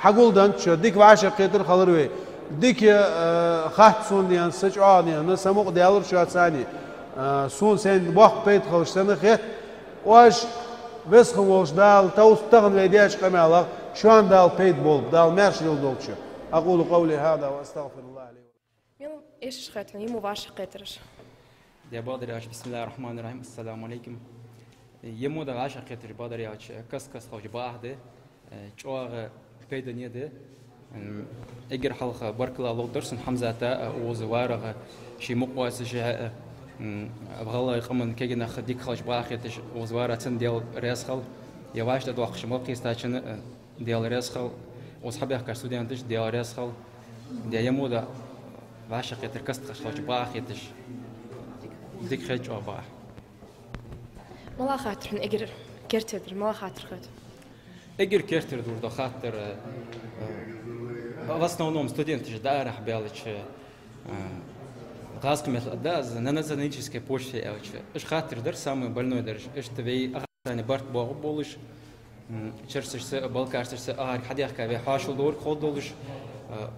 хьагулденнад шо, дика вӀашагӀкхетар хилар вай. Дика, э, хатт сона, дена, са чӀоагӀа, дена, са мукъа даьлар шоца, э, сона сайна боккха пайда хилаш санна хет. Оаш, Веза хинна волча Дала, тов-, тахан вай деча къамаьлах шоана Дала пайда болба, Дала маьрша леладолда шо. أقول قولي هذا وأستغفر الله لي ولكم. Мел эшаш хет хьона йима вӀашагӀкхетараш? Дий, бакъдар аьлча, بسم الله الرحمن الرحيم، السلام عليكم. Йима да вӀашагӀкхетараш, бакъдар аьлча, каст-каста ховча бахьа да, э, чӀоагӀа пайдане да. М, эггара хьалха баркал ловргдар сона Хьамзата, э, укхаза варах, ший мукъа воацаш, э, м, гӀалгӀай къаман кагий нах дика хилча бахьа хеташ, укхаза варах, цунна Даьла раьза хилва. Е вӀаштӀехьдоаккхаш мел кхийстачунна, э, Даьла раьза хилва. Укхаза хьабаьхка студенташта Даьла раьза хилва. Дий, йима да вӀашагӀкхетар каст-каста ховча бахьа хеташ. Дика хет, чӀоагӀа бахьа. МалагӀа хаттар хьона эггара керттердар, малагӀа хаттар хет хьона? Эггара керттердар да хаттар, э, э, в основном студенташ дӀаарахьа баьлча, э, гӀазкхий меттала да аз, на националистической почве аьлча. Уж хаттараш дар самый больной дараш. Иштта вай ахарца барт боагӀаргболаш, м, черсашца, балкарцашца, ахарга хьадаьхка вай хьоашалгӀа довргховдолаш, э,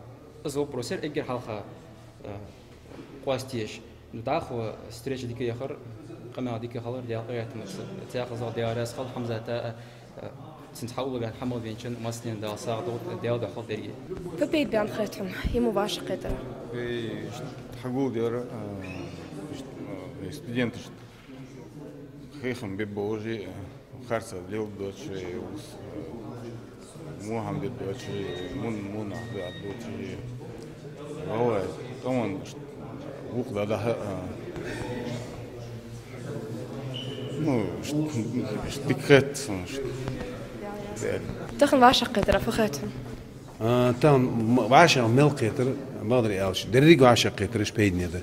из вопрос яр эггара хьалха, э, къоастаеш. Ну, дӀахо встреча дика яхар, къамаьл дика хилар, Даьла къахетамца. Цхьаькхаза Даьла раьза хилва Хьамзата, а, а, цунца хьа уллув ваьнна, хьа мел веначунна массанена Дала сагӀа долда, Даьла духьал деррига. Фу пайда баьннаб хет хьона йима вӀашагӀкхетар? Э, хьагулденнад, э, э, студенташта хьехам бергболаш, э, харцахьа леладеча, э, ус, э, во хӀама дергдоацаш, мун-, мунах дергдоацаш. ВаллахӀи, тӀом ш-, вокх дӀадахьа, а, ну, ш-, ш-, дика хет сона, ш-. Тахан вӀашагӀкхетар фу хет хьона? А, тахан м-, вӀашагӀ мел кхетар, бакъдар аьлча, деррига вӀашагӀкхетараш пайдане да.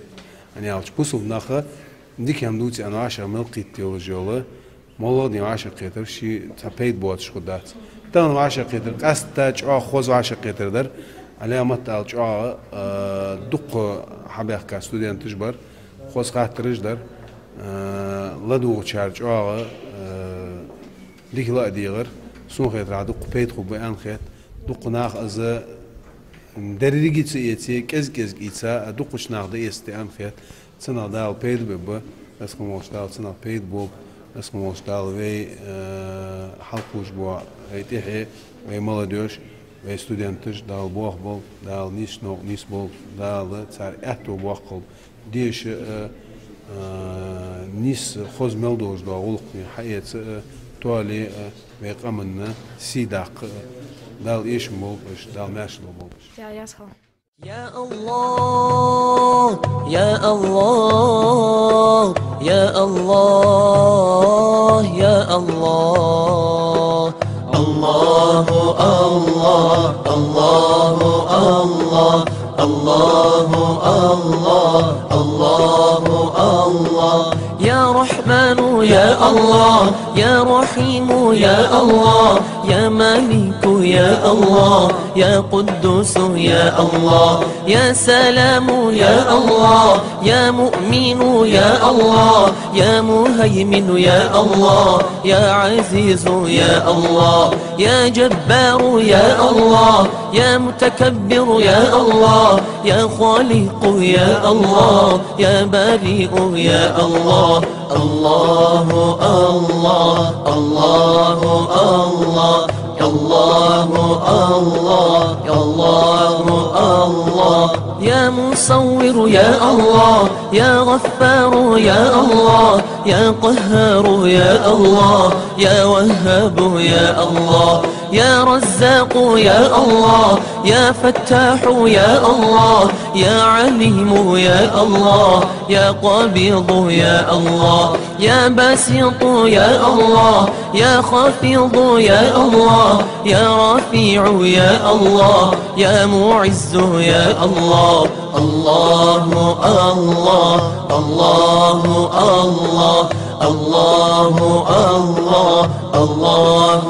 ХӀана аьлча бусалба наха дика хӀама дувце аьнна вӀашагӀ мел кхийтта йолаш йола, моллагӀа ден вӀашагӀкхетар ший цхьа пайда боацаш хургдац. Тахан вӀашагӀкхетар къаьстта чӀоагӀа хоза вӀашагӀкхетар дар, Ӏаламат ала чӀоагӀа, а, дукха хьабаьхка студенташ бар, хоза хаттараш дар, а, ладувгӀачар чӀоагӀа, а, дика ла а дийгӀар, сона хетарах дукха пайда хургба аьнна хет, дукха наха из деррига ца эце, кӀезиг-кӀезига ийца, дукхача наха дӀаэцаде аьнна хет. Цунах Дала пайда бергба, Веза хинна волча Дала цунах пайда болба, Веза хинна волча Дала вай, э, хьалкхувш бола вай тӀехье, вай молодёжь, вай студенташ Дала бохаболба, Дала нийса новкъа нийсболба, Дала цар аьттув боаккхалба, деша, э, э, нийса хоза мел долаш дола гӀулакхаш хьаэца, э, тоале, э, вай къаманна сий даккха, э, Дала эшам болба уж, Дала маьрша ло болба уж. Я, я хьалха. يا الله، يا الله، يا الله، يا الله. الله، الله، الله، الله. الله، الله، الله، الله. يا رحمن يا الله، يا رحيم يا الله، يا ملك يا الله، يا قدوس يا الله، يا سلام يا الله، يا مؤمن يا الله، يا مهيمن يا الله، يا عزيز يا الله، يا جبار يا الله، يا متكبر يا الله، يا خالق يا الله، يا بارئ يا الله. الله، الله، الله، الله، الله، الله، الله، الله. يا مصور يا الله، يا غفار يا الله، يا قهار يا الله، يا وهاب يا الله، يا رزاق يا الله، يا فتاح يا الله، يا عليم يا الله، يا قابض يا الله، يا باسط يا الله، يا خافض يا الله، يا رافع يا الله، يا معز يا الله. الله، الله، الله، الله، الله، الله، الله،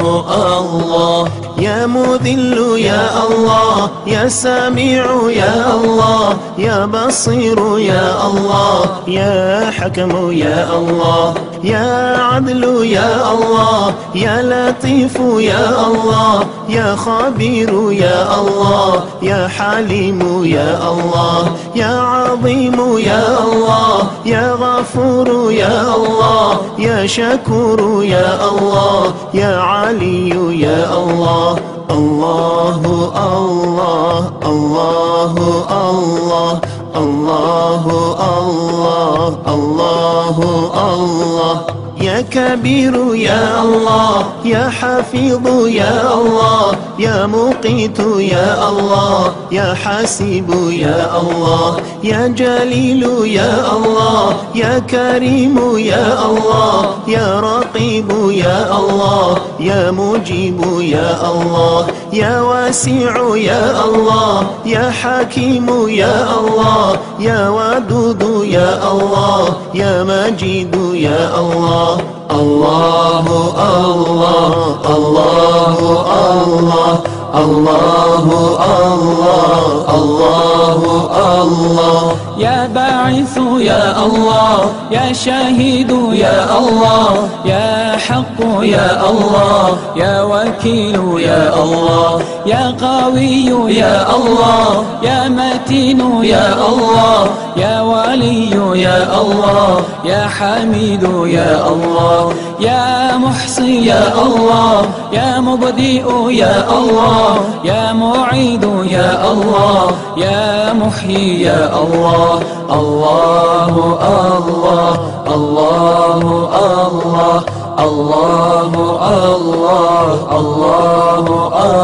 الله. يا مذل يا الله، يا سميع يا الله، يا بصير يا الله، يا حكم يا الله، يا عدل يا الله، يا لطيف يا الله، يا خبير يا الله، يا حليم يا الله، يا عظيم يا الله، يا غفور يا الله، يا شكور يا الله، يا علي يا الله. الله، الله، الله، الله، الله، الله، الله، الله. يا كبير يا الله، يا حفيظ يا الله، يا مقيت يا الله، يا حسيب يا الله، يا جليل يا الله، يا كريم يا الله، يا رقيب يا الله، يا مجيب يا الله، يا واسع يا الله، يا حكيم يا الله، يا ودود يا الله، يا مجيد يا الله. الله، الله، الله، الله، الله، الله، الله، الله. يا باعث يا الله، يا شهيد يا الله، يا حق يا الله، يا وكيل يا الله، يا قوي يا الله، يا متين يا الله، يا ولي يا الله، يا حميد يا الله، يا محصي يا الله، يا مبدئ يا الله، يا معيد يا الله، يا محيي يا الله. الله، الله، الله، الله، الله، الله، الله،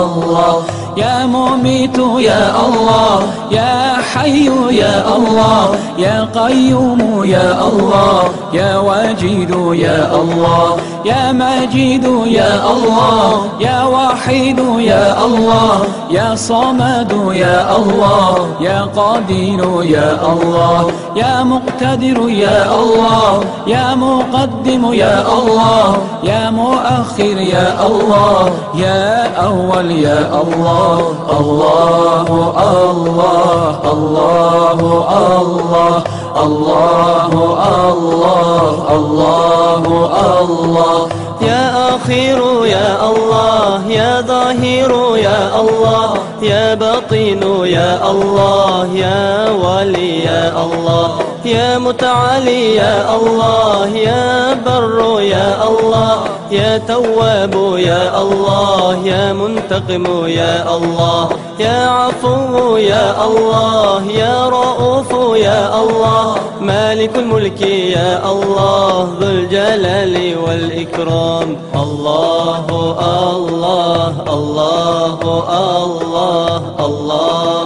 الله. يا مميت يا الله، يا حي يا الله، يا قيوم يا الله، يا واجد يا الله، يا مجيد يا الله، يا واحد يا الله، يا صمد يا الله، يا قدير يا الله، يا مقتدر يا الله، يا مقدم يا الله، يا مؤخر يا الله، يا أول يا الله. الله، الله، الله، الله، الله، الله، الله، الله. يا أخير يا الله، يا ظاهر يا الله، يا باطن يا الله، يا والي يا الله، يا متعالي يا الله، يا بر يا الله، يا تواب يا الله، يا منتقم يا الله، يا عفو يا الله، يا رؤوف يا الله، مالك الملك يا الله، ذو الجلال والإكرام. الله، الله، الله، الله، الله، الله،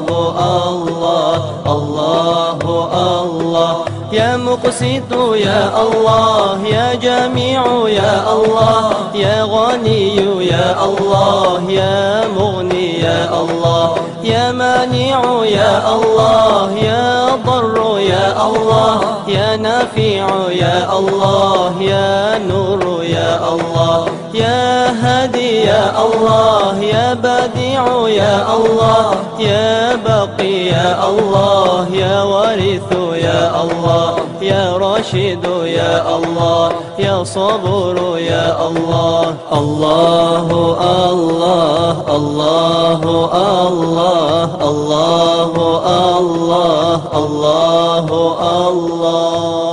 الله، الله. يا قصيت يا الله، يا جميع يا الله، يا غني يا الله، يا مغني يا الله، يا مانع يا الله، يا ضر يا الله، يا نافع يا الله، يا نور يا الله، يا هادي يا الله، يا بديع يا الله، يا باقي يا الله، يا وارث يا الله، يا راشد يا الله، يا صبور يا الله. الله، الله، الله، الله، الله، الله، الله، الله.